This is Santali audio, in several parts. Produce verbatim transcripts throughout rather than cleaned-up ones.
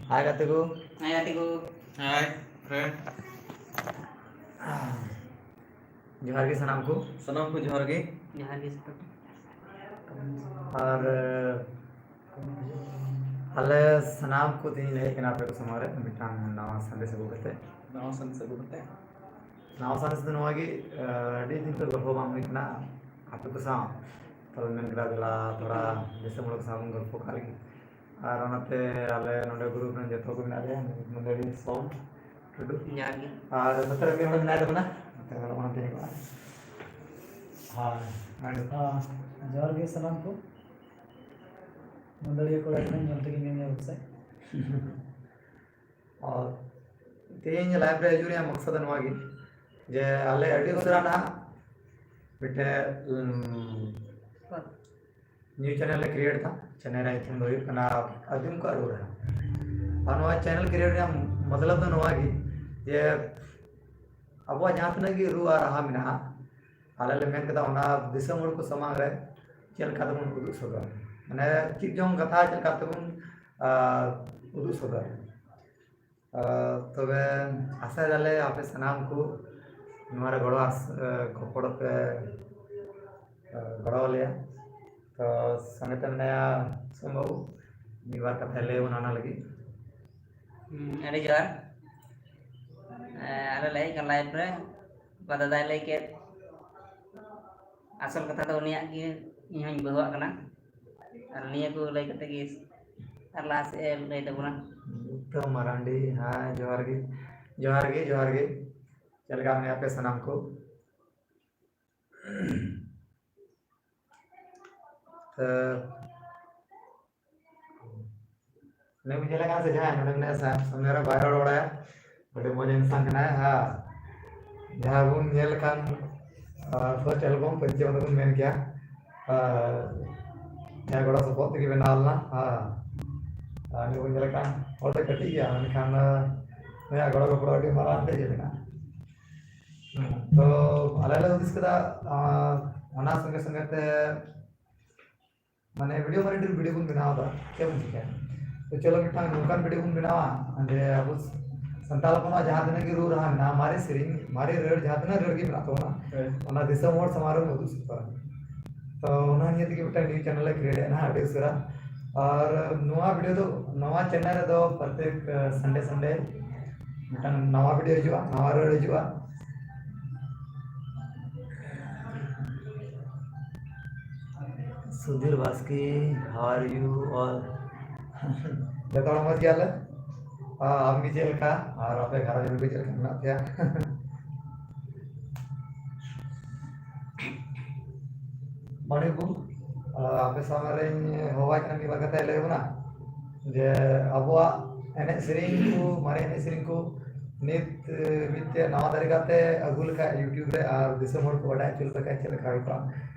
ᱦᱟᱭ ᱜᱟᱛᱮ ᱠᱚ᱾ ᱦᱟᱭ ᱜᱟᱛᱮ ᱠᱚ᱾ ᱦᱟᱭ ᱯᱷᱨᱮᱱᱰ᱾ ᱡᱚᱦᱟᱨ ᱜᱮ ᱥᱟᱱᱟᱢ ᱠᱚ᱾ ᱥᱟᱱᱟᱢ ᱠᱚ ᱡᱚᱦᱟᱨ ᱜᱮ᱾ ᱡᱚᱦᱟᱨ ᱜᱮ ᱥᱟᱱᱟᱢ᱾ ᱟᱨ ᱟᱞᱮ ᱥᱟᱱᱟᱢ ᱠᱚ ᱛᱮᱦᱮᱧ ᱞᱮ ᱦᱮᱡ ᱠᱟᱱᱟ ᱟᱯᱮ ᱠᱚ ᱥᱟᱢᱟᱝ ᱨᱮ ᱢᱤᱫᱴᱟᱝ ᱱᱟᱣᱟ ᱥᱟᱸᱫᱮᱥ ᱟᱹᱜᱩ ᱠᱟᱛᱮ᱾ ᱱᱟᱣᱟ ᱥᱟᱸᱫᱮᱥ ᱟᱹᱜᱩ ᱠᱟᱛᱮ᱾ ᱱᱟᱣᱟ ᱥᱟᱸᱫᱮᱥ ᱫᱚ ᱱᱚᱣᱟ ᱜᱮ, ᱟᱹᱰᱤ ᱫᱤᱱ ᱠᱷᱚᱱ ᱜᱚᱞᱯᱚ ᱵᱟᱝ ᱦᱩᱭ ᱠᱟᱱᱟ ᱟᱯᱮ ᱠᱚ ᱥᱟᱶ᱾ ᱛᱚᱵᱮ ᱢᱮᱱ ᱠᱮᱫᱟ ᱫᱮᱞᱟ ᱛᱷᱚᱲᱟ ᱫᱤᱥᱚᱢ ᱦᱚᱲ ᱠᱚ ᱥᱟᱶ ᱵᱚᱱ ᱜᱚᱞᱯᱚ ᱠᱟᱜ ᱞᱮᱜᱮ᱾ ᱟᱨ ᱚᱱᱟᱛᱮ ᱟᱞᱮ ᱱᱚᱰᱮ ᱜᱨᱩᱯ ᱨᱮᱱ ᱡᱚᱛᱚ ᱠᱚ ᱢᱮᱱᱟᱜ ᱞᱮᱭᱟ, ᱢᱩᱱᱰᱟᱹᱨᱤ ᱥᱚᱢ ᱴᱩᱰᱩ᱾ ᱡᱚᱦᱟᱨ ᱜᱮ᱾ ᱟᱨ ᱱᱚᱛᱮ ᱨᱮ ᱢᱤᱫ ᱦᱚᱲ ᱢᱮᱱᱟᱭ ᱛᱟᱵᱚᱱᱟ, ᱱᱚᱛᱮ ᱨᱮ ᱚᱱᱟ ᱛᱮ ᱦᱳᱭ᱾ ᱟᱨ ᱡᱚᱦᱟᱨ ᱜᱮ ᱥᱟᱱᱟᱢ ᱠᱚ᱾ ᱢᱩᱱᱰᱟᱹᱨᱤ ᱠᱚᱲᱟ ᱠᱟᱱᱟᱧ, ᱧᱮᱞ ᱛᱮᱜᱮ ᱧᱮᱞ ᱧᱟᱢ ᱥᱮ᱾ ᱟᱨ ᱛᱮᱦᱮᱧ ᱞᱟᱭᱤᱵᱷ ᱨᱮ ᱦᱤᱡᱩᱜ ᱨᱮᱭᱟᱜ ᱢᱚᱠᱥᱚᱫ ᱫᱚ ᱱᱚᱣᱟ ᱜᱮ ᱡᱮ ᱟᱞᱮ ᱟᱹᱰᱤ ᱩᱥᱟᱹᱨᱟ ᱱᱟᱦᱟᱜ ᱢᱤᱫᱴᱮᱡ, ᱩᱢ, ᱱᱤᱭᱩ ᱪᱮᱱᱮᱞ ᱞᱮ ᱠᱨᱤᱭᱮᱴ ᱮᱫᱟ᱾ ᱪᱮᱱᱮᱞ ᱨᱮᱭᱟᱜ ᱧᱩᱛᱩᱢ ᱫᱚ ᱦᱩᱭᱩᱜ ᱠᱟᱱᱟ ᱟᱹᱫᱤᱢ ᱠᱚᱣᱟᱜ ᱨᱩ ᱨᱟᱦᱟ᱾ ᱟᱨ ᱱᱚᱣᱟ ᱪᱮᱱᱮᱞ ᱠᱨᱤᱭᱮᱴ ᱨᱮᱭᱟᱜ ᱢᱚᱛᱞᱚᱵ ᱫᱚ ᱱᱚᱣᱟ ᱜᱮ ᱡᱮ ᱟᱵᱚᱣᱟᱜ ᱡᱟᱦᱟᱸ ᱛᱤᱱᱟᱹᱜ ᱜᱮ ᱨᱩ ᱟᱨ ᱨᱟᱦᱟ ᱢᱮᱱᱟᱜᱼᱟ, ᱟᱞᱮ ᱞᱮ ᱢᱮᱱ ᱠᱮᱫᱟ ᱚᱱᱟ ᱫᱤᱥᱚᱢ ᱦᱚᱲ ᱠᱚ ᱥᱟᱢᱟᱝ ᱨᱮ ᱪᱮᱫ ᱞᱮᱠᱟ ᱛᱮᱵᱚᱱ ᱩᱫᱩᱜ ᱥᱚᱫᱚᱨ, ᱢᱟᱱᱮ ᱪᱮᱫ ᱪᱚᱝ ᱠᱟᱛᱷᱟ ᱪᱮᱫ ᱞᱮᱠᱟ ᱛᱮᱵᱚᱱ, ᱟᱨ, ᱩᱫᱩᱜ ᱥᱚᱫᱚᱨ᱾ ᱟᱨ, ᱛᱚᱵᱮ ᱟᱥᱟᱭ ᱫᱟᱞᱮ ᱟᱯᱮ ᱥᱟᱱᱟᱢ ᱠᱚ ᱱᱚᱣᱟ ᱨᱮ ᱜᱚᱲᱚ ᱟᱥ-, ᱟᱨ, ᱜᱚᱯᱚᱲᱚ ᱯᱮ, ᱟᱨ, ᱜᱚᱲᱚ ᱟᱞᱮᱭᱟ᱾ ᱛᱚ ᱥᱚᱸᱜᱮ ᱛᱮ ᱢᱮᱱᱟᱭᱟ ᱥᱳᱢ ᱵᱟᱹᱵᱩ, ᱢᱤᱫ ᱵᱟᱨ ᱠᱟᱛᱷᱟᱭ ᱞᱟᱹᱭ ᱟᱵᱚᱱᱟ ᱚᱱᱟ ᱞᱟᱹᱜᱤᱫ᱾ ᱦᱩᱸ, ᱟᱹᱰᱤ ᱡᱚᱦᱟᱨ᱾ ᱮ, ᱟᱞᱮ ᱞᱮ ᱦᱮᱡ ᱠᱟᱱᱟ ᱞᱟᱭᱤᱵᱷ ᱨᱮ, ᱚᱠᱟ ᱫᱟᱫᱟᱭ ᱞᱟᱹᱭ ᱠᱮᱫ, ᱟᱥᱚᱞ ᱠᱟᱛᱷᱟ ᱫᱚ ᱩᱱᱤᱭᱟᱜ ᱜᱮ, ᱤᱧ ᱦᱚᱸᱧ ᱵᱟᱹᱦᱩᱣᱟᱜ ᱠᱟᱱᱟ᱾ ᱟᱨ ᱱᱤᱭᱟᱹ ᱠᱚ ᱞᱟᱹᱭ ᱠᱟᱛᱮ ᱜᱮ ᱟᱨ ᱞᱟᱦᱟ ᱥᱮᱫ ᱮ ᱞᱟᱹᱭ ᱛᱟᱵᱚᱱᱟ᱾ ᱩᱛᱛᱚᱢ ᱢᱟᱨᱟᱱᱰᱤ, ᱦᱮᱸ, ᱡᱚᱦᱟᱨ ᱜᱮ, ᱡᱚᱦᱟᱨ ᱜᱮ, ᱡᱚᱦᱟᱨ ᱜᱮ᱾ ᱪᱮᱫ ᱞᱮᱠᱟ ᱢᱮᱱᱟᱜ ᱯᱮ ᱥᱟᱱᱟᱢ ᱠᱚ? ᱛᱚ, ᱱᱩᱭ ᱵᱤᱱ ᱧᱮᱞᱮ ᱠᱟᱱᱟ ᱥᱮ ᱡᱟᱦᱟᱸᱭ ᱱᱚᱰᱮ ᱢᱮᱱᱟᱭᱟ ᱥᱟᱢ-, ᱥᱟᱢᱱᱮ ᱨᱮ ᱵᱟᱭ ᱨᱚᱲ ᱵᱟᱲᱟᱭᱟ? ᱟᱹᱰᱤ ᱢᱚᱡᱽ ᱤᱱᱥᱟᱱ ᱠᱟᱱᱟᱭ᱾ ᱦᱮᱸ, ᱡᱟᱦᱟᱸ ᱵᱚᱱ ᱧᱮᱞ ᱞᱮᱠᱷᱟᱱ, ᱟᱨ, first album ᱯᱟᱹᱧᱪᱤ ᱵᱟᱸᱫᱮ ᱵᱚᱱ ᱢᱮᱱ ᱠᱮᱭᱟ᱾ ᱟᱨ ᱡᱟᱦᱟᱸᱭ ᱜᱚᱲᱚ ᱥᱚᱯᱚᱦᱚᱫ ᱛᱮᱜᱮ ᱵᱮᱱᱟᱣ ᱞᱮᱱᱟ᱾ ᱦᱮᱸ, ᱟᱨ ᱱᱩᱭ ᱵᱚᱱ ᱧᱮᱞᱮ ᱠᱟᱱ ᱦᱚᱲ ᱫᱚ ᱠᱟᱹᱴᱤᱡ ᱜᱮᱭᱟ, ᱢᱮᱱᱠᱷᱟᱱ, ᱟᱨ, ᱱᱩᱭᱟᱜ ᱜᱚᱲᱚ ᱜᱚᱯᱚᱲᱚ ᱟᱹᱰᱤ ᱢᱟᱨᱟᱝ ᱛᱮ ᱤᱭᱟᱹ ᱢᱮᱱᱟᱜᱼᱟ᱾ ᱦᱮᱸ, ᱛᱚ ᱟᱞᱮ ᱞᱮ ᱦᱩᱫᱤᱥ ᱠᱮᱫᱟ, ᱟᱨ, ᱚᱱᱟ ᱥᱚᱸᱜᱮ ᱥᱚᱸᱜᱮ ᱛᱮ ᱢᱟᱱᱮ ᱵᱷᱤᱰᱤᱭᱳ ᱢᱟᱱᱮ ᱰᱷᱮᱨ ᱵᱷᱤᱰᱤᱭᱳ ᱵᱚᱱ ᱵᱮᱱᱟᱣ ᱮᱫᱟ, ᱪᱮᱫ ᱵᱚᱱ ᱪᱤᱠᱟᱹᱭᱟ? ᱛᱚ ᱪᱚᱞᱚ ᱢᱤᱫᱴᱟᱝ ᱱᱚᱝᱠᱟᱱ ᱵᱷᱤᱰᱤᱭᱳ ᱵᱚᱱ ᱵᱮᱱᱟᱣᱟ, ᱡᱮ ᱟᱵᱚ ᱥᱟᱱᱛᱟᱲ ᱦᱚᱯᱚᱱᱟᱜ ᱡᱟᱦᱟᱸ ᱛᱤᱱᱟᱹᱜ ᱜᱮ ᱨᱩ ᱨᱟᱦᱟ ᱢᱮᱱᱟᱜᱼᱟ, ᱢᱟᱨᱮ ᱥᱮᱨᱮᱧ, ᱢᱟᱨᱮ ᱨᱟᱹᱲ, ᱡᱟᱦᱟᱸ ᱛᱤᱱᱟᱹᱜ ᱨᱟᱹᱲ ᱜᱮ ᱢᱮᱱᱟᱜ ᱛᱟᱵᱚᱱᱟ, ᱦᱳᱭ᱾ ᱚᱱᱟ ᱫᱤᱥᱚᱢ ᱦᱚᱲ ᱥᱟᱢᱟᱝ ᱨᱮ ᱩᱫᱩᱜ ᱥᱚᱫᱚᱨᱟ᱾ ᱛᱚ ᱚᱱᱟ ᱱᱤᱭᱮ ᱛᱮᱜᱮ ᱢᱤᱫᱴᱟᱝ ᱱᱤᱭᱩ ᱪᱮᱱᱮᱞ ᱞᱮ ᱠᱨᱤᱭᱮᱴ ᱮᱫᱟ ᱦᱟᱸᱜ ᱟᱹᱰᱤ ᱩᱥᱟᱹᱨᱟ᱾ ᱟᱨ ᱱᱚᱣᱟ ᱵᱷᱤᱰᱤᱭᱳ ᱫᱚ, ᱱᱚᱣᱟ ᱪᱮᱱᱮᱞ ᱨᱮᱫᱚ ᱯᱨᱚᱛᱮᱠ ᱥᱟᱱᱰᱮ ᱥᱟᱱᱰᱮ ᱢᱤᱫᱴᱟᱝ ᱱᱟᱣᱟ ᱵᱷᱤᱰᱤᱭᱳ ᱦᱤᱡᱩᱜᱼᱟ, ᱱᱟᱣᱟ ᱨᱟᱹᱲ ᱦᱤᱡᱩᱜᱼᱟ᱾ ᱥᱩᱫᱷᱤᱨ ᱵᱟᱥᱠᱮ, how are you all? ᱡᱚᱛᱚ ᱦᱚᱲ ᱢᱚᱡᱽ ᱜᱮᱭᱟᱞᱮ᱾ ᱟ-, ᱟᱢ ᱜᱮ ᱪᱮᱫ ᱞᱮᱠᱟ? ᱟᱨ ᱟᱯᱮ ᱜᱷᱟᱨᱚᱸᱡᱽ ᱨᱮ ᱪᱮᱫ ᱞᱮᱠᱟ ᱢᱮᱱᱟᱜ ᱯᱮᱭᱟ? ᱢᱟᱹᱱᱤ ᱵᱟᱹᱵᱩ, ᱟ, ᱟᱯᱮ ᱥᱟᱢᱟᱝ ᱨᱮᱧ ᱦᱚᱦᱚᱣᱟᱭ ᱠᱟᱱᱟ, ᱢᱤᱫ ᱵᱟᱨ ᱠᱟᱛᱷᱟᱭ ᱞᱟᱹᱭ ᱟᱵᱚᱱᱟ ᱡᱮ ᱟᱵᱚᱣᱟᱜ ᱮᱱᱮᱡ ᱥᱮᱨᱮᱧ ᱠᱚ, ᱢᱟᱨᱮ ᱮᱱᱮᱡ ᱥᱮᱨᱮᱧ ᱠᱚ ᱱᱤᱛ, ᱮ, ᱢᱤᱫᱴᱮᱡ ᱱᱟᱣᱟ ᱛᱟᱹᱨᱤᱠᱟ ᱛᱮ ᱟᱹᱜᱩ ᱞᱮᱠᱷᱟᱡ YouTube ᱨᱮ ᱟᱨ ᱫᱤᱥᱚᱢ ᱦᱚᱲ ᱠᱚ ᱵᱟᱰᱟᱭ ᱦᱚᱪᱚ ᱞᱮᱠᱚ ᱠᱷᱟᱡ ᱪᱮᱫ ᱞᱮᱠᱟ ᱦᱩᱭ ᱠᱚᱜᱼᱟ,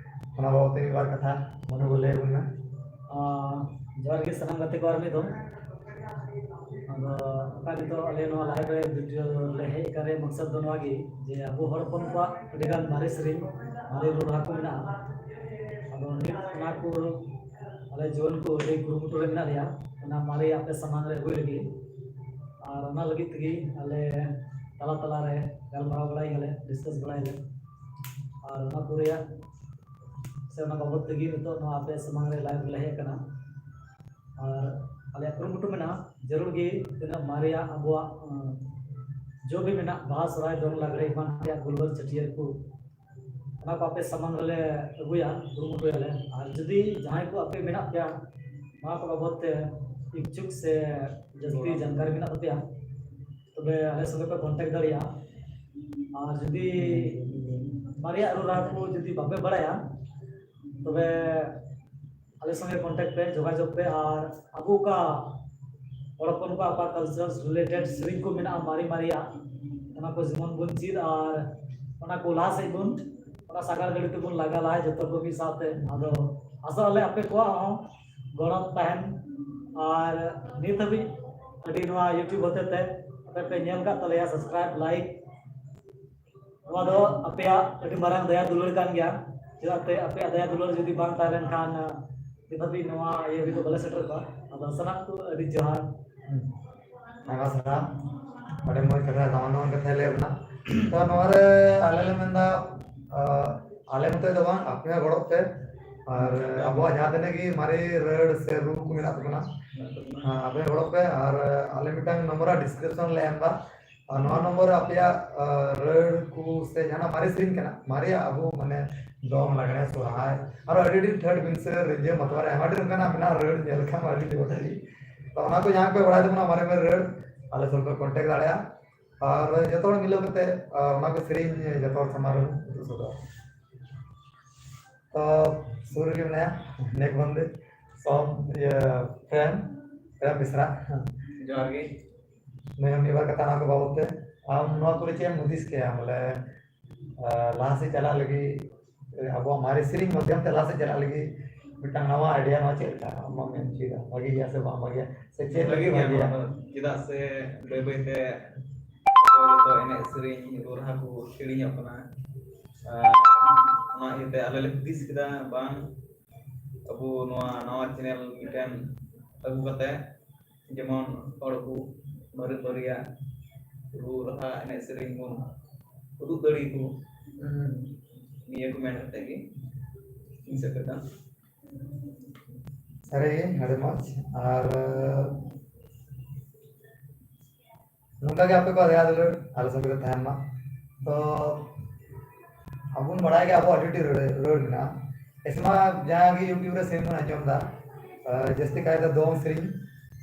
ᱚᱱᱟ ᱵᱟᱵᱚᱫ ᱛᱮ ᱢᱤᱫ ᱵᱟᱨ ᱠᱟᱛᱷᱟ ᱢᱟᱹᱱᱤ ᱵᱟᱹᱵᱩ ᱞᱟᱹᱭ ᱟᱵᱚᱱ ᱢᱮ᱾ ᱟ, ᱡᱚᱦᱟᱨ ᱜᱮ ᱥᱟᱱᱟᱢ ᱜᱟᱛᱮ ᱠᱚ ᱟᱨ ᱢᱤᱫ ᱫᱚᱢ᱾ ᱟᱫᱚ ᱚᱠᱟ ᱱᱤᱛᱚᱜ ᱟᱞᱮ ᱱᱚᱣᱟ ᱞᱟᱭᱤᱵᱷ ᱨᱮ ᱵᱷᱤᱰᱤᱭᱳ ᱞᱮ ᱦᱮᱡ ᱟᱠᱟᱱ ᱨᱮᱭᱟᱜ ᱢᱚᱠᱥᱚᱫ ᱫᱚ ᱱᱚᱣᱟ ᱜᱮ ᱡᱮ ᱟᱵᱚ ᱦᱚᱲ ᱦᱚᱯᱚᱱ ᱠᱚᱣᱟᱜ ᱟᱹᱰᱤ ᱜᱟᱱ ᱢᱟᱨᱮ ᱥᱮᱨᱮᱧ, ᱢᱟᱨᱮ ᱨᱩ ᱨᱟᱦᱟ ᱠᱚ ᱢᱮᱱᱟᱜᱼᱟ᱾ ᱟᱫᱚ ᱱᱤᱛ ᱚᱱᱟ ᱠᱚ ᱟᱞᱮ ᱡᱩᱣᱟᱹᱱ ᱠᱚ ᱟᱹᱰᱤ ᱠᱩᱨᱩᱢᱩᱴᱩ ᱨᱮ ᱢᱮᱱᱟᱜ ᱞᱮᱭᱟ, ᱚᱱᱟ ᱢᱟᱨᱮ ᱟᱯᱮ ᱥᱟᱢᱟᱝ ᱨᱮ ᱟᱹᱜᱩᱭ ᱞᱟᱹᱜᱤᱫ᱾ ᱟᱨ ᱚᱱᱟ ᱞᱟᱹᱜᱤᱫ ᱛᱮᱜᱮ ᱟᱞᱮ ᱛᱟᱞᱟ ᱛᱟᱞᱟ ᱨᱮ ᱜᱟᱞᱢᱟᱨᱟᱣ ᱵᱟᱲᱟᱭ ᱜᱮᱭᱟᱞᱮ, ᱰᱤᱥᱠᱟᱥ ᱵᱟᱲᱟᱭᱟᱞᱮ᱾ ᱟᱨ ᱚᱱᱟ ᱠᱚ ᱨᱮᱭᱟᱜ ᱥᱮ ᱚᱱᱟ ᱵᱟᱵᱚᱫ ᱛᱮᱜᱮ ᱱᱤᱛᱚᱜ ᱱᱚᱣᱟ ᱟᱯᱮ ᱥᱟᱢᱟᱝ ᱨᱮ ᱞᱟᱭᱤᱵᱷ ᱨᱮᱞᱮ ᱦᱮᱡ ᱟᱠᱟᱱᱟ᱾ ᱟᱨ ᱟᱞᱮᱭᱟᱜ ᱠᱩᱨᱩᱢᱩᱴᱩ ᱢᱮᱱᱟᱜᱼᱟ, ᱡᱟᱹᱨᱩᱲ ᱜᱮ ᱛᱤᱱᱟᱹᱜ ᱢᱟᱨᱮᱭᱟᱜ ᱟᱵᱚᱣᱟᱜ, ᱩᱸ, ᱡᱚ ᱵᱤ ᱢᱮᱱᱟᱜ, ᱵᱟᱦᱟ, ᱥᱚᱦᱨᱟᱭ, ᱫᱚᱝ, ᱞᱟᱜᱽᱲᱮ ᱮᱢᱟᱱ ᱛᱮᱭᱟᱜ ᱜᱩᱞᱵᱟᱹᱞ ᱪᱷᱟᱹᱴᱭᱟᱹᱨ ᱠᱚ, ᱚᱱᱟ ᱠᱚ ᱟᱯᱮ ᱥᱟᱢᱟᱝ ᱨᱮᱞᱮ ᱟᱹᱜᱩᱭᱟ, ᱠᱩᱨᱩᱢᱩᱴᱩᱭᱟᱞᱮ᱾ ᱟᱨ ᱡᱩᱫᱤ ᱡᱟᱦᱟᱸᱭ ᱠᱚ ᱟᱯᱮ ᱢᱮᱱᱟᱜ ᱯᱮᱭᱟ, ᱱᱚᱣᱟ ᱠᱚ ᱵᱟᱵᱚᱫ ᱛᱮ ᱤᱪᱪᱷᱩᱠ ᱥᱮ ᱡᱟᱹᱥᱛᱤ ᱡᱟᱱᱠᱟᱨᱤ ᱢᱮᱱᱟᱜ ᱛᱟᱯᱮᱭᱟ, ᱛᱚᱵᱮ ᱟᱞᱮ ᱥᱚᱸᱜᱮ ᱯᱮ ᱠᱚᱱᱴᱟᱠᱴ ᱫᱟᱲᱮᱭᱟᱜᱼᱟ᱾ ᱟᱨ ᱡᱩᱫᱤ ᱢᱟᱨᱮᱭᱟᱜ ᱨᱩ ᱨᱟᱦᱟ ᱠᱚ ᱡᱩᱫᱤ ᱵᱟᱯᱮ ᱵᱟᱲᱟᱭᱟ, ᱛᱚᱵᱮ ᱟᱞᱮ ᱥᱚᱸᱜᱮ ᱠᱚᱱᱴᱟᱠᱴ ᱯᱮ, ᱡᱳᱜᱟᱡᱳᱜᱽ ᱯᱮ᱾ ᱟᱨ ᱟᱵᱚ ᱚᱠᱟ ᱦᱚᱲ ᱦᱚᱯᱚᱱ ᱠᱚᱣᱟᱜ ᱚᱠᱟ ᱠᱟᱞᱪᱟᱨ ᱨᱤᱞᱮᱴᱮᱰ ᱥᱮᱨᱮᱧ ᱠᱚ ᱢᱮᱱᱟᱜᱼᱟ ᱢᱟᱨᱮ ᱢᱟᱨᱮᱭᱟᱜ, ᱚᱱᱟ ᱠᱚ ᱡᱮᱢᱚᱱ ᱵᱚᱱ ᱪᱮᱫ ᱟᱨ ᱚᱱᱟ ᱠᱚ ᱞᱟᱦᱟ ᱥᱮᱫ ᱵᱚᱱ, ᱚᱱᱟ ᱥᱟᱜᱟᱲ ᱜᱟᱹᱰᱤ ᱛᱮᱵᱚᱱ ᱞᱟᱜᱟ ᱞᱟᱦᱟᱭ ᱡᱚᱛᱚ ᱠᱚ ᱢᱤᱫ ᱥᱟᱶᱛᱮ᱾ ᱟᱫᱚ ᱟᱥᱚᱜ ᱟᱞᱮ ᱟᱯᱮ ᱠᱚᱣᱟᱜ ᱦᱚᱸ ᱜᱚᱲᱚ ᱛᱟᱦᱮᱱ᱾ ᱟᱨ ᱱᱤᱛ ᱦᱟᱹᱵᱤᱡ ᱟᱹᱰᱤ ᱱᱚᱣᱟ YouTube ᱦᱚᱛᱮ ᱛᱮ ᱟᱯᱮ ᱯᱮ ᱧᱮᱞ ᱠᱟᱜ ᱛᱟᱞᱮᱭᱟ, ᱥᱟᱵᱥᱠᱨᱟᱭᱤᱵ, ᱞᱟᱭᱤᱠ, ᱱᱚᱣᱟ ᱫᱚ ᱟᱯᱮᱭᱟᱜ ᱟᱹᱰᱤ ᱢᱟᱨᱟᱝ ᱫᱟᱭᱟ ᱫᱩᱞᱟᱹᱲ ᱠᱟᱱ ᱜᱮᱭᱟ᱾ ᱪᱮᱫᱟᱜ ᱥᱮ ᱟᱯᱮᱭᱟᱜ ᱫᱟᱭᱟ ᱫᱩᱞᱟᱹᱲ ᱡᱩᱫᱤ ᱵᱟᱝ ᱛᱟᱦᱮᱸ ᱞᱮᱱᱠᱷᱟᱱ, ᱱᱤᱛ ᱫᱷᱟᱹᱵᱤᱡ ᱱᱚᱣᱟ ᱤᱭᱟᱹ ᱦᱟᱹᱵᱤᱡ ᱫᱚ ᱵᱟᱞᱮ ᱥᱮᱴᱮᱨ ᱠᱚᱜᱼᱟ᱾ ᱟᱫᱚ ᱥᱟᱱᱟᱢ ᱠᱚ ᱟᱹᱰᱤ ᱡᱚᱦᱟᱨ᱾ ᱟᱭᱢᱟ ᱥᱟᱨᱦᱟᱣ᱾ ᱟᱹᱰᱤ ᱢᱚᱡᱽ ᱠᱟᱛᱷᱟ, ᱫᱟᱢᱟᱱ ᱫᱟᱢᱟᱱ ᱠᱟᱛᱷᱟᱭ ᱞᱟᱹᱭ ᱵᱚᱱᱟ᱾ ᱛᱚ ᱱᱚᱣᱟ ᱨᱮ ᱟᱞᱮ ᱞᱮ ᱢᱮᱱᱫᱟ, ᱟᱸ, ᱟᱞᱮ ᱢᱚᱛᱚᱡ ᱫᱚ ᱵᱟᱝ, ᱟᱯᱮ ᱦᱚᱸ ᱜᱚᱲᱚᱜ ᱯᱮ᱾ ᱟᱨ ᱟᱵᱚᱣᱟᱜ ᱡᱟᱦᱟᱸ ᱛᱤᱱᱟᱹᱜ ᱜᱮ ᱢᱟᱨᱮ ᱨᱟᱹᱲ ᱥᱮ ᱨᱩ ᱠᱚ ᱢᱮᱱᱟᱜ ᱛᱟᱵᱚᱱᱟ, ᱟᱸ, ᱟᱯᱮ ᱦᱚᱸ ᱜᱚᱲᱚᱜ ᱯᱮ᱾ ᱟᱨ ᱟᱞᱮ ᱢᱤᱫᱴᱟᱝ ᱱᱚᱢᱵᱚᱨ ᱟᱨ ᱰᱤᱥᱠᱨᱤᱯᱥᱚᱱ ᱞᱮ ᱮᱢ ᱮᱫᱟ, ᱟᱨ ᱱᱚᱣᱟ ᱱᱚᱢᱵᱚᱨ ᱨᱮ ᱟᱯᱮᱭᱟᱜ, ᱟᱸ, ᱨᱟᱹᱲ ᱠᱚ ᱥᱮ ᱡᱟᱦᱟᱱᱟᱜ ᱢᱟᱨᱮ ᱥᱮᱨᱮᱧ ᱠᱟᱱᱟ, ᱢᱟᱨᱮᱭᱟᱜ ᱟᱵᱚ ᱢᱟᱱᱮ ᱫᱚᱝ, ᱞᱟᱜᱽᱲᱮ, ᱥᱚᱨᱦᱟᱭ, ᱟᱨᱚ ᱟᱹᱰᱤ ᱟᱹᱰᱤ ᱛᱷᱟᱨᱰ ᱵᱤᱱᱥᱟᱹ, ᱨᱤᱸᱡᱟᱹ, ᱢᱟᱛᱣᱟᱨᱮ ᱟᱭᱢᱟ ᱰᱷᱮᱨ ᱚᱱᱠᱟᱱᱟᱜ ᱢᱮᱱᱟᱜᱼᱟ ᱨᱟᱹᱲ, ᱧᱮᱞ ᱞᱮᱠᱷᱟᱱ ᱟᱹᱰᱤ ᱰᱷᱮᱨ ᱜᱮ᱾ ᱛᱚ ᱚᱱᱟ ᱠᱚ ᱡᱟᱦᱟᱸᱭ ᱯᱮ ᱵᱟᱲᱟᱭ ᱛᱟᱵᱚᱱᱟ ᱢᱟᱨᱮ ᱢᱟᱨᱮ ᱨᱟᱹᱲ, ᱟᱞᱮ ᱥᱟᱶ ᱯᱮ ᱠᱚᱱᱴᱮᱠᱴ ᱫᱟᱲᱮᱭᱟᱜᱼᱟ᱾ ᱟᱨ ᱡᱚᱛᱚ ᱦᱚᱲ ᱢᱤᱞᱟᱹᱣ ᱠᱟᱛᱮ, ᱟᱸ, ᱚᱱᱟ ᱠᱚ ᱥᱮᱨᱮᱧ ᱡᱚᱛᱚ ᱦᱚᱲ ᱥᱟᱢᱟᱝ ᱨᱮᱵᱚᱱ ᱩᱫᱩᱜ ᱥᱚᱫᱚᱨᱟ᱾ ᱛᱚ ᱥᱩᱨ ᱨᱮᱜᱮ ᱢᱮᱱᱟᱭᱟ ᱱᱮᱠ ᱵᱚᱱᱫᱮ ᱥᱚᱵ, ᱤᱭᱟᱹ, ᱯᱨᱮᱢ, ᱯᱨᱮᱢ ᱵᱮᱥᱨᱟ᱾ ᱡᱚᱦᱟᱨ ᱜᱮ᱾ ᱱᱩᱭ ᱦᱚᱸ ᱢᱤᱫ ᱵᱟᱨ ᱠᱟᱛᱷᱟ ᱱᱚᱣᱟ ᱠᱚ ᱵᱟᱵᱚᱫ ᱛᱮ, ᱟᱢ ᱱᱚᱣᱟ ᱠᱚᱨᱮ ᱪᱮᱫ ᱮᱢ ᱦᱩᱫᱤᱥ ᱠᱮᱭᱟ? ᱵᱚᱞᱮ, ᱟᱸ, ᱞᱟᱦᱟ ᱥᱮᱫ ᱪᱟᱞᱟᱜ ᱞᱟᱹᱜᱤᱫ, ᱟᱵᱚᱣᱟᱜ ᱢᱟᱨᱮ ᱥᱮᱨᱮᱧ ᱢᱟᱫᱽᱫᱷᱚᱢ ᱛᱮ ᱞᱟᱦᱟ ᱥᱮᱫ ᱪᱟᱞᱟᱜ ᱞᱟᱹᱜᱤᱫ ᱢᱤᱫᱴᱟᱝ ᱱᱟᱣᱟ ᱟᱭᱰᱤᱭᱟ, ᱱᱚᱣᱟ ᱪᱮᱫ ᱞᱮᱠᱟ ᱟᱢ ᱢᱮᱱ ᱦᱚᱪᱚᱭᱮᱫᱟ? ᱵᱷᱟᱜᱮ ᱜᱮᱭᱟ ᱥᱮ ᱵᱟᱝ ᱵᱷᱟᱜᱮᱭᱟ? ᱥᱮ ᱪᱮᱫ ᱞᱟᱹᱜᱤᱫ ᱵᱷᱟᱜᱮ ᱜᱮᱭᱟ, ᱵᱷᱟᱜᱮᱭᱟ? ᱱᱚᱣᱟ ᱫᱚ ᱪᱮᱫᱟᱜ ᱥᱮ ᱵᱟᱹᱭ ᱵᱟᱹᱭ ᱛᱮ ᱟᱵᱚ ᱡᱚᱛᱚ ᱮᱱᱮᱡ ᱥᱮᱨᱮᱧ ᱨᱩ ᱨᱟᱦᱟ ᱠᱚ ᱦᱤᱲᱤᱧᱚᱜ ᱠᱟᱱᱟ᱾ ᱟᱨ ᱚᱱᱟ ᱤᱭᱟᱹᱛᱮ ᱟᱞᱮ ᱞᱮ ᱦᱩᱫᱤᱥ ᱠᱮᱫᱟ, ᱵᱟᱝ, ᱟᱵᱚ ᱱᱚᱣᱟ ᱱᱟᱣᱟ ᱪᱮᱱᱮᱞ ᱢᱤᱫᱴᱮᱱ ᱟᱹᱜᱩ ᱠᱟᱛᱮ, ᱡᱮᱢᱚᱱ ᱦᱚᱲ ᱠᱚ ᱵᱷᱟᱨᱮ ᱵᱷᱟᱨᱮᱭᱟᱜ ᱨᱩ ᱨᱟᱦᱟ, ᱮᱱᱮᱡ ᱥᱮᱨᱮᱧ ᱵᱚᱱ ᱩᱫᱩᱜ ᱫᱟᱲᱮᱭᱟᱠᱚ, ᱱᱤᱭᱟᱹ ᱠᱚ ᱢᱮᱱ ᱠᱟᱛᱮ ᱜᱮ ᱤᱧ ᱥᱮᱫ ᱠᱷᱚᱱ ᱫᱚ᱾ ᱥᱟᱹᱨᱤ ᱜᱮ, ᱟᱹᱰᱤ ᱢᱚᱡᱽ᱾ ᱟᱨ ᱱᱚᱝᱠᱟ ᱜᱮ ᱟᱯᱮ ᱠᱚᱣᱟᱜ ᱫᱟᱭᱟ ᱫᱩᱞᱟᱹᱲ ᱟᱞᱮ ᱥᱚᱸᱜᱮ ᱨᱮ ᱛᱟᱦᱮᱱ ᱢᱟ᱾ ᱛᱚ ᱟᱵᱚ ᱵᱚᱱ ᱵᱟᱲᱟᱭ ᱜᱮᱭᱟ ᱟᱵᱚᱣᱟᱜ ᱟᱹᱰᱤ ᱟᱹᱰᱤ ᱨᱟᱹᱲ, ᱨᱟᱹᱲ ᱢᱮᱱᱟᱜᱼᱟ᱾ ᱮᱥᱢᱟ ᱡᱟᱦᱟᱸ ᱜᱮ YouTube ᱨᱮ ᱥᱮᱨᱮᱧ ᱵᱚᱱ ᱟᱸᱡᱚᱢ ᱮᱫᱟ, ᱟᱨ ᱡᱟᱹᱥᱛᱤ ᱠᱟᱭᱛᱮ ᱫᱚᱝ ᱥᱮᱨᱮᱧ,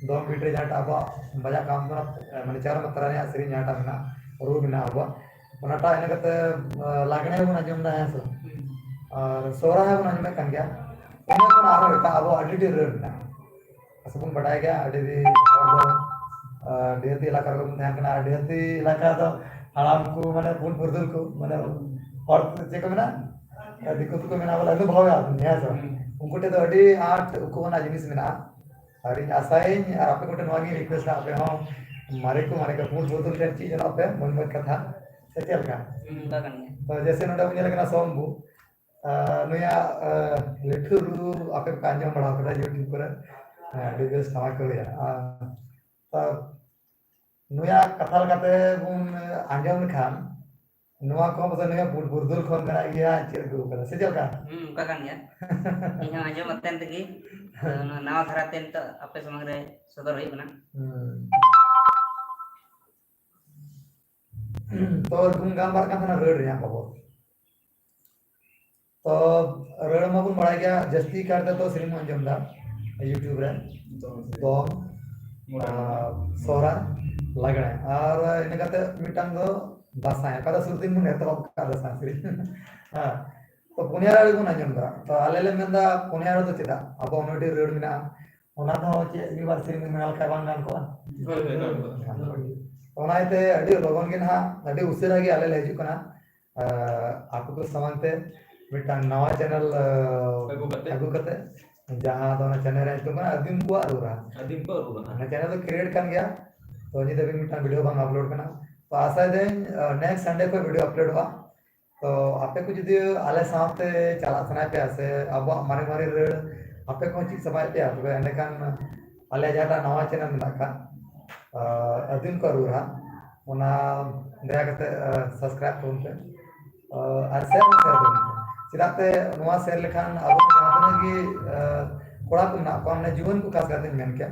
ᱫᱚᱝ beat ᱨᱮ ᱡᱟᱦᱟᱸᱴᱟᱜ ᱟᱵᱚᱣᱟᱜ ᱵᱟᱡᱟᱜ ᱠᱟᱱ ᱛᱟᱵᱚᱱᱟ, ᱢᱟᱱᱮ ᱪᱟᱨ ᱢᱟᱛᱨᱟ ᱨᱮᱭᱟᱜ ᱥᱮᱨᱮᱧ ᱡᱟᱦᱟᱸᱴᱟᱜ ᱢᱮᱱᱟᱜᱼᱟ, ᱨᱩ ᱢᱮᱱᱟᱜᱼᱟ ᱟᱵᱚᱣᱟᱜ, ᱚᱱᱟᱴᱟᱜ ᱤᱱᱟᱹ ᱠᱟᱛᱮ, ᱟᱸ, ᱞᱟᱜᱽᱬᱮ ᱦᱚᱸᱵᱚᱱ ᱟᱸᱡᱚᱢ ᱮᱫᱟ, ᱦᱮᱸ ᱥᱮ ᱵᱟᱝ? ᱟᱨ ᱥᱚᱦᱨᱟᱭ ᱦᱚᱸᱵᱚᱱ ᱟᱸᱡᱚᱢᱮᱫ ᱠᱟᱱ ᱜᱮᱭᱟ᱾ ᱤᱱᱟᱹ ᱠᱷᱚᱱ ᱟᱨᱦᱚᱸ ᱮᱴᱟᱜ ᱟᱵᱚᱣᱟᱜ ᱟᱹᱰᱤ ᱰᱷᱮᱨ ᱨᱟᱹᱲ ᱢᱮᱱᱟᱜᱼᱟ᱾ ᱟᱥᱟ ᱵᱚᱱ ᱵᱟᱰᱟᱭ ᱜᱮᱭᱟ, ᱟᱹᱰᱤ ᱦᱚᱲ ᱫᱚ, ᱟᱸ, ᱰᱤᱦᱟᱹᱛᱤ ᱮᱞᱟᱠᱟ ᱨᱮᱵᱚᱱ ᱛᱟᱦᱮᱱ ᱠᱟᱱᱟ᱾ ᱟᱨ ᱰᱤᱦᱟᱹᱛᱤ ᱮᱞᱟᱠᱟ ᱫᱚ ᱦᱟᱲᱟᱢ ᱠᱚ, ᱢᱟᱱᱮ ᱵᱚᱱ ᱯᱩᱨᱩᱫᱷᱩᱞ ᱠᱚ, ᱢᱟᱱᱮ ᱦᱚᱲ ᱪᱮᱫ ᱠᱚ ᱢᱮᱱᱟ, ᱫᱤᱠᱩ ᱛᱮᱠᱚ ᱢᱮᱱᱟ ᱵᱚᱞᱮ ᱚᱱᱩᱵᱷᱚᱵ ᱟᱨ ᱦᱮᱸ ᱥᱮ ᱵᱟᱝ? ᱩᱱᱠᱩ ᱴᱷᱮᱱ ᱫᱚ ᱟᱹᱰᱤ ᱟᱸᱴ ᱩᱠᱩ ᱟᱱᱟᱜ ᱡᱤᱱᱤᱥ ᱢᱮᱱᱟᱜᱼᱟ᱾ ᱟᱨ ᱤᱧ ᱟᱥᱟᱭᱟᱹᱧ ᱟᱨ ᱟᱯᱮ ᱠᱚᱴᱷᱮᱱ ᱱᱚᱣᱟ ᱜᱤᱧ ᱨᱤᱠᱩᱭᱮᱥᱴᱟ, ᱟᱯᱮ ᱦᱚᱸ ᱢᱟᱨᱮ ᱠᱚ ᱢᱟᱨᱮ ᱠᱚ ᱯᱩᱨᱩᱫᱷᱩᱞ ᱴᱷᱮᱱ ᱪᱮᱫ ᱡᱚᱱᱚᱜ ᱯᱮ ᱢᱚᱡᱽ ᱢᱚᱡᱽ ᱠᱟᱛᱷᱟ, ᱥᱮ ᱪᱮᱫ ᱞᱮᱠᱟ? ᱦᱩᱸ, ᱚᱱᱠᱟ ᱠᱟᱱ ᱜᱮᱭᱟ᱾ ᱛᱚ ᱡᱮᱭᱥᱮ ᱱᱚᱰᱮ ᱵᱚᱱ ᱧᱮᱞ ᱠᱟᱱᱟ ᱥᱚᱢᱵᱷᱩ, ᱱᱩᱭᱟᱜ ᱞᱤᱴᱷᱩ ᱨᱩ ᱟᱯᱮ ᱯᱮ ᱟᱸᱡᱚᱢ ᱵᱟᱲᱟ ᱠᱟᱫᱟ YouTube ᱠᱚᱨᱮ᱾ ᱦᱮᱸ, ᱟᱹᱰᱤ ᱵᱮᱥ ᱱᱟᱣᱟ ᱠᱚ ᱞᱟᱹᱭᱟ᱾ ᱟᱨ ᱱᱩᱭᱟᱜ ᱠᱟᱛᱷᱟ ᱞᱮᱠᱟᱛᱮ ᱵᱚᱱ ᱟᱸᱡᱚᱢ ᱞᱮᱠᱷᱟᱱ, ᱱᱚᱣᱟ ᱠᱚᱦᱚᱸ ᱯᱟᱥᱮ ᱱᱩᱭᱟᱜ ᱯᱩᱨ-, ᱯᱩᱨᱩᱫᱷᱩᱞ ᱠᱷᱚᱱ ᱢᱮᱱᱟᱜ ᱜᱮᱭᱟ, ᱪᱮᱫ ᱟᱹᱜᱩ ᱠᱟᱫᱟ, ᱥᱮ ᱪᱮᱫ ᱞᱮᱠᱟ? ᱦᱩᱸ, ᱚᱱᱠᱟ ᱠᱟᱱ ᱜᱮᱭᱟ᱾ ᱤᱧ ᱦᱚᱸ ᱟᱸᱡᱚᱢ ᱟᱛᱮᱱ ᱛᱮᱜᱮ, ᱟᱫᱚ ᱱᱚᱣᱟ ᱱᱟᱣᱟ ᱫᱷᱟᱨᱟᱛᱮ ᱱᱤᱛᱚᱜ ᱟᱯᱮ ᱥᱟᱢᱟᱝ ᱨᱮ ᱥᱚᱫᱚᱨ ᱦᱩᱭᱩᱜ ᱠᱟᱱᱟ᱾ ᱦᱩᱸ᱾ ᱛᱚ, ᱵᱚᱱ ᱜᱟᱞᱢᱟᱨᱟᱜ ᱠᱟᱱ ᱛᱟᱦᱮᱱᱟ ᱨᱟᱹᱲ ᱨᱮᱭᱟᱜ ᱵᱟᱵᱚᱫ᱾ ᱛᱚ, ᱨᱟᱹᱲ ᱢᱟᱵᱚᱱ ᱵᱟᱲᱟᱭ ᱜᱮᱭᱟ, ᱡᱟᱹᱥᱛᱤ ᱠᱟᱨ ᱛᱮᱫᱚ ᱥᱮᱨᱮᱧ ᱵᱚᱱ ᱟᱸᱡᱚᱢ ᱮᱫᱟ YouTube ᱨᱮ᱾ ᱫᱚᱝ, ᱥᱚᱦᱨᱟᱭ, ᱞᱟᱜᱽᱲᱮ᱾ ᱟᱨ ᱤᱱᱟᱹ ᱠᱟᱛᱮ ᱢᱤᱫᱴᱟᱝ ᱫᱚ ᱫᱟᱸᱥᱟᱭ, ᱚᱠᱟ ᱫᱚ ᱥᱩᱨ ᱫᱤᱱ ᱵᱚᱱ ᱮᱛᱚᱦᱚᱵ ᱠᱟᱜᱼᱟ ᱫᱟᱸᱥᱟᱭ ᱥᱮᱨᱮᱧ᱾ ᱦᱮᱸ, ᱛᱚ ᱯᱩᱱᱭᱟ ᱨᱟᱹᱲ ᱵᱚᱱ ᱟᱸᱡᱚᱢ ᱮᱫᱟ᱾ ᱛᱚ ᱟᱞᱮ ᱞᱮ ᱢᱮᱱᱫᱟ, ᱯᱩᱱᱭᱟ ᱨᱟᱹᱲ ᱫᱚ ᱪᱮᱫᱟᱜ? ᱟᱵᱚ ᱩᱱᱟᱹᱜ ᱰᱷᱮᱨ ᱨᱟᱹᱲ ᱢᱮᱱᱟᱜᱼᱟ, ᱚᱱᱟ ᱫᱚ ᱪᱮᱫ ᱢᱤᱫ ᱵᱟᱨ ᱥᱮᱨᱮᱧ ᱵᱮᱱ ᱢᱮᱱ ᱞᱮᱠᱷᱟᱱ ᱵᱟᱝ ᱜᱟᱱ ᱠᱚᱜᱼᱟ? ᱦᱳᱭ, ᱦᱳᱭ, ᱜᱟᱱ ᱠᱚᱜᱼᱟ᱾ ᱚᱱᱟ ᱤᱭᱟᱹᱛᱮ ᱟᱹᱰᱤ ᱞᱚᱜᱚᱱ ᱜᱮ ᱱᱟᱦᱟᱜ, ᱟᱹᱰᱤ ᱩᱥᱟᱹᱨᱟ ᱜᱮ ᱟᱞᱮ ᱞᱮ ᱦᱤᱡᱩᱜ ᱠᱟᱱᱟ᱾ ᱟᱯᱮ ᱠᱚ ᱥᱟᱢᱟᱝ ᱛᱮ ᱢᱤᱫᱴᱟᱝ ᱱᱟᱣᱟ ᱪᱮᱱᱮᱞ ᱟᱹᱜᱩ ᱠᱟᱛᱮ᱾ ᱟᱹᱜᱩ ᱠᱟᱛᱮ, ᱡᱟᱦᱟᱸ ᱫᱚ ᱚᱱᱟ ᱪᱮᱱᱮᱞ ᱨᱮᱭᱟᱜ ᱧᱩᱛᱩᱢ ᱠᱟᱱᱟ ᱟᱹᱫᱤᱢ ᱠᱚᱣᱟᱜ ᱨᱩ ᱨᱟᱦᱟ᱾ ᱟᱹᱫᱤᱢ ᱠᱚᱣᱟᱜ ᱨᱩ ᱨᱟᱦᱟ᱾ ᱚᱱᱟ ᱪᱮᱱᱮᱞ ᱫᱚ ᱠᱨᱤᱭᱮᱴ ᱠᱟᱱ ᱜᱮᱭᱟ, ᱛᱚ ᱱᱤᱛ ᱫᱷᱟᱹᱵᱤᱡ ᱢᱤᱫᱴᱟᱝ ᱵᱷᱤᱰᱤᱭᱳ ᱵᱟᱝ ᱟᱯᱞᱳᱰ ᱠᱟᱱᱟ᱾ ᱛᱚ ᱟᱥᱟᱭ ᱫᱟᱹᱧ ᱱᱮᱠᱥᱴ ᱥᱟᱱᱰᱮ ᱠᱷᱚᱱ ᱵᱷᱤᱰᱤᱭᱳ ᱟᱯᱞᱳᱰᱚᱜᱼᱟ᱾ ᱛᱚ ᱟᱯᱮ ᱠᱚ ᱡᱩᱫᱤ ᱟᱞᱮ ᱥᱟᱶᱛᱮ ᱪᱟᱞᱟᱜ ᱥᱟᱱᱟᱭᱮᱫ ᱯᱮᱭᱟ ᱥᱮ ᱟᱵᱚᱣᱟᱜ ᱢᱟᱨᱮ ᱢᱟᱨᱮ ᱨᱟᱹᱲ ᱟᱯᱮ ᱠᱚᱦᱚᱸ ᱪᱮᱫ ᱥᱟᱱᱟᱭᱮᱫ ᱯᱮᱭᱟ, ᱛᱚᱵᱮ ᱮᱸᱰᱮᱠᱷᱟᱱ ᱟᱞᱮ ᱡᱟᱦᱟᱸᱴᱟᱜ ᱱᱟᱣᱟ ᱪᱮᱱᱮᱞ ᱢᱮᱱᱟᱜ ᱟᱠᱟᱫ, ᱟᱹᱫᱤᱢ ᱠᱚᱣᱟᱜ ᱨᱩ ᱨᱟᱦᱟ, ᱚᱱᱟ ᱫᱟᱭᱟ ᱠᱟᱛᱮ ᱥᱟᱵᱥᱠᱨᱟᱭᱤᱵ ᱛᱟᱵᱚᱱ ᱯᱮ᱾ ᱟᱨ ᱥᱮᱭᱟᱨ ᱦᱚᱸ ᱥᱮᱭᱟᱨ ᱛᱟᱵᱚᱱ ᱯᱮ᱾ ᱪᱮᱫᱟᱜ ᱥᱮ ᱱᱚᱣᱟ ᱥᱮᱭᱟᱨ ᱞᱮᱠᱷᱟᱱ ᱟᱵᱚ ᱡᱟᱦᱟᱸ ᱛᱤᱱᱟᱹᱜ ᱜᱮ ᱠᱚᱲᱟ ᱠᱚ ᱢᱮᱱᱟᱜ ᱠᱚᱣᱟ, ᱢᱟᱱᱮ ᱡᱩᱣᱟᱹᱱ ᱠᱚ ᱠᱷᱟᱥ ᱠᱟᱛᱮᱧ ᱢᱮᱱ ᱠᱮᱭᱟ,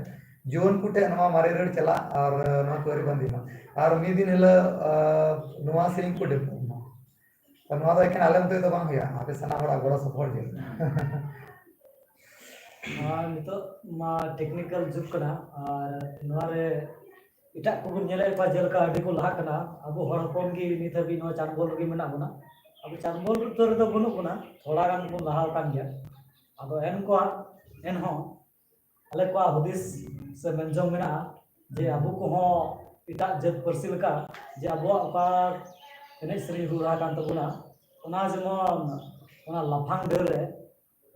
ᱡᱩᱣᱟᱹᱱ ᱠᱚ ᱴᱷᱮᱱ ᱱᱚᱣᱟ ᱢᱟᱨᱮ ᱨᱟᱹᱲ ᱪᱟᱞᱟᱜ ᱟᱨ ᱱᱚᱣᱟ ᱠᱚ ᱟᱹᱨᱤ ᱵᱟᱸᱫᱤ ᱢᱟ᱾ ᱟᱨ ᱢᱤᱫ ᱫᱤᱱ ᱦᱤᱞᱳᱜ ᱱᱚᱣᱟ ᱥᱮᱨᱮᱧ ᱠᱚ ᱰᱮᱵᱷᱞᱚᱯ ᱢᱟ᱾ ᱛᱚ ᱱᱚᱣᱟ ᱫᱚ ᱮᱠᱷᱮᱱ ᱟᱞᱮ ᱢᱚᱛᱚ ᱫᱚ ᱵᱟᱝ ᱦᱩᱭᱩᱜᱼᱟ, ᱟᱯᱮ ᱥᱟᱱᱟᱢ ᱦᱚᱲᱟᱜ ᱜᱚᱲᱚ ᱥᱚᱯᱚᱦᱚᱫ ᱜᱮ᱾ ᱟᱨ ᱱᱤᱛᱚᱜ ᱢᱟ ᱴᱮᱠᱱᱤᱠᱮᱞ ᱡᱩᱜᱽ ᱠᱟᱱᱟ, ᱟᱨ ᱱᱚᱣᱟ ᱨᱮ ᱮᱴᱟᱜ ᱠᱚᱵᱚᱱ ᱧᱮᱞᱮᱫ ᱠᱚᱣᱟ, ᱡᱮᱞᱮᱠᱟ ᱟᱹᱰᱤ ᱠᱚ ᱞᱟᱦᱟᱜ ᱠᱟᱱᱟ᱾ ᱟᱵᱚ ᱦᱚᱲ ᱦᱚᱯᱚᱱ ᱜᱮ ᱱᱤᱛ ᱦᱟᱹᱵᱤᱡ ᱱᱚᱣᱟ ᱪᱟᱱᱵᱚᱞ ᱨᱮᱜᱮ ᱢᱮᱱᱟᱜ ᱵᱚᱱᱟ᱾ ᱟᱵᱚ ᱪᱟᱱᱵᱚᱞ ᱩᱛᱟᱹᱨ ᱨᱮᱫᱚ ᱵᱟᱹᱱᱩᱜ ᱵᱚᱱᱟ, ᱛᱷᱚᱲᱟ ᱜᱟᱱ ᱵᱚᱱ ᱞᱟᱦᱟ ᱟᱠᱟᱱ ᱜᱮᱭᱟ᱾ ᱟᱫᱚ ᱮᱱ ᱠᱚᱣᱟ, ᱮᱱᱦᱚᱸ ᱟᱞᱮ ᱠᱚᱣᱟᱜ ᱦᱩᱫᱤᱥ ᱥᱮ ᱢᱮᱱ ᱡᱚᱝ ᱢᱮᱱᱟᱜᱼᱟ ᱡᱮ ᱟᱵᱚ ᱠᱚᱦᱚᱸ ᱮᱴᱟᱜ ᱡᱟᱹᱛ ᱯᱟᱹᱨᱥᱤ ᱞᱮᱠᱟ ᱡᱮ ᱟᱵᱚᱣᱟᱜ ᱚᱠᱟ ᱮᱱᱮᱡ ᱥᱮᱨᱮᱧ ᱨᱩ ᱨᱟᱦᱟ ᱠᱟᱱ ᱛᱟᱵᱚᱱᱟ, ᱚᱱᱟ ᱡᱮᱢᱚᱱ ᱚᱱᱟ ᱞᱟᱯᱷᱟᱝ ᱰᱟᱹᱨ ᱨᱮ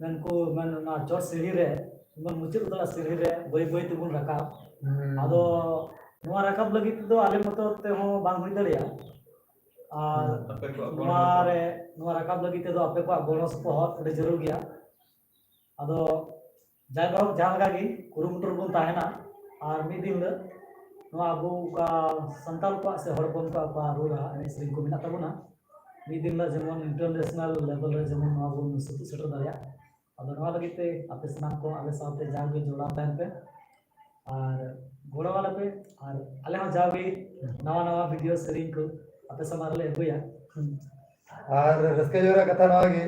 ᱢᱮᱱᱠᱚ ᱢᱮᱱ ᱚᱱᱟ ᱪᱚᱴ ᱥᱤᱲᱦᱤ ᱨᱮ ᱡᱮᱢᱚᱱ ᱢᱩᱪᱟᱹᱫ ᱩᱛᱟᱹᱨᱟᱜ ᱥᱤᱲᱦᱤ ᱨᱮ ᱵᱟᱹᱭ ᱵᱟᱹᱭ ᱛᱮᱵᱚᱱ ᱨᱟᱠᱟᱵ᱾ ᱦᱩᱸ᱾ ᱟᱫᱚ ᱱᱚᱣᱟ ᱨᱟᱠᱟᱵ ᱞᱟᱹᱜᱤᱫ ᱛᱮᱫᱚ ᱟᱞᱮ ᱢᱚᱛᱚ ᱛᱮᱦᱚᱸ ᱵᱟᱝ ᱦᱩᱭ ᱫᱟᱲᱮᱭᱟᱜᱼᱟ᱾ ᱟᱨ ᱟᱯᱮ ᱠᱚᱣᱟᱜ ᱜᱚᱲᱚ ᱱᱚᱣᱟ ᱨᱮ, ᱱᱚᱣᱟ ᱨᱟᱠᱟᱵ ᱞᱟᱹᱜᱤᱫ ᱛᱮᱫᱚ ᱟᱯᱮ ᱠᱚᱣᱟᱜ ᱜᱚᱲᱚ ᱥᱚᱯᱚᱦᱚᱫ ᱟᱹᱰᱤ ᱡᱟᱹᱨᱩᱲ ᱜᱮᱭᱟ᱾ ᱟᱫᱚ ᱡᱟᱭᱦᱳᱠ, ᱡᱟᱦᱟᱸ ᱞᱮᱠᱟ ᱜᱮ ᱠᱩᱨᱩᱢᱩᱴᱩ ᱨᱮᱵᱚᱱ ᱛᱟᱦᱮᱱᱟ᱾ ᱟᱨ ᱢᱤᱫ ᱫᱤᱱ ᱦᱤᱞᱳᱜ ᱱᱚᱣᱟ ᱟᱵᱚ ᱚᱠᱟ ᱥᱟᱱᱛᱟᱲ ᱠᱚᱣᱟᱜ ᱥᱮ ᱦᱚᱲ ᱦᱚᱯᱚᱱ ᱠᱚᱣᱟᱜ ᱚᱠᱟ ᱨᱩ ᱨᱟᱦᱟ, ᱮᱱᱮᱡ ᱥᱮᱨᱮᱧ ᱠᱚ ᱢᱮᱱᱟᱜ ᱛᱟᱵᱚᱱᱟ, ᱢᱤᱫ ᱫᱤᱱ ᱦᱤᱞᱳᱜ ᱡᱮᱢᱚᱱ international level ᱨᱮ ᱡᱮᱢᱚᱱ ᱱᱚᱣᱟ ᱵᱚᱱ ᱥᱟᱹᱛ ᱥᱮᱴᱮᱨ ᱫᱟᱲᱮᱭᱟᱜᱼᱟ᱾ ᱟᱫᱚ ᱱᱚᱣᱟ ᱞᱟᱹᱜᱤᱫ ᱛᱮ ᱟᱯᱮ ᱥᱟᱱᱟᱢ ᱠᱚ ᱟᱞᱮ ᱥᱟᱶᱛᱮ ᱡᱟᱣᱜᱮ ᱡᱚᱲᱟᱣ ᱛᱟᱦᱮᱱ ᱯᱮ ᱟᱨ ᱜᱚᱲᱚ ᱟᱞᱮ ᱯᱮ᱾ ᱟᱨ ᱟᱞᱮ ᱦᱚᱸ ᱡᱟᱣᱜᱮ ᱱᱟᱣᱟ ᱱᱟᱣᱟ ᱵᱷᱤᱰᱤᱭᱳ ᱥᱮᱨᱮᱧ ᱠᱚ ᱟᱯᱮ ᱥᱟᱢᱟᱝ ᱨᱮᱞᱮ ᱟᱹᱜᱩᱭᱟ᱾ ᱟᱨ ᱨᱟᱹᱥᱠᱟᱹ ᱡᱚᱝ ᱨᱮᱭᱟᱜ ᱠᱟᱛᱷᱟ ᱱᱚᱣᱟ ᱜᱮ,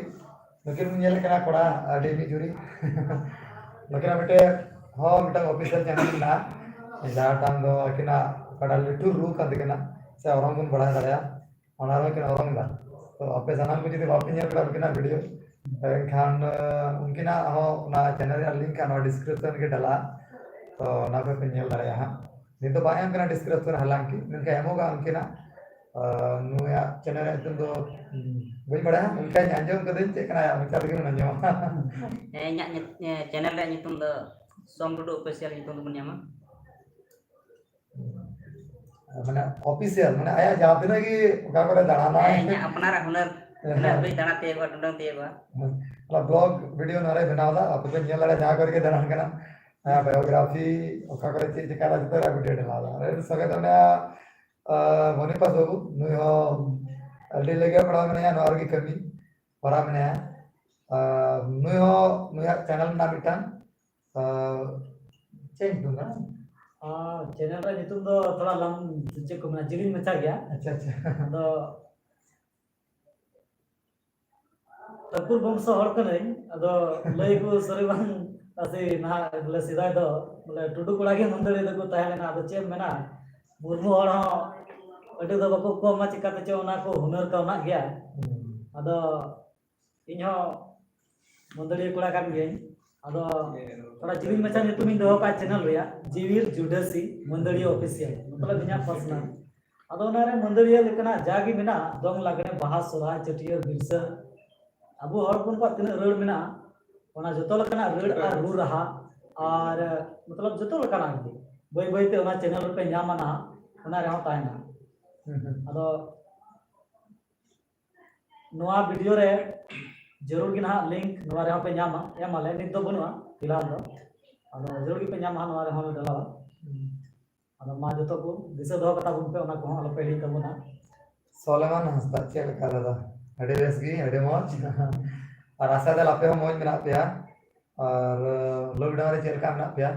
ᱱᱩᱠᱤᱱ ᱧᱮᱞ ᱠᱟᱱᱟ ᱠᱚᱲᱟ ᱟᱹᱰᱤ ᱢᱤᱫ ᱡᱩᱨᱤ᱾ ᱱᱩᱠᱤᱱᱟᱜ ᱢᱤᱫᱴᱮᱱ ᱦᱚᱸ ᱢᱤᱫᱴᱟᱝ ᱚᱯᱷᱤᱥᱤᱭᱟᱞ ᱪᱮᱱᱮᱞ ᱢᱮᱱᱟᱜᱼᱟ, ᱡᱟᱦᱟᱸ ᱴᱟᱝ ᱫᱚ ᱟᱹᱠᱤᱱᱟᱜ ᱚᱠᱟᱴᱟᱜ ᱞᱤᱴᱩᱨ ᱨᱩ ᱠᱟᱱ ᱛᱟᱹᱠᱤᱱᱟ ᱥᱮ ᱚᱨᱚᱝ ᱵᱚᱱ ᱵᱟᱲᱟᱭ ᱫᱟᱲᱮᱭᱟᱜᱼᱟ, ᱚᱱᱟ ᱨᱮᱦᱚᱸ ᱠᱤᱱ ᱚᱨᱚᱝ ᱮᱫᱟ᱾ ᱛᱚ ᱟᱯᱮ ᱥᱟᱱᱟᱢ ᱠᱚ ᱡᱩᱫᱤ ᱵᱟᱯᱮ ᱧᱮᱞ ᱠᱟᱫᱟ ᱩᱱᱠᱤᱱᱟᱜ ᱵᱷᱤᱰᱤᱭᱳ, ᱮᱱᱠᱷᱟᱱ ᱩᱱᱠᱤᱱᱟᱜ ᱦᱚᱸ ᱚᱱᱟ ᱪᱮᱱᱮᱞ ᱨᱮᱭᱟᱜ ᱞᱤᱝᱠ ᱱᱚᱣᱟ ᱰᱤᱥᱠᱨᱤᱯᱥᱚᱱ ᱨᱮᱜᱮ ᱰᱟᱞᱟᱜᱼᱟ᱾ ᱛᱚ ᱚᱱᱟ ᱠᱚᱯᱮ ᱧᱮᱞ ᱫᱟᱲᱮᱭᱟᱜᱼᱟ ᱦᱟᱸᱜ᱾ ᱱᱤᱛ ᱫᱚ ᱵᱟᱭ ᱮᱢ ᱠᱟᱱᱟ ᱰᱤᱥᱠᱨᱤᱯᱥᱚᱱ ᱨᱮ, ᱦᱟᱞᱟᱝᱠᱤ ᱢᱮᱱᱠᱷᱟᱱ ᱮᱢᱚᱜᱼᱟ ᱩᱱᱠᱤᱱᱟᱜ᱾ ᱱᱩᱭᱟᱜ ᱪᱮᱱᱮᱞ ᱨᱮᱭᱟᱜ ᱧᱩᱛᱩᱢ ᱫᱚ ᱵᱟᱹᱧ ᱵᱟᱲᱟᱭᱟ, ᱢᱮᱱᱠᱷᱟᱱ ᱟᱸᱡᱚᱢ ᱠᱟᱹᱫᱟᱹᱧ ᱪᱮᱫ ᱠᱟᱱᱟ ᱟᱭᱟᱜ ᱢᱚᱪᱟ ᱛᱮᱜᱮ ᱵᱚᱱ ᱟᱸᱡᱚᱢᱟ᱾ ᱦᱮᱸ, ᱤᱧᱟᱹᱜ ᱪᱮᱱᱮᱞ ᱨᱮᱭᱟᱜ ᱧᱩᱛᱩᱢ ᱫᱚ ᱥᱚᱢ ᱴᱩᱰᱩ ᱚᱯᱷᱤᱥᱤᱭᱟᱞ ᱧᱩᱛᱩᱢ ᱛᱮᱵᱚᱱ ᱧᱟᱢᱟ᱾ ᱢᱟᱱᱮ ᱚᱯᱷᱤᱥᱤᱭᱟᱞ ᱢᱟᱱᱮ ᱟᱭᱟᱜ ᱡᱟᱦᱟᱸ ᱛᱤᱱᱟᱹᱜ ᱜᱮ ᱚᱠᱟ ᱠᱚᱨᱮ ᱫᱟᱬᱟᱱᱟ᱾ ᱦᱮᱸ, ᱤᱧᱟᱹᱜ ᱟᱯᱱᱟᱨᱟᱜ ᱦᱩᱱᱟᱹᱨ ᱛᱤᱱᱟᱹᱜ ᱦᱟᱹᱵᱤᱡ ᱫᱟᱬᱟ ᱛᱤᱭᱳᱜᱚᱜᱼᱟ, ᱴᱩᱰᱟᱹᱝ ᱛᱤᱭᱳᱜᱚᱜᱼᱟ᱾ ᱚᱱᱟ ᱵᱞᱚᱜ ᱵᱷᱤᱰᱤᱭᱳ ᱱᱚᱰᱮ ᱵᱮᱱᱟᱣ ᱮᱫᱟ, ᱟᱯᱮ ᱯᱮ ᱧᱮᱞ ᱫᱟᱲᱮᱭᱟᱜᱼᱟ ᱡᱟᱦᱟᱸ ᱠᱚᱨᱮ ᱜᱮ ᱫᱟᱬᱟᱱ ᱠᱟᱱᱟ, ᱵᱟᱭᱳᱜᱨᱟᱯᱷᱤ ᱚᱠᱟ ᱠᱚᱨᱮ ᱪᱮᱫ ᱪᱮᱠᱟ ᱡᱚᱛᱚ ᱨᱮᱭᱟᱜ ᱵᱷᱤᱰᱤᱭᱳ ᱰᱟᱞᱟᱣ ᱮᱫᱟ᱾ ᱟᱨ ᱥᱚᱸᱜᱮ ᱛᱮ ᱢᱮᱱᱟᱭᱟ ᱢᱚᱱᱤᱯᱟᱥ ᱵᱟᱹᱵᱩ, ᱱᱩᱭ ᱦᱚᱸ ᱟᱹᱰᱤ ᱞᱟᱹᱜᱤᱫ ᱯᱟᱲᱦᱟᱣ ᱢᱮᱱᱟᱭᱟ, ᱱᱚᱣᱟ ᱨᱮᱜᱮ ᱠᱟᱹᱢᱤ ᱠᱚᱨᱟᱣ ᱢᱮᱱᱟᱭᱟ᱾ ᱟᱨ ᱱᱩᱭ ᱦᱚᱸ ᱱᱩᱭᱟᱜ ᱪᱮᱱᱮᱞ ᱢᱮᱱᱟᱜᱼᱟ ᱢᱤᱫᱴᱟᱝ, ᱟᱨ ᱪᱮᱫ ᱧᱩᱛᱩᱢ ᱠᱟᱱᱟ? ᱟᱨ ᱪᱮᱱᱮᱞ ᱨᱮᱭᱟᱜ ᱧᱩᱛᱩᱢ ᱫᱚ ᱛᱷᱚᱲᱟ ᱞᱟᱝ ᱪᱮᱫ ᱠᱚ ᱢᱮᱱᱟ, ᱡᱤᱞᱤᱧ ᱢᱟᱪᱷᱟ ᱜᱮᱭᱟ᱾ ᱟᱪᱪᱷᱟ ᱟᱪᱪᱷᱟ᱾ ᱟᱫᱚ ᱴᱷᱟᱹᱠᱩᱨ ᱵᱚᱝᱥᱚ ᱦᱚᱲ ᱠᱟᱹᱱᱟᱹᱧ, ᱟᱫᱚ ᱞᱟᱹᱭ ᱠᱚ ᱥᱟᱹᱨᱤ ᱵᱟᱝ ᱟᱥᱮ ᱱᱟᱦᱟᱜ ᱵᱚᱞᱮ ᱥᱮᱫᱟᱭ ᱫᱚ ᱵᱚᱞᱮ ᱴᱩᱰᱩ ᱠᱚᱲᱟ ᱜᱮ ᱢᱟᱹᱫᱟᱹᱲᱤᱭᱟᱹ ᱫᱚᱠᱚ ᱛᱟᱦᱮᱸ ᱞᱮᱱᱟ᱾ ᱟᱫᱚ ᱪᱮᱫ ᱮᱢ ᱢᱮᱱᱟ, ᱢᱩᱨᱢᱩ ᱦᱚᱲ ᱦᱚᱸ ᱟᱹᱰᱤ ᱫᱚ ᱵᱟᱠᱚ ᱠᱚᱢᱟ, ᱪᱤᱠᱟᱛᱮ ᱪᱚ ᱚᱱᱟ ᱠᱚ ᱦᱩᱱᱟᱹᱨ ᱠᱚ ᱢᱮᱱᱟᱜ ᱜᱮᱭᱟ᱾ ᱟᱫᱚ ᱤᱧ ᱦᱚᱸ ᱢᱟᱹᱫᱟᱹᱲᱤᱭᱟᱹ ᱠᱚᱲᱟ ᱠᱟᱱ ᱜᱤᱭᱟᱹᱧ᱾ ᱟᱫᱚ ᱛᱷᱚᱲᱟ ᱡᱤᱞᱤᱧ ᱢᱟᱪᱷᱟ ᱧᱩᱛᱩᱢ ᱤᱧ ᱫᱚᱦᱚ ᱠᱟᱜᱼᱟ ᱪᱮᱱᱮᱞ ᱨᱮᱭᱟᱜ, ᱡᱤᱣᱤᱨ ᱡᱩᱰᱟᱹᱥᱤ ᱢᱟᱹᱫᱟᱹᱲᱤᱭᱟᱹ ᱚᱯᱷᱤᱥᱤᱭᱟᱞ, ᱢᱚᱛᱞᱚᱵ ᱤᱧᱟᱹᱜ ᱯᱟᱨᱥᱚᱱᱟᱞ᱾ ᱟᱫᱚ ᱚᱱᱟᱨᱮ ᱢᱟᱹᱫᱟᱹᱲᱤᱭᱟᱹ ᱞᱮᱠᱟᱱᱟᱜ ᱡᱟᱜᱮ ᱢᱮᱱᱟᱜᱼᱟ, ᱫᱚᱝ, ᱞᱟᱜᱽᱲᱮ, ᱵᱟᱦᱟ, ᱥᱚᱨᱦᱟᱭ, ᱪᱟᱹᱴᱭᱟᱹᱨ, ᱵᱤᱨᱥᱟᱹ, ᱟᱵᱚ ᱦᱚᱲ ᱦᱚᱯᱚᱱ ᱠᱚᱣᱟᱜ ᱛᱤᱱᱟᱹᱜ ᱨᱟᱹᱲ ᱢᱮᱱᱟᱜᱼᱟ, ᱚᱱᱟ ᱡᱚᱛᱚ ᱞᱮᱠᱟᱱᱟᱜ ᱨᱟᱹᱲ ᱟᱨ ᱨᱩ ᱨᱟᱦᱟ ᱟᱨ ᱢᱚᱛᱞᱚᱵ ᱡᱚᱛᱚ ᱞᱮᱠᱟᱱᱟᱜ ᱜᱮ ᱵᱟᱹᱭ ᱵᱟᱹᱭᱛᱮ ᱚᱱᱟ ᱪᱮᱱᱮᱞ ᱨᱮᱯᱮ ᱧᱟᱢᱟ ᱱᱟᱦᱟᱜ, ᱚᱱᱟ ᱨᱮᱦᱚᱸ ᱛᱟᱦᱮᱱᱟ᱾ ᱟᱫᱚ ᱱᱚᱣᱟ ᱵᱷᱤᱰᱤᱭᱳ ᱨᱮ ᱡᱟᱹᱨᱩᱲ ᱜᱮ ᱱᱟᱦᱟᱜ ᱞᱤᱝᱠ ᱱᱚᱣᱟ ᱨᱮᱦᱚᱸ ᱯᱮ ᱧᱟᱢᱟ, ᱮᱢ ᱟᱞᱮ ᱱᱤᱛ ᱫᱚ ᱵᱟᱹᱱᱩᱜᱼᱟ ᱯᱷᱤᱞᱦᱟᱞ ᱫᱚ, ᱟᱫᱚ ᱡᱟᱹᱨᱩᱲ ᱜᱮᱯᱮ ᱧᱟᱢᱟ ᱱᱚᱣᱟ ᱨᱮᱦᱚᱸ ᱞᱮ ᱰᱟᱞᱟᱣᱟ᱾ ᱟᱫᱚ ᱢᱟ ᱡᱚᱛᱚ ᱠᱚ ᱫᱤᱥᱟᱹ ᱫᱚᱦᱚ ᱠᱟᱛᱟ ᱵᱚᱱ ᱯᱮ, ᱚᱱᱟ ᱠᱚᱦᱚᱸ ᱟᱞᱚ ᱯᱮ ᱦᱤᱲᱤᱧ ᱛᱟᱵᱚᱱᱟ᱾ ᱥᱚᱞᱮᱢᱟᱱ ᱦᱟᱸᱥᱫᱟ, ᱪᱮᱫ ᱞᱮᱠᱟ ᱫᱟᱫᱟ? ᱟᱹᱰᱤ ᱵᱮᱥ ᱜᱮ, ᱟᱹᱰᱤ ᱢᱚᱡᱽ᱾ ᱟᱨ ᱟᱥᱟ ᱫᱟᱞ ᱟᱯᱮ ᱦᱚᱸ ᱢᱚᱡᱽ ᱢᱮᱱᱟᱜ ᱯᱮᱭᱟ ᱟᱨ ᱞᱚᱠᱰᱟᱣᱩᱱ ᱨᱮ ᱪᱮᱫ ᱞᱮᱠᱟ ᱢᱮᱱᱟᱜ ᱯᱮᱭᱟ?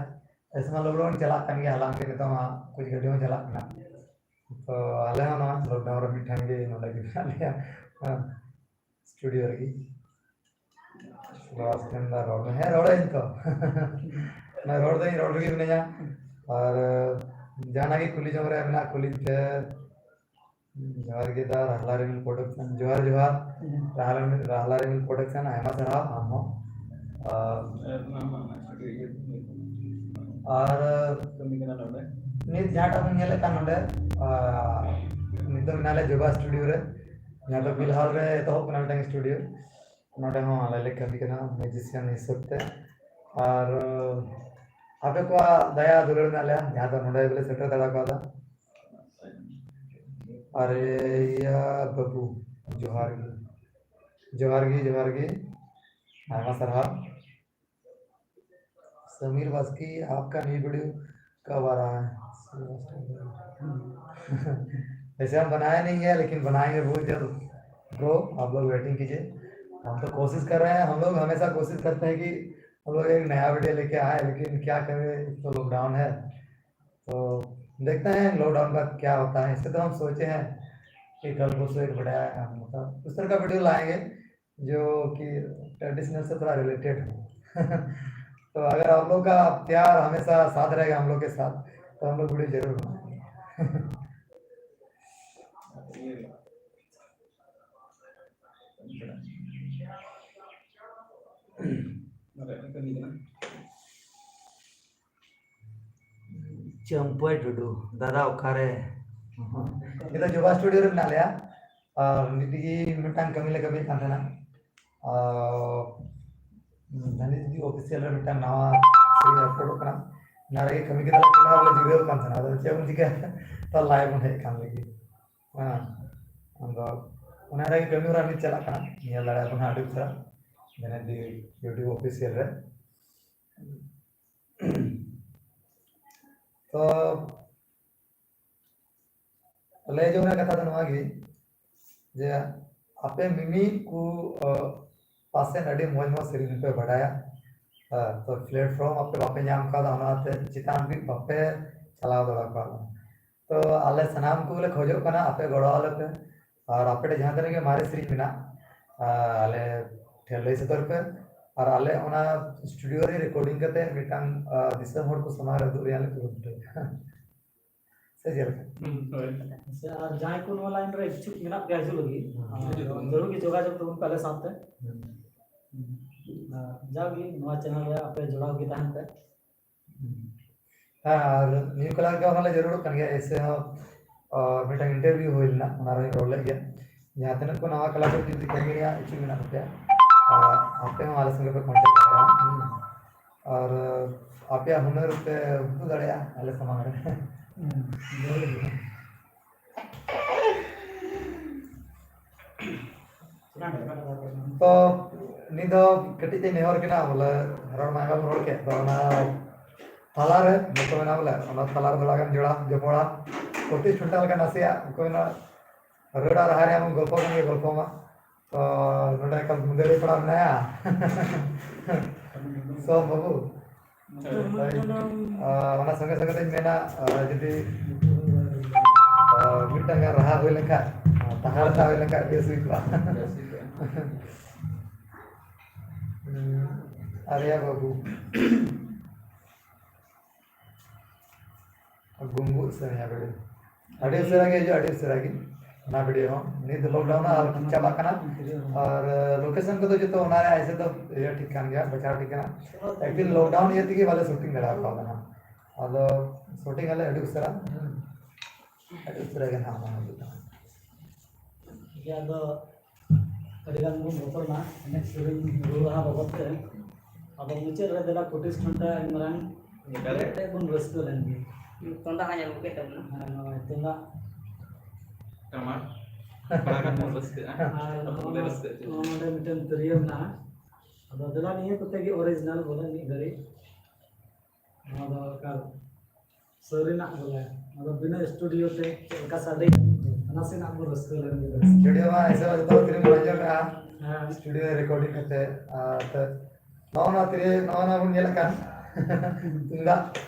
ᱮᱥᱢᱟ ᱞᱚᱠᱰᱟᱣᱩᱱ ᱪᱟᱞᱟᱜ ᱠᱟᱱ ᱜᱮᱭᱟ, ᱦᱟᱞᱟᱝ ᱛᱮ ᱱᱤᱛᱚᱝ ᱦᱟᱸᱜ ᱠᱩᱪ ᱜᱟᱹᱰᱤ ᱦᱚᱸ ᱪᱟᱞᱟᱜ ᱠᱟᱱᱟ᱾ ᱛᱚ ᱟᱞᱮ ᱦᱚᱸ ᱱᱚᱣᱟ ᱞᱚᱠᱰᱟᱣᱩᱱ ᱨᱮ ᱢᱤᱫᱴᱷᱮᱱ ᱜᱮ ᱱᱚᱰᱮ ᱜᱮ ᱢᱮᱱᱟᱜ ᱞᱮᱭᱟ᱾ ᱥᱴᱩᱰᱤᱭᱳ ᱨᱮᱜᱮ᱾ ᱵᱟᱥ ᱴᱷᱮᱱ ᱫᱚ ᱨᱚᱲ ᱢᱮ᱾ ᱦᱮᱸ, ᱨᱚᱲᱟᱹᱧ ᱛᱚ᱾ ᱚᱱᱟ ᱨᱚᱲ ᱫᱚᱧ ᱨᱚᱲ ᱨᱮᱜᱮ ᱢᱤᱱᱟᱹᱧᱟ᱾ ᱟᱨ ᱡᱟᱦᱟᱱᱟᱜ ᱜᱮ ᱠᱩᱞᱤ ᱡᱚᱝ ᱨᱮ ᱢᱮᱱᱟᱜ, ᱠᱩᱞᱤᱧ ᱯᱮ᱾ ᱡᱚᱦᱟᱨ ᱜᱮ ᱫᱟ, ᱨᱟᱦᱞᱟ ᱨᱤᱢᱤᱞ ᱯᱨᱚᱰᱟᱠᱥᱚᱱ᱾ ᱡᱚᱦᱟᱨ, ᱡᱚᱦᱟᱨ᱾ ᱨᱟᱦᱞᱟ ᱨᱤᱢᱤᱞ, ᱨᱟᱦᱞᱟ ᱨᱤᱢᱤᱞ ᱯᱨᱚᱰᱟᱠᱥᱚᱱ, ᱟᱭᱢᱟ ᱥᱟᱨᱦᱟᱣ ᱟᱢ ᱦᱚᱸ᱾ ᱟᱨ ᱟᱨ ᱱᱤᱛ ᱡᱟᱦᱟᱸᱴᱟᱜ ᱵᱚᱱ ᱧᱮᱞᱮᱫ ᱠᱟᱱ ᱱᱚᱰᱮ, ᱟᱨ ᱱᱤᱛ ᱫᱚ ᱢᱮᱱᱟᱜ ᱞᱮᱭᱟ ᱡᱳᱜᱟ ᱥᱴᱩᱰᱤᱭᱳ ᱨᱮ, ᱡᱟᱦᱟᱸ ᱫᱚ ᱯᱷᱤᱞᱦᱟᱞ ᱨᱮ ᱮᱛᱚᱦᱚᱵ ᱠᱟᱱᱟ ᱢᱤᱫᱴᱟᱝ ᱥᱴᱩᱰᱤᱭᱳ᱾ ᱱᱚᱰᱮ ᱦᱚᱸ ᱟᱞᱮ ᱞᱮ ᱠᱟᱹᱢᱤ ᱠᱟᱱᱟ ᱢᱮᱡᱤᱥᱤᱭᱟᱱ ᱦᱤᱥᱟᱹᱵ ᱛᱮ᱾ ᱟᱨ ᱟᱯᱮ ᱠᱚᱣᱟᱜ ᱫᱟᱭᱟ ᱫᱩᱞᱟᱹᱲ ᱢᱮᱱᱟᱜ ᱞᱮᱭᱟ, ᱡᱟᱦᱟᱸ ᱫᱚ ᱱᱚᱰᱮ ᱵᱚᱞᱮ ᱥᱮᱴᱮᱨ ᱫᱟᱲᱮ ᱠᱟᱣᱫᱟ᱾ ᱟᱨᱮ ᱭᱟ ᱵᱟᱹᱵᱩ, ᱡᱚᱦᱟᱨ ᱜᱮ, ᱡᱚᱦᱟᱨ ᱜᱮ, ᱡᱚᱦᱟᱨ ᱜᱮ, ᱟᱭᱢᱟ ᱥᱟᱨᱦᱟᱣ᱾ समीर बास्की, आपका न्यू वीडियो कब आ रहा है? वैसे हम बनाए नहीं है, लेकिन बनाएंगे बहुत जल्द। ब्रो, आप लोग वेटिंग कीजिए। हम तो कोशिश कर रहे हैं, हम लोग हमेशा कोशिश करते हैं कि हम लोग एक नया वीडियो लेके आए, लेकिन क्या करें, एक तो लॉकडाउन है। तो देखते हैं लॉकडाउन का क्या होता है। इससे तो हम सोचे हैं कि कल परसों एक बड़ा, मतलब, उस तरह का वीडियो लाएंगे जो कि ट्रेडिशनल से थोड़ा रिलेटेड हो। तो अगर आप लोग का प्यार हमेशा साथ रहेगा हम लोग के साथ, तो हम लोग वीडियो जरूर बनाएंगे। ᱪᱟᱹᱢᱯᱟᱹᱭ ᱴᱩᱰᱩ, ᱫᱟᱫᱟ ᱚᱠᱟᱨᱮ? ᱱᱤᱛᱚᱜ ᱡᱳᱜᱟ ᱥᱴᱩᱰᱤᱭᱳ ᱨᱮ ᱢᱮᱱᱟᱜ ᱞᱮᱭᱟ᱾ ᱟᱨ ᱢᱤᱫᱴᱤᱡ ᱢᱤᱫᱴᱟᱝ ᱠᱟᱹᱢᱤ ᱞᱮ ᱠᱟᱹᱢᱤᱭᱮᱫ ᱠᱟᱱ ᱛᱟᱦᱮᱱᱟ᱾ ᱟᱨ ᱫᱷᱟᱹᱱᱤ ᱫᱤᱫᱤ ᱚᱯᱷᱤᱥᱤᱭᱟᱞ ᱨᱮ ᱢᱤᱫᱴᱟᱝ ᱱᱟᱣᱟ ᱥᱮᱨᱮᱧ ᱟᱯᱞᱳᱰᱚᱜ ᱠᱟᱱᱟ᱾ ᱚᱱᱟ ᱨᱮᱜᱮ ᱠᱟᱹᱢᱤ ᱠᱮᱫᱟ ᱞᱮ, ᱚᱱᱟ ᱨᱮᱞᱮ ᱡᱤᱨᱟᱹᱣ ᱠᱟᱱ ᱛᱟᱦᱮᱱᱟ᱾ ᱟᱫᱚ ᱪᱮᱫ ᱵᱚᱱ ᱪᱤᱠᱟᱹᱭᱟ? ᱛᱚ ᱞᱟᱭᱤᱵᱷ ᱵᱚᱱ ᱦᱮᱡ ᱟᱠᱟᱱ ᱞᱟᱹᱜᱤᱫ᱾ ᱦᱮᱸ, ᱟᱫᱚ ᱚᱱᱟ ᱨᱮᱜᱮ ᱠᱟᱹᱢᱤ ᱦᱚᱨᱟ ᱱᱤᱛ ᱪᱟᱞᱟᱜ ᱠᱟᱱᱟ, ᱧᱮᱞ ᱫᱟᱲᱮᱭᱟᱜ ᱵᱚᱱ ᱦᱟᱸᱜ ᱟᱹᱰᱤ ᱩᱥᱟᱹᱨᱟ ᱡᱟᱦᱟᱸ ᱫᱤ YouTube official ᱨᱮ᱾ ᱛᱚ ᱞᱟᱹᱭ ᱡᱚᱝ ᱨᱮᱭᱟᱜ ᱠᱟᱛᱷᱟ ᱫᱚ ᱱᱚᱣᱟ ᱜᱮ ᱡᱮ ᱟᱯᱮ ᱢᱤᱢᱤᱫ ᱠᱚ ᱯᱟᱥᱮᱡ ᱟᱹᱰᱤ ᱢᱚᱡᱽ ᱢᱚᱡᱽ ᱥᱮᱨᱮᱧ ᱯᱮ ᱵᱟᱰᱟᱭᱟ, ᱛᱚ platform ᱟᱯᱮ ᱵᱟᱯᱮ ᱧᱟᱢ ᱠᱟᱫᱟ, ᱚᱱᱟᱛᱮ ᱪᱮᱛᱟᱱ ᱦᱟᱹᱵᱤᱡ ᱵᱟᱯᱮ ᱪᱟᱞᱟᱣ ᱫᱟᱲᱮ ᱠᱟᱣᱫᱟ᱾ ᱛᱚ ᱟᱞᱮ ᱥᱟᱱᱟᱢ ᱠᱚᱞᱮ ᱠᱷᱚᱡᱚᱜ ᱠᱟᱱᱟ ᱟᱯᱮ ᱜᱚᱲᱚ ᱟᱞᱮ ᱯᱮ, ᱟᱨ ᱟᱯᱮ ᱴᱷᱮᱱ ᱡᱟᱦᱟᱸ ᱛᱤᱱᱟᱹᱜ ᱜᱮ ᱢᱟᱨᱮ ᱥᱮᱨᱮᱧ ᱢᱮᱱᱟᱜ, ᱟᱞᱮ ᱴᱷᱮᱱ ᱞᱟᱹᱭ ᱥᱚᱫᱚᱨ ᱯᱮ, ᱟᱨ ᱟᱞᱮ ᱚᱱᱟ studio ᱨᱮ recording ᱠᱟᱛᱮ ᱢᱤᱫᱴᱟᱝ ᱫᱤᱥᱚᱢ ᱦᱚᱲ ᱠᱚ ᱥᱟᱢᱟᱝ ᱨᱮ ᱩᱫᱩᱜ ᱨᱮᱭᱟᱜ ᱞᱮ ᱠᱩᱨᱩᱢᱩᱴᱩᱭᱟ᱾ ᱥᱮ ᱪᱮᱫ ᱞᱮᱠᱟ? ᱦᱳᱭ᱾ ᱥᱮ ᱟᱨ ᱡᱟᱦᱟᱸᱭ ᱠᱚ ᱱᱚᱣᱟ line ᱨᱮ ᱤᱪᱪᱷᱩᱠ ᱢᱮᱱᱟᱜ ᱯᱮᱭᱟ ᱦᱤᱡᱩᱜ ᱞᱟᱹᱜᱤᱫ, ᱦᱩᱸ᱾ ᱟᱨ ᱡᱚᱨᱩᱨ ᱜᱮ ᱡᱳᱜᱟᱡᱳᱜᱽ ᱛᱟᱵᱚᱱ ᱯᱮ ᱟᱞᱮ ᱥᱟᱶᱛᱮ᱾ ᱦᱩᱸ᱾ ᱟᱨ ᱡᱟᱣᱜᱮ ᱱᱚᱣᱟ channel ᱨᱮ ᱟᱯᱮ ᱡᱚᱲᱟᱣ ᱜᱮ ᱛᱟᱦᱮᱱ ᱯᱮ᱾ ᱦᱮᱸ, ᱟᱨ ᱱᱤᱭᱩ ᱠᱟᱞᱟᱨ ᱜᱮ ᱦᱚᱸᱞᱮ ᱡᱟᱹᱨᱩᱲᱚᱜ ᱠᱟᱱ ᱜᱮᱭᱟ, ᱮᱭᱥᱮ ᱦᱚᱸ, ᱟᱨ ᱢᱤᱫᱴᱟᱝ interview ᱦᱩᱭ ᱞᱮᱱᱟ, ᱚᱱᱟ ᱨᱮᱧ ᱨᱚᱲ ᱞᱮᱫ ᱜᱮᱭᱟ᱾ ᱡᱟᱦᱟᱸ ᱛᱤᱱᱟᱹᱜ ᱠᱚ ᱱᱟᱣᱟ ᱠᱟᱞᱟᱨ ᱠᱚ ᱡᱩᱫᱤ ᱠᱟᱹᱢᱤ ᱨᱮᱭᱟᱜ ᱤᱪᱪᱷᱩ ᱢᱮᱱᱟᱜ ᱛᱟᱯᱮᱭᱟ, ᱟᱨ ᱟᱯᱮ ᱦᱚᱸ ᱟᱞᱮ ᱥᱚᱸᱜᱮ ᱯᱮ contact ᱫᱟᱲᱮᱭᱟᱜᱼᱟ᱾ ᱦᱩᱸ᱾ ᱟᱨ ᱟᱯᱮᱭᱟᱜ ᱦᱩᱱᱟᱹᱨ ᱯᱮ ᱩᱫᱩᱜ ᱫᱟᱲᱮᱭᱟᱜᱼᱟ ᱟᱞᱮ ᱥᱟᱢᱟᱝ ᱨᱮ᱾ ᱦᱩᱸ᱾ ᱛᱚ ᱱᱤᱛ ᱫᱚ ᱠᱟᱹᱴᱤᱡ ᱛᱮ ᱱᱮᱦᱚᱨ ᱠᱟᱱᱟ, ᱵᱚᱞᱮ ᱨᱚᱲ ᱢᱟ ᱟᱭᱢᱟ ᱵᱚᱱ ᱨᱚᱲ ᱠᱮᱫ, ᱛᱚ ᱚᱱᱟ ᱛᱟᱞᱟᱨᱮ ᱵᱟᱠᱚ ᱢᱮᱱᱟ, ᱵᱚᱞᱮ ᱚᱱᱟ ᱛᱟᱞᱟᱨᱮ ᱛᱷᱚᱲᱟ ᱜᱟᱱ ᱡᱚᱲᱟ ᱡᱚᱯᱚᱲᱟ, ᱯᱨᱚᱛᱤ ᱪᱷᱩᱴᱟ ᱞᱮᱠᱟ ᱱᱟᱥᱮᱭᱟᱜ ᱠᱚ ᱢᱮᱱᱟ, ᱨᱟᱹᱲ ᱟᱨ ᱨᱟᱦᱟ ᱨᱮᱭᱟᱜ ᱵᱚᱱ ᱜᱚᱞᱯᱚ ᱠᱟᱱ ᱜᱮ ᱜᱚᱞᱯᱚ ᱢᱟ᱾ ᱛᱚ ᱱᱚᱰᱮ ᱮᱠᱟᱞ ᱢᱩᱫᱟᱹᱲᱤ ᱯᱟᱲᱟ ᱢᱮᱱᱟᱭᱟ᱾ ᱥᱚᱢ ᱵᱟᱹᱵᱩ᱾ ᱦᱳᱭ᱾ ᱟᱨ ᱚᱱᱟ ᱥᱚᱸᱜᱮ ᱥᱚᱸᱜᱮ ᱛᱮᱧ ᱢᱮᱱᱟ, ᱟᱨ ᱡᱩᱫᱤ, ᱟᱨ ᱢᱤᱫᱴᱟᱝ ᱜᱟᱱ ᱨᱟᱦᱟ ᱦᱩᱭ ᱞᱮᱱᱠᱷᱟᱱ, ᱛᱟᱦᱟᱲ ᱨᱟᱦᱟ ᱦᱩᱭ ᱞᱮᱱᱠᱷᱟᱱ ᱵᱮᱥ ᱦᱩᱭ ᱠᱚᱜᱼᱟ᱾ ᱵᱮᱥ ᱦᱩᱭ ᱠᱚᱜᱼᱟ᱾ ᱦᱩᱸ, ᱟᱨᱮᱭᱟ ᱵᱟᱹᱵᱩ᱾ ᱜᱩᱝᱜᱩ ᱥᱮ ᱱᱤᱭᱟ video ᱟᱹᱰᱤ ᱩᱥᱟᱹᱨᱟ ᱜᱮ ᱦᱤᱡᱩᱜᱼᱟ, ᱟᱹᱰᱤ ᱩᱥᱟᱹᱨᱟ ᱜᱮ᱾ ᱚᱱᱟ video ᱦᱚᱸ ᱱᱤᱛ lockdown ᱟᱨ ᱪᱟᱵᱟᱜ ᱠᱟᱱᱟ᱾ ᱟᱨ location ᱠᱚᱫᱚ ᱡᱚᱛᱚ ᱚᱱᱟ ᱨᱮ ᱮᱭᱥᱮ ᱫᱚ ᱤᱭᱟᱹ ᱴᱷᱤᱠ ᱠᱟᱱ ᱜᱮᱭᱟ, ᱵᱟᱪᱷᱟᱣ ᱴᱷᱤᱠ ᱠᱟᱱᱟ᱾ Actually lockdown ᱤᱭᱟᱹ ᱛᱮᱜᱮ ᱵᱟᱞᱮ shooting ᱫᱟᱲᱮ ᱠᱟᱣᱫᱟ ᱱᱟᱦᱟᱜ᱾ ᱟᱫᱚ shooting ᱟᱞᱮ ᱟᱹᱰᱤ ᱩᱥᱟᱹᱨᱟ, ᱟᱹᱰᱤ ᱩᱥᱟᱹᱨᱟ ᱜᱮ ᱱᱟᱦᱟᱜ ᱚᱱᱟ ᱦᱤᱡᱩᱜ ᱠᱟᱱᱟ᱾ ᱴᱷᱤᱠ ᱜᱮᱭᱟ, ᱟᱫᱚ ᱟᱹᱰᱤ ᱜᱟᱱ ᱵᱚᱱ ᱨᱚᱯᱚᱲ ᱱᱟ ᱮᱱᱮᱡ ᱥᱮᱨᱮᱧ ᱨᱩ ᱨᱟᱦᱟ ᱵᱟᱵᱚᱫ ᱛᱮ᱾ ᱟᱫᱚ ᱢᱩᱪᱟᱹᱫ ᱨᱮ ᱫᱮᱞᱟ ᱯᱚᱸᱪᱤᱥ ᱜᱷᱚᱱᱴᱟ ᱟᱹᱰᱤ ᱢᱟᱨᱟᱝ ᱮᱠᱟᱞ᱾ ᱮᱱᱮᱡ ᱛᱮ ᱵᱚᱱ ᱨᱟᱹᱥᱠᱟᱹ ᱞᱮᱱ ᱜᱮ᱾ ᱛᱩᱢᱫᱟᱜ ᱦᱟᱸᱜ ᱧᱮᱞ ᱠᱮᱫ ᱛᱟᱵᱚᱱᱟ᱾ ᱦᱮᱸ, ᱱᱚᱜᱼᱚᱭ ᱛᱩᱢᱫᱟᱜ᱾ ᱴᱟᱢᱟᱠ᱾ ᱵᱟᱝ ᱵᱚᱱ ᱨᱟᱹᱥᱠᱟᱹᱜᱼᱟ᱾ ᱟᱨ ᱟᱵᱚ ᱱᱚᱣᱟ, ᱵᱚᱱ ᱨᱟᱹᱥᱠᱟᱹᱜᱼᱟ᱾ ᱱᱚᱣᱟ ᱱᱚᱰᱮ ᱢᱤᱫᱴᱮᱱ ᱛᱤᱨᱭᱳ ᱢᱮᱱᱟᱜᱼᱟ᱾ ᱟᱫᱚ ᱫᱮᱞᱟ, ᱱᱤᱭᱟᱹ ᱠᱚᱛᱮ ᱜᱮ original ᱵᱚᱞᱮ ᱢᱤᱫ ᱜᱷᱟᱹᱲᱤᱡ᱾ ᱱᱚᱣᱟ ᱫᱚ ᱮᱠᱟᱞ ᱥᱟᱹᱨᱤᱱᱟᱜ ᱵᱚᱞᱮ, ᱟᱫᱚ ᱵᱤᱱᱟᱹ studio ᱛᱮ ᱪᱮᱫ ᱞᱮᱠᱟ ᱥᱟᱰᱮ, ᱚᱱᱟ ᱥᱮᱱᱟᱜ ᱵᱚ ᱨᱟᱹᱥᱠᱟᱹ ᱞᱮᱱ ᱜᱮ᱾ Studio ᱢᱟ ᱮᱥᱮ ᱢᱟ ᱡᱚᱛᱚ ᱦᱚᱲ ᱛᱤᱨᱮᱢ ᱟᱸᱡᱚᱢᱮᱜᱼᱟ᱾ ᱦᱮᱸ᱾ Studio ᱨᱮ recording ᱠᱟᱛᱮ, ᱟᱨ ᱛᱮ ᱱᱚᱜᱼᱚ ᱱᱚᱣᱟ ᱛᱤᱨᱮ, ᱱᱚᱜᱼᱚ ᱱᱚᱣᱟ ᱵᱚᱱ ᱧᱮᱞᱮᱫ ᱠᱟᱱ ᱛᱩᱢᱫᱟᱜ,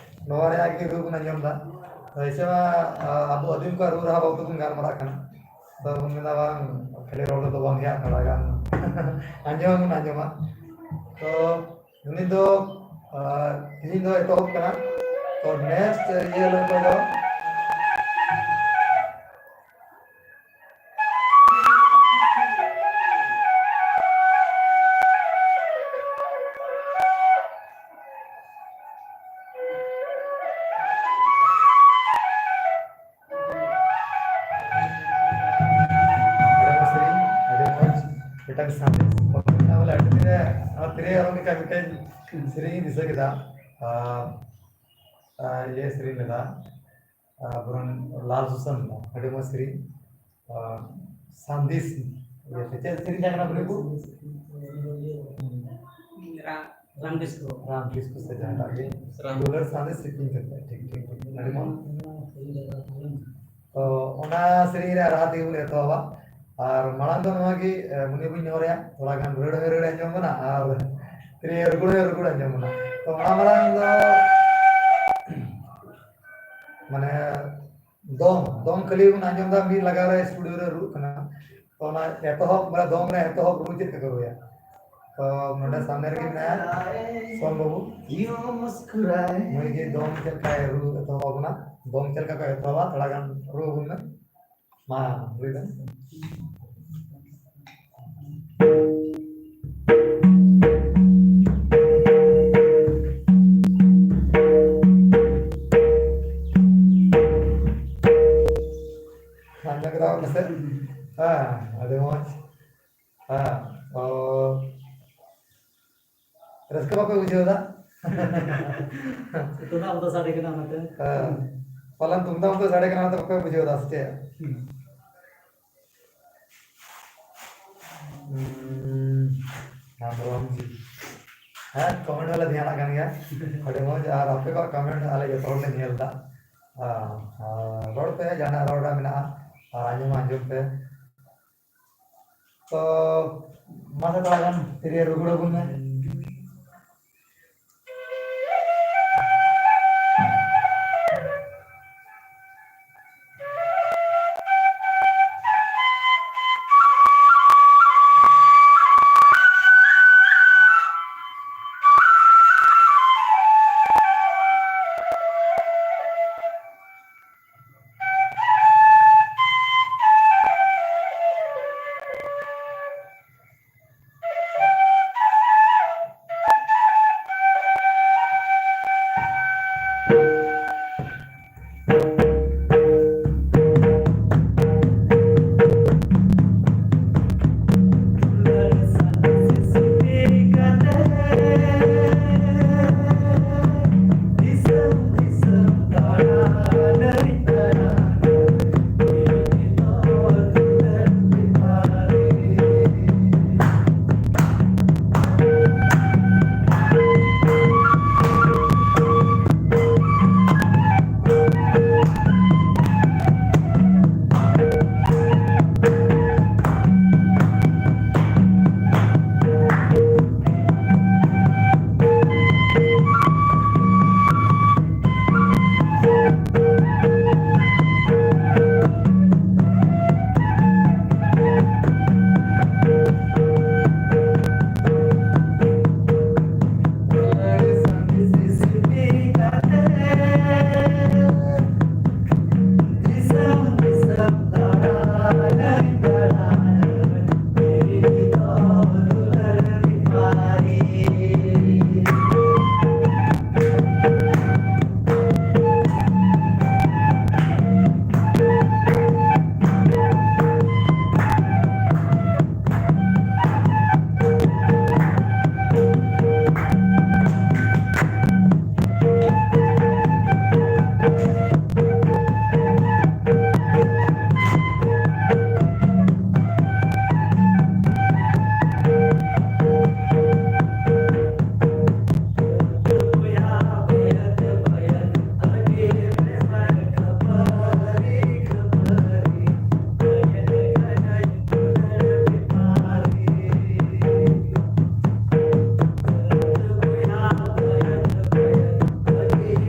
ᱱᱚᱣᱟ ᱨᱮᱭᱟᱜ ᱜᱮ ᱨᱩ ᱵᱚᱱ ᱟᱸᱡᱚᱢ ᱮᱫᱟ᱾ ᱛᱚ ᱮᱥᱮ ᱢᱟ, ᱟ, ᱟᱵᱚ ᱟᱹᱫᱤᱢ ᱠᱚᱣᱟᱜ ᱨᱩ ᱨᱟᱦᱟ ᱵᱟᱵᱚᱫ ᱵᱚᱱ ᱜᱟᱞᱢᱟᱨᱟᱜ ᱠᱟᱱᱟ᱾ ᱛᱚ ᱵᱚᱱ ᱢᱮᱱᱟ ᱵᱟᱝ, ᱠᱷᱟᱹᱞᱤ ᱨᱚᱲ ᱨᱮᱫᱚ ᱵᱟᱝ ᱦᱩᱭᱩᱜᱼᱟ, ᱛᱷᱚᱲᱟ ᱜᱟᱱ ᱟᱸᱡᱚᱢ ᱦᱚᱸᱵᱚᱱ ᱟᱸᱡᱚᱢᱟ᱾ ᱛᱚ ᱩᱱᱤ ᱫᱚ, ᱟᱨ ᱛᱤᱦᱤᱧ ᱫᱚ ᱮᱛᱚᱦᱚᱵ ᱠᱟᱱᱟ᱾ ᱛᱚ, next ᱤᱭᱟᱹ ᱦᱤᱞᱳᱜ ᱠᱷᱚᱱ ᱫᱚ ᱟᱹᱰᱤ ᱢᱚᱡᱽ ᱥᱮᱨᱮᱧ, ᱟᱹᱰᱤ ᱢᱚᱡᱽ ᱢᱤᱫᱴᱟᱝ ᱥᱟᱸᱫᱮᱥ᱾ ᱵᱚᱞᱮ ᱟᱹᱰᱤ ᱫᱤᱱ ᱨᱮ ᱟᱨ ᱛᱤᱨᱮ ᱟᱨᱚ ᱢᱤᱫᱴᱟᱝ, ᱢᱤᱫᱴᱟᱝ ᱥᱮᱨᱮᱧ ᱤᱧ ᱫᱤᱥᱟᱹ ᱠᱮᱫᱟ᱾ ᱟᱨ, ᱟᱨ ᱤᱭᱟᱹ ᱥᱮᱨᱮᱧ ᱞᱮᱫᱟ, ᱟᱵᱚᱨᱮᱱ ᱞᱟᱞ ᱥᱩᱥᱟᱱ ᱫᱟ, ᱟᱹᱰᱤ ᱢᱚᱡᱽ ᱥᱮᱨᱮᱧ᱾ ᱟᱨ ᱥᱟᱸᱫᱮᱥ, ᱤᱭᱟᱹ ᱥᱮ ᱪᱮᱫ ᱥᱮᱨᱮᱧ ᱛᱟᱦᱮᱸ ᱠᱟᱱᱟ ᱵᱚᱞᱮ ᱠᱚ? ᱨᱟᱢ ᱠᱤᱥᱠᱩ᱾ ᱨᱟᱢ ᱠᱤᱥᱠᱩ ᱥᱮ ᱡᱟᱦᱟᱸᱴᱟᱜ ᱜᱮ᱾ ᱨᱟᱢ᱾ ᱫᱩᱞᱟᱹᱲ ᱥᱟᱸᱫᱮᱥ ᱥᱮ ᱪᱮᱫ ᱤᱧ ᱢᱮᱱ ᱠᱮᱫᱟ? ᱴᱷᱤᱠ, ᱴᱷᱤᱠ, ᱴᱷᱤᱠ᱾ ᱟᱹᱰᱤ ᱢᱚᱡᱽ᱾ ᱛᱚ, ᱚᱱᱟ ᱥᱮᱨᱮᱧ ᱨᱮ ᱨᱟᱦᱟ ᱛᱮᱜᱮ ᱵᱚᱱ ᱮᱛᱚᱦᱚᱵᱟ᱾ ᱟᱨ ᱢᱟᱲᱟᱝ ᱫᱚ ᱱᱚᱣᱟ ᱜᱮ, ᱮ, ᱢᱩᱱᱤ ᱵᱟᱹᱧ ᱱᱚᱣᱟ ᱨᱮᱭᱟᱜ ᱛᱷᱚᱲᱟ ᱜᱟᱱ ᱨᱟᱹᱲ ᱦᱚᱸ ᱨᱟᱹᱲ ᱟᱸᱡᱚᱢ ᱵᱚᱱᱟ ᱟᱨ ᱛᱤᱨᱭᱳ ᱨᱩᱜᱩᱲ ᱦᱚᱸ ᱨᱩᱜᱩᱲ ᱟᱸᱡᱚᱢ ᱵᱚᱱᱟ᱾ ᱛᱚ, ᱚᱱᱟ ᱢᱟᱲᱟᱝ ᱫᱚ ᱢᱟᱱᱮ ᱫᱚᱝ, ᱫᱚᱝ ᱠᱷᱟᱹᱞᱤ ᱵᱚᱱ ᱟᱸᱡᱚᱢ ᱮᱫᱟ, ᱢᱤᱫ ᱞᱟᱜᱟᱣ ᱨᱮ studio ᱨᱮ ᱨᱩᱜ ᱠᱟᱱᱟ᱾ ᱛᱚ, ᱚᱱᱟ ᱮᱛᱚᱦᱚᱵ, ᱢᱟᱱᱮ ᱫᱚᱝ ᱨᱮ ᱮᱛᱚᱦᱚᱵ ᱨᱩ ᱪᱮᱫ ᱞᱮᱠᱟ ᱠᱚ ᱨᱩᱭᱟ? ᱛᱚ, ᱱᱚᱰᱮ ᱥᱟᱢᱱᱮ ᱨᱮᱜᱮ ᱢᱮᱱᱟᱭᱟ ᱥᱳᱢ ᱵᱟᱹᱵᱩ᱾ ᱱᱩᱭ ᱜᱮ ᱫᱚᱝ ᱪᱮᱫ ᱞᱮᱠᱟᱭ ᱨᱩ ᱮᱛᱚᱦᱚᱵ ᱟᱵᱚᱱᱟ, ᱫᱚᱝ ᱪᱮᱫ ᱞᱮᱠᱟ ᱠᱚ ᱮᱛᱚᱦᱚᱵᱟ, ᱛᱷᱚᱲᱟ ᱜᱟᱱ ᱨᱩ ᱟᱵᱚᱱ ᱢᱮ᱾ ᱢᱟ, ᱨᱩᱭ ᱵᱮᱱ᱾ ᱟᱸᱡᱚᱢ ᱠᱮᱫᱟ ᱯᱮᱥᱮ? ᱦᱮᱸ, ᱟᱹᱰᱤ ᱢᱚᱡᱽ᱾ ᱦᱮᱸ, ᱚ, ᱨᱟᱹᱥᱠᱟᱹ ᱵᱟᱯᱮ ᱵᱩᱡᱷᱟᱹᱣ ᱮᱫᱟ? ᱛᱩᱢᱫᱟᱜ ᱢᱚᱛᱚ ᱥᱟᱰᱮ ᱠᱟᱱᱟ ᱚᱱᱟᱛᱮ᱾ ᱦᱮᱸ, ᱯᱟᱞᱮᱱ ᱛᱩᱢᱫᱟᱜ ᱢᱚᱛᱚ ᱥᱟᱰᱮ ᱠᱟᱱᱟ, ᱚᱱᱟᱛᱮ ᱵᱟᱯᱮ ᱵᱩᱡᱷᱟᱹᱣ ᱮᱫᱟ ᱥᱮ ᱪᱮᱫ? ᱦᱩᱸ᱾ ᱦᱮᱢᱵᱨᱚᱢ᱾ ᱦᱮᱸ, ᱠᱚᱢᱮᱱᱴ ᱦᱚᱸᱞᱮ ᱫᱷᱮᱭᱟᱱᱟᱜ ᱠᱟᱱ ᱜᱮᱭᱟ᱾ ᱟᱹᱰᱤ ᱢᱚᱡᱽ, ᱟᱨ ᱟᱯᱮ ᱠᱚᱣᱟᱜ ᱠᱚᱢᱮᱱᱴ ᱟᱞᱮ ᱡᱚᱛᱚ ᱦᱚᱲ ᱞᱮ ᱧᱮᱞ ᱮᱫᱟ᱾ ᱟᱨ, ᱟᱨ ᱨᱚᱲ ᱯᱮ, ᱡᱟᱦᱟᱱᱟᱜ ᱨᱚᱲ ᱨᱮ ᱢᱮᱱᱟᱜᱼᱟ, ᱟᱨ ᱟᱸᱡᱚᱢ ᱦᱚᱸ ᱟᱸᱡᱚᱢ ᱯᱮ᱾ ᱛᱚ, ᱢᱟᱥᱮ ᱛᱷᱚᱲᱟ ᱜᱟᱱ ᱛᱤᱨᱭᱳ ᱨᱩᱜᱩᱲ ᱟᱵᱚᱱ ᱢᱮ᱾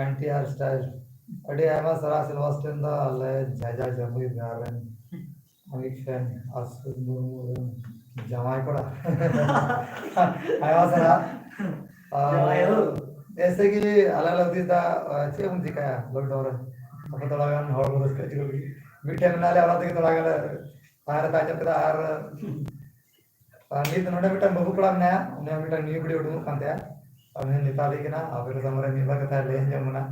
ᱮᱱ ᱴᱤ ᱟᱨ ᱥᱴᱟᱭᱤᱞ᱾ ᱟᱹᱰᱤ ᱟᱭᱢᱟ ᱥᱟᱨᱦᱟᱣ ᱥᱤᱞᱵᱷᱟᱥᱴᱟᱨ ᱫᱚ, ᱟᱞᱮ ᱡᱷᱟᱡᱟ ᱡᱟᱹᱢᱩᱭ ᱜᱟᱲ ᱨᱮᱱ ᱟᱢᱤᱨ ᱠᱷᱟᱱ ᱟᱥᱩᱨ ᱢᱩᱨᱢᱩ ᱨᱮᱱ ᱡᱟᱶᱟᱭ ᱠᱚᱲᱟ᱾ ᱟᱭᱢᱟ ᱥᱟᱨᱦᱟᱣ᱾ ᱟᱨ ᱡᱟᱶᱟᱭ ᱦᱳ᱾ ᱮᱭᱥᱮ ᱜᱮ ᱟᱞᱮ ᱞᱮ ᱦᱩᱫᱤᱥ ᱫᱟ, ᱪᱮᱫ ᱵᱚᱱ ᱪᱤᱠᱟᱹᱭᱟ ᱞᱚᱠᱰᱟᱣᱱ ᱨᱮ? ᱟᱵᱚ ᱛᱷᱚᱲᱟ ᱜᱟᱱ ᱦᱚᱲ ᱵᱚᱱ ᱨᱟᱹᱥᱠᱟᱹ ᱦᱚᱪᱚ ᱠᱚ ᱞᱟᱹᱜᱤᱫ᱾ ᱢᱤᱫᱴᱷᱮᱱ ᱢᱮᱱᱟᱜ ᱞᱮᱭᱟ, ᱚᱱᱟ ᱛᱮᱜᱮ ᱛᱷᱚᱲᱟ ᱜᱟᱱ ᱞᱮ ᱛᱟᱦᱮᱸ ᱨᱮ ᱛᱟᱦᱮᱸ ᱧᱚᱜ ᱠᱮᱫᱟ᱾ ᱟᱨ ᱟᱨ ᱱᱤᱛ ᱱᱚᱰᱮ ᱢᱤᱫᱴᱟᱝ ᱵᱟᱹᱵᱩ ᱠᱚᱲᱟ ᱢᱮᱱᱟᱭᱟ, ᱩᱱᱤᱭᱟᱜ ᱢᱤᱫᱴᱟᱝ ᱱᱤᱭᱩ ᱵᱷᱤᱰᱤᱭᱳ ᱩᱰᱩᱠᱚᱜ ᱠᱟᱱ ᱛᱟᱭᱟ᱾ ᱟᱨ ᱩᱱᱤ ᱢᱮᱛᱟ ᱫᱮ ᱠᱟᱱᱟ, ᱟᱯᱮ ᱠᱚ ᱥᱟᱢᱟᱝ ᱨᱮ ᱢᱤᱫ ᱵᱟᱨ ᱠᱟᱛᱷᱟᱭ ᱞᱟᱹᱭ ᱟᱸᱡᱚᱢ ᱵᱚᱱᱟ᱾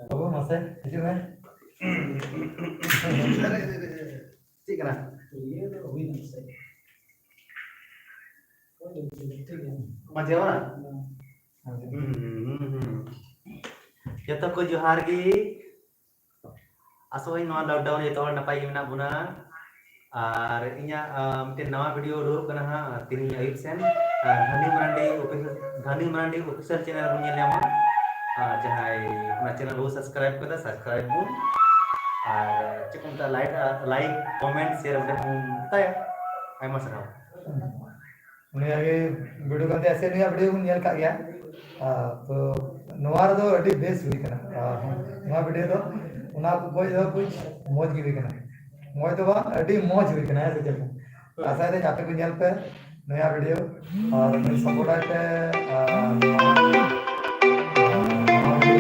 ᱵᱟᱹᱵᱩ, ᱢᱟᱥᱮ ᱦᱤᱡᱩᱜ ᱢᱮ᱾ ᱪᱮᱫ ᱠᱟᱱᱟ? ᱢᱟᱡᱷᱮ ᱵᱟᱝ? ᱦᱩᱸ, ᱦᱩᱸ, ᱦᱩᱸ᱾ ᱡᱚᱛᱚ ᱠᱚ ᱡᱚᱦᱟᱨ ᱜᱮ᱾ ᱟᱥᱚᱜ ᱟᱹᱧ ᱱᱚᱣᱟ ᱞᱚᱠᱰᱟᱣᱱ ᱡᱚᱛᱚ ᱦᱚᱲ ᱱᱟᱯᱟᱭ ᱜᱮ ᱢᱮᱱᱟᱜ ᱵᱚᱱᱟ᱾ ᱟᱨ ᱤᱧᱟᱹᱜ, ᱟᱸ, ᱢᱤᱫᱴᱮᱱ ᱱᱟᱣᱟ ᱵᱷᱤᱰᱤᱭᱳ ᱩᱰᱩᱠᱚᱜ ᱠᱟᱱᱟ ᱦᱟᱸᱜ ᱛᱮᱦᱮᱧ ᱟᱹᱭᱩᱵ ᱥᱮᱱ᱾ ᱟᱨ Dhani Marandi official, Dhani Marandi official channel ᱵᱚᱱ ᱧᱮᱞ ᱧᱟᱢᱟ᱾ ᱟᱨ ᱡᱟᱦᱟᱸᱭ ᱚᱱᱟ ᱪᱮᱱᱮᱞ ᱵᱟᱵᱚ ᱥᱟᱵᱥᱠᱨᱟᱭᱤᱵ ᱠᱟᱫᱟ, ᱥᱟᱵᱥᱠᱨᱟᱭᱤᱵ ᱵᱚᱱ᱾ ᱟᱨ ᱪᱮᱫ ᱠᱚ ᱢᱮᱛᱟᱜᱼᱟ, ᱞᱟᱭᱤᱠ, ᱞᱟᱭᱤᱠ, ᱠᱚᱢᱮᱱᱴ, ᱥᱮᱭᱟᱨ ᱚᱸᱰᱮ ᱵᱚᱱ ᱢᱮᱛᱟᱭᱟ᱾ ᱟᱭᱢᱟ ᱥᱟᱨᱦᱟᱣ᱾ ᱩᱱᱤᱭᱟᱜ ᱜᱮ ᱵᱷᱤᱰᱤᱭᱳ ᱠᱟᱱ ᱛᱟᱭᱟ, ᱥᱮ ᱱᱩᱭᱟᱜ ᱵᱷᱤᱰᱤᱭᱳ ᱵᱚᱱ ᱧᱮᱞ ᱠᱟᱜ ᱜᱮᱭᱟ᱾ ᱟᱨ ᱛᱚ ᱱᱚᱣᱟ ᱨᱮᱫᱚ ᱟᱹᱰᱤ ᱵᱮᱥ ᱦᱩᱭ ᱠᱟᱱᱟ᱾ ᱟᱨ ᱱᱚᱣᱟ ᱵᱷᱤᱰᱤᱭᱳ ᱫᱚ ᱚᱱᱟ ᱠᱚ ᱠᱷᱚᱡ ᱫᱚ ᱠᱩᱪ ᱢᱚᱡᱽ ᱜᱮ ᱦᱩᱭ ᱠᱟᱱᱟ᱾ ᱢᱚᱡᱽ ᱫᱚ ᱵᱟᱝ, ᱟᱹᱰᱤ ᱢᱚᱡᱽ ᱦᱩᱭ ᱠᱟᱱᱟ, ᱦᱮᱸ ᱥᱮ ᱪᱮᱫ? ᱟᱥᱟᱭ ᱫᱟᱹᱧ ᱟᱯᱮ ᱠᱚ ᱧᱮᱞ ᱯᱮ ᱱᱚᱣᱟ ᱵᱷᱤᱰᱤᱭᱳ ᱟᱨ ᱱᱩᱭ ᱥᱟᱯᱳᱨᱴ ᱟᱭ ᱯᱮ᱾ ᱟᱨ ᱱᱚᱣᱟ, ᱟᱨ ᱱᱚᱣᱟ ᱜᱮ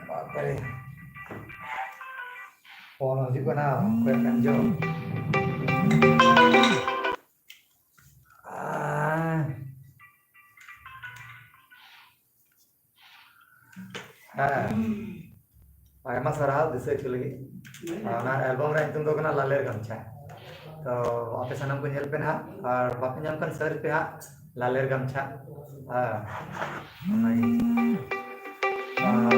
ᱵᱟᱯᱨᱮ᱾ ᱯᱷᱳᱱ ᱦᱤᱡᱩᱜ ᱠᱟᱱᱟ, ᱚᱠᱚᱭᱟᱜ ᱠᱟᱱ ᱪᱚ᱾ ᱟᱭ᱾ ᱦᱮᱸ, ᱟᱭᱢᱟ ᱥᱟᱨᱦᱟᱣ ᱫᱤᱥᱟᱹ ᱦᱚᱪᱚ ᱞᱟᱹᱜᱤᱫ᱾ ᱟᱨ ᱚᱱᱟ ᱮᱞᱵᱟᱢ ᱨᱮᱭᱟᱜ ᱧᱩᱛᱩᱢ ᱫᱚ ᱠᱟᱱᱟ ᱞᱟᱞᱮᱨ ᱜᱟᱢᱪᱷᱟ᱾ ᱛᱚ ᱟᱯᱮ ᱥᱟᱱᱟᱢ ᱠᱚ ᱧᱮᱞ ᱯᱮ ᱱᱟᱦᱟᱜ, ᱟᱨ ᱵᱟᱯᱮ ᱧᱟᱢ ᱠᱷᱟᱱ ᱥᱟᱨᱪ ᱯᱮ ᱦᱟᱸᱜ ᱞᱟᱞᱮᱨ ᱜᱟᱢᱪᱷᱟ᱾ ᱦᱮᱸ, ᱚᱱᱟᱜᱮ᱾ ᱟᱨ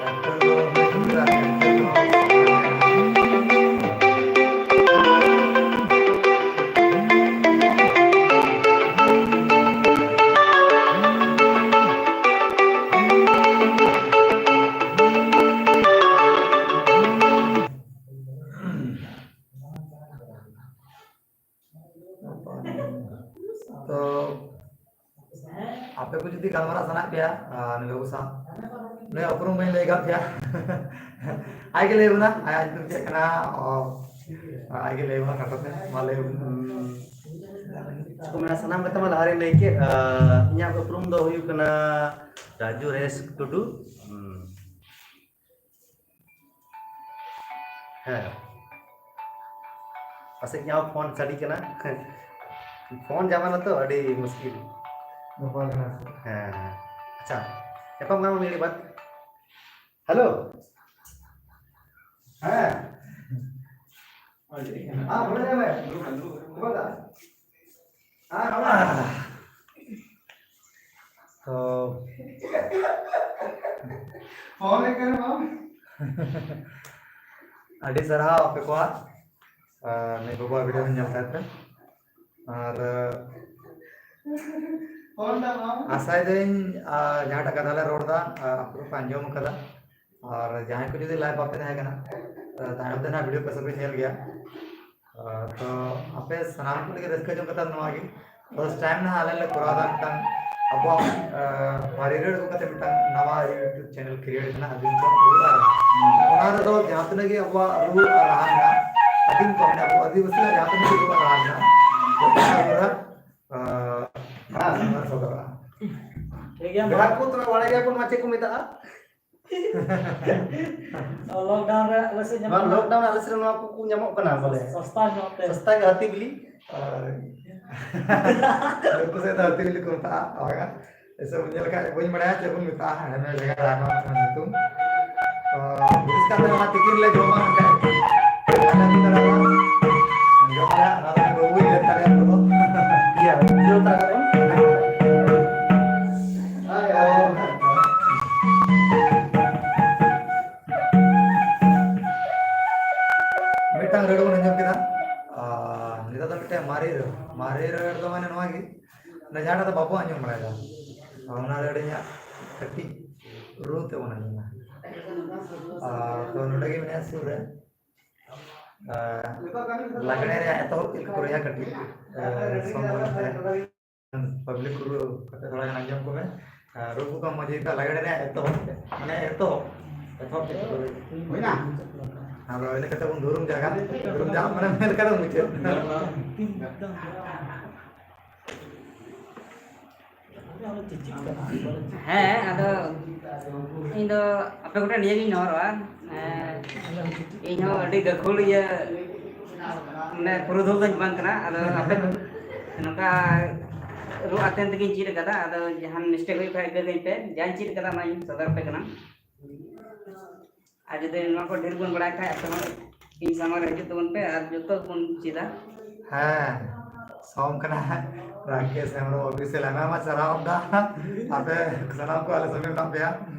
actor ᱫᱚ ᱦᱩᱭᱩᱜ ᱠᱟᱱᱟ, actor ᱫᱚ ᱜᱟᱞᱢᱟᱨᱟᱣ ᱥᱟᱱᱟᱭᱮᱫ ᱯᱮᱭᱟ, ᱟᱨ ᱱᱩᱭ ᱵᱟᱹᱵᱩ ᱥᱟᱶ, ᱱᱩᱭᱟᱜ ᱩᱯᱨᱩᱢ ᱵᱟᱹᱧ ᱞᱟᱹᱭ ᱟᱠᱟᱫ ᱯᱮᱭᱟ᱾ ᱟᱡ ᱜᱮ ᱞᱟᱹᱭ ᱵᱚᱱᱟ, ᱟᱭᱟᱜ ᱧᱩᱛᱩᱢ ᱪᱮᱫ ᱠᱟᱱᱟ? ᱚ, ᱟᱡ ᱜᱮ ᱞᱟᱹᱭ ᱵᱚᱱᱟ ᱠᱷᱟᱴᱚ ᱛᱮ, ᱢᱟ ᱞᱟᱹᱭ ᱵᱚᱱ᱾ ᱪᱮᱫ ᱠᱚ ᱢᱮᱱᱟ, ᱥᱟᱱᱟᱢ ᱠᱟᱛᱷᱟ ᱢᱟ ᱞᱟᱦᱟ ᱨᱮᱧ ᱞᱟᱹᱭ ᱠᱮᱫ᱾ ᱟᱨ ᱤᱧᱟᱹᱜ ᱩᱯᱨᱩᱢ ᱫᱚ ᱦᱩᱭᱩᱜ ᱠᱟᱱᱟ ᱨᱟᱡᱩ ᱨᱮᱥ ᱴᱩᱰᱩ᱾ ᱦᱩᱸ᱾ ᱦᱮᱸ᱾ ᱯᱟᱥᱮᱡ ᱤᱧᱟᱹᱜ ᱦᱚᱸ ᱯᱷᱳᱱ ᱥᱟᱰᱮ ᱠᱟᱱᱟ᱾ ᱯᱷᱳᱱ ᱡᱟᱢᱟᱱᱟ ᱛᱚ, ᱟᱹᱰᱤ ᱢᱩᱥᱠᱤᱞ᱾ ᱵᱮᱯᱟᱨ ᱠᱟᱱᱟ᱾ ᱦᱮᱸ, ᱦᱮᱸ᱾ ᱟᱪᱪᱷᱟ, ᱧᱟᱯᱟᱢ ᱠᱟᱱᱟ ᱵᱚᱱ ᱢᱤᱫ ᱜᱷᱟᱹᱲᱤ ᱵᱟᱫ᱾ ᱦᱮᱞᱳ᱾ ᱦᱮᱸ᱾ ᱦᱮᱸ, ᱵᱚᱞᱮ ᱡᱟᱭ ᱢᱮ᱾ ᱵᱚᱞᱮ᱾ ᱦᱮᱸ, ᱵᱚᱞᱮ᱾ ᱛᱚ, ᱯᱷᱳᱱ ᱮᱫ ᱠᱟᱱᱟ ᱵᱟᱝ? ᱟᱹᱰᱤ ᱥᱟᱨᱦᱟᱣ ᱟᱯᱮ ᱠᱚᱣᱟᱜ, ᱟᱨ ᱱᱩᱭ ᱵᱟᱵᱩᱣᱟᱜ ᱵᱷᱤᱰᱤᱭᱳ ᱵᱚᱱ ᱧᱮᱞ ᱛᱟᱦᱮᱸ ᱯᱮ᱾ ᱟᱨ, ᱯᱷᱳᱱ ᱫᱟ ᱵᱟᱝ? ᱟᱥᱟᱭ ᱫᱟᱹᱧ, ᱟᱨ, ᱡᱟᱦᱟᱸᱴᱟᱜ ᱠᱟᱛᱷᱟ ᱞᱮ ᱨᱚᱲ ᱫᱟ, ᱟᱨ ᱟᱯᱮ ᱫᱚᱯᱮ ᱟᱸᱡᱚᱢ ᱠᱟᱫᱟ᱾ ᱟᱨ ᱡᱟᱦᱟᱸᱭ ᱠᱚ ᱡᱩᱫᱤ ᱞᱟᱭᱤᱵᱷ ᱵᱟᱯᱮ ᱛᱟᱦᱮᱸ ᱠᱟᱱᱟ, ᱛᱟᱭᱚᱢ ᱛᱮ ᱱᱟᱦᱟᱜ ᱵᱷᱤᱰᱤᱭᱳ ᱯᱮ ᱥᱚᱵ ᱯᱮ ᱧᱮᱞ ᱜᱮᱭᱟ᱾ ᱟᱨ ᱛᱚ ᱟᱯᱮ ᱥᱟᱱᱟᱢ ᱠᱚ ᱞᱟᱹᱜᱤᱫ ᱨᱟᱹᱥᱠᱟᱹ ᱡᱚᱝ ᱠᱟᱛᱷᱟ ᱱᱚᱣᱟ ᱜᱮ, first time ᱱᱟᱦᱟᱜ ᱟᱞᱮ ᱞᱮ ᱠᱚᱨᱟᱣ ᱫᱟ ᱢᱤᱫᱴᱟᱝ ᱟᱵᱚᱣᱟᱜ, ᱟᱸ, ᱢᱟᱨᱮ ᱨᱟᱹᱲ ᱟᱹᱜᱩ ᱠᱟᱛᱮ ᱢᱤᱫᱴᱟᱝ ᱱᱟᱣᱟ YouTube channel create ᱠᱟᱱᱟ, ᱟᱹᱫᱤᱢ ᱠᱚᱣᱟᱜ ᱨᱩ ᱟᱨ ᱨᱟᱦᱟ᱾ ᱚᱱᱟ ᱨᱮᱫᱚ ᱡᱟᱦᱟᱸ ᱛᱤᱱᱟᱹᱜ ᱜᱮ ᱟᱵᱚᱣᱟᱜ ᱨᱩ ᱟᱨ ᱨᱟᱦᱟ ᱢᱮᱱᱟᱜᱼᱟ, ᱟᱹᱫᱤᱢ ᱠᱚ, ᱢᱟᱱᱮ ᱟᱵᱚ ᱟᱹᱫᱤᱵᱟᱹᱥᱤᱭᱟᱜ ᱡᱟᱦᱟᱸ ᱛᱤᱱᱟᱹᱜ ᱜᱮ ᱨᱩ ᱟᱨ ᱨᱟᱦᱟ ᱢᱮᱱᱟᱜᱼᱟ, ᱡᱚᱛᱚ ᱜᱮ ᱱᱟᱦᱟᱜ, ᱟᱸ, ᱦᱮᱸ, ᱥᱚᱫᱚᱨᱚᱜᱼᱟ᱾ ᱴᱷᱤᱠ ᱜᱮᱭᱟ, ᱵᱮᱲᱟ ᱢᱟ᱾ ᱠᱚ ᱛᱚᱵᱮ ᱵᱟᱲᱟᱭ ᱜᱮᱭᱟ ᱵᱚᱱ ᱱᱚᱣᱟ ᱪᱮᱫ ᱠᱚ ᱢᱮᱛᱟᱜᱼᱟ? ᱞᱚᱠᱰᱟᱣᱩᱱ ᱨᱮ ᱟᱞᱮ ᱥᱮᱫ ᱱᱚᱣᱟ ᱧᱟᱢᱚᱜ ᱠᱟᱱᱟ᱾ ᱞᱚᱠᱰᱟᱣᱩᱱ ᱟᱞᱮ ᱥᱮᱫ ᱨᱮ ᱱᱚᱣᱟ ᱠᱚ, ᱠᱚ ᱧᱟᱢᱚᱜ ᱠᱟᱱᱟ ᱵᱚᱞᱮ᱾ ᱥᱚᱥᱛᱟ ᱧᱚᱜ ᱛᱮ᱾ ᱥᱚᱥᱛᱟ ᱜᱮ ᱦᱟᱹᱛᱤ ᱵᱤᱞᱤ᱾ ᱟᱨ ᱩᱱᱠᱩ ᱥᱮᱫ ᱫᱚ ᱦᱟᱹᱛᱤ ᱵᱤᱞᱤ ᱠᱚ ᱢᱮᱛᱟᱜᱼᱟ, ᱚᱱᱟ᱾ ᱮᱥᱮ ᱵᱚᱱ ᱧᱮᱞ ᱠᱷᱟᱡ ᱵᱟᱹᱧ ᱵᱟᱲᱟᱭᱟ ᱪᱮᱫ ᱵᱚᱱ ᱢᱮᱛᱟᱜᱼᱟ, ᱦᱟᱱᱟ ᱱᱚᱣᱟ ᱡᱟᱭᱜᱟ ᱨᱮ ᱟᱭᱢᱟ ᱨᱚᱠᱚᱢ ᱧᱩᱛᱩᱢ᱾ ᱛᱚ, ᱵᱤᱥᱮᱥ ᱠᱟᱛᱮ ᱚᱱᱟ ᱛᱤᱠᱤᱱ ᱞᱮ ᱡᱚᱢᱟ ᱢᱮᱱᱠᱷᱟᱡ᱾ ᱟᱞᱮ ᱟᱹᱛᱩ ᱫᱟᱬᱟᱱᱟ᱾ ᱡᱚᱢ ᱟᱞᱮ, ᱚᱱᱟ ᱫᱚ ᱵᱟᱹᱵᱩᱭ ᱞᱟᱹᱭ ᱛᱟᱞᱮᱭᱟ ᱱᱤᱛᱚᱜ ᱫᱚ᱾ ᱤᱭᱟᱹ, ᱡᱚᱢ ᱛᱟᱨᱟ ᱠᱟᱜ ᱵᱚᱱ᱾ ᱢᱤᱫᱴᱟᱝ ᱨᱟᱹᱲ ᱵᱚᱱ ᱟᱸᱡᱚᱢ ᱠᱮᱫᱟ᱾ ᱟᱨ ᱱᱤᱛᱚᱜ ᱫᱚ ᱢᱤᱫᱴᱟᱝ ᱢᱟᱨᱮ ᱨᱟᱹᱲ, ᱢᱟᱨᱮ ᱨᱟᱹᱲ ᱫᱚ ᱢᱟᱱᱮ ᱱᱚᱣᱟ ᱜᱮ, ᱚᱱᱟ ᱡᱟᱦᱟᱸᱴᱟᱜ ᱫᱚ ᱵᱟᱵᱚ ᱟᱸᱡᱚᱢ ᱵᱟᱲᱟᱭᱮᱫᱟ, ᱚᱱᱟ ᱨᱟᱹᱲ ᱤᱧᱟᱹᱜ ᱠᱟᱹᱴᱤᱡ ᱨᱩ ᱛᱮ ᱵᱚᱱ ᱟᱸᱡᱚᱢᱟ᱾ ᱟᱨ ᱛᱚ ᱱᱚᱰᱮ ᱜᱮ ᱢᱮᱱᱟᱭᱟ ᱥᱩᱨ ᱨᱮ᱾ ᱟᱨ ᱞᱟᱜᱽᱲᱮ ᱨᱮᱭᱟᱜ ᱮᱛᱚᱦᱚᱵ ᱪᱮᱫ ᱞᱮᱠᱟ ᱠᱚ ᱨᱩᱭᱟ ᱠᱟᱹᱴᱤᱡ, ᱟᱨ ᱥᱚᱢᱚᱭ ᱛᱮ ᱯᱟᱵᱽᱞᱤᱠ ᱠᱚ ᱠᱟᱛᱮ ᱛᱷᱚᱲᱟ ᱜᱟᱱ ᱟᱸᱡᱚᱢ ᱠᱚᱢᱮ᱾ ᱟᱨ ᱨᱩ ᱠᱚ ᱢᱚᱡᱽ ᱜᱮ ᱞᱟᱜᱽᱲᱮ ᱨᱮᱭᱟᱜ ᱮᱛᱚᱦᱚᱵ ᱛᱮ, ᱢᱟᱱᱮ ᱮᱛᱚᱦᱚᱵ, ᱮᱛᱚᱦᱚᱵ ᱛᱮ ᱦᱩᱭᱱᱟ᱾ ᱟᱫᱚ ᱤᱱᱟᱹ ᱠᱟᱛᱮ ᱵᱚᱱ ᱫᱩᱨᱩᱢ ᱡᱟᱜᱟ, ᱫᱩᱨᱩᱢ ᱡᱟᱜᱟ ᱢᱟᱱᱮ ᱢᱮᱱ ᱞᱮᱠᱟ ᱫᱚ ᱢᱩᱪᱟᱹᱫ᱾ ᱦᱮᱸ, ᱟᱫᱚ ᱤᱧ ᱫᱚ ᱟᱯᱮ ᱠᱚᱴᱷᱮᱱ ᱱᱤᱭᱟᱹ ᱜᱤᱧ ᱱᱮᱦᱚᱨᱚᱜᱼᱟ, ᱮᱸ, ᱤᱧ ᱦᱚᱸ ᱟᱹᱰᱤ ᱜᱟᱹᱠᱷᱩᱲ ᱤᱭᱟᱹ, ᱢᱟᱱᱮ, ᱯᱩᱨᱩᱫᱷᱩᱞ ᱫᱚᱧ ᱵᱟᱝ ᱠᱟᱱᱟ᱾ ᱟᱫᱚ ᱟᱯᱮ ᱱᱚᱝᱠᱟ ᱨᱩ ᱟᱛᱮᱱ ᱛᱮᱜᱤᱧ ᱪᱮᱫ ᱟᱠᱟᱫᱟ᱾ ᱟᱫᱚ ᱡᱟᱦᱟᱱ mistake ᱦᱩᱭᱩᱜ ᱠᱷᱟᱡ ᱤᱠᱟᱹ ᱠᱟᱹᱧ ᱯᱮ, ᱡᱟᱧ ᱪᱮᱫ ᱟᱠᱟᱫᱟ ᱚᱱᱟᱧ ᱥᱚᱫᱚᱨ ᱟᱯᱮ ᱠᱟᱱᱟ᱾ ᱟᱨ ᱡᱩᱫᱤ ᱱᱚᱣᱟ ᱠᱚ ᱰᱷᱮᱨ ᱵᱚᱱ ᱵᱟᱲᱟᱭ ᱠᱷᱟᱡ, ᱟᱯᱮ ᱦᱚᱸ ᱤᱧ ᱥᱟᱢᱟᱝ ᱨᱮ ᱦᱤᱡᱩᱜ ᱛᱟᱵᱚᱱ ᱯᱮ ᱟᱨ ᱡᱚᱛᱚ ᱵᱚᱱ ᱪᱮᱫᱟ᱾ ᱦᱮᱸ, ᱥᱚᱢ ᱠᱟᱱᱟ ᱨᱟᱠᱮᱥ ᱦᱮᱢᱵᱨᱚᱢ official, ᱟᱭᱢᱟ ᱟᱭᱢᱟ ᱥᱟᱨᱦᱟᱣ ᱫᱟ᱾ ᱟᱯᱮ ᱥᱟᱱᱟᱢ ᱠᱚ ᱟᱞᱮ ᱥᱚᱸᱜᱮ ᱢᱮᱱᱟᱜ ᱯᱮᱭᱟ,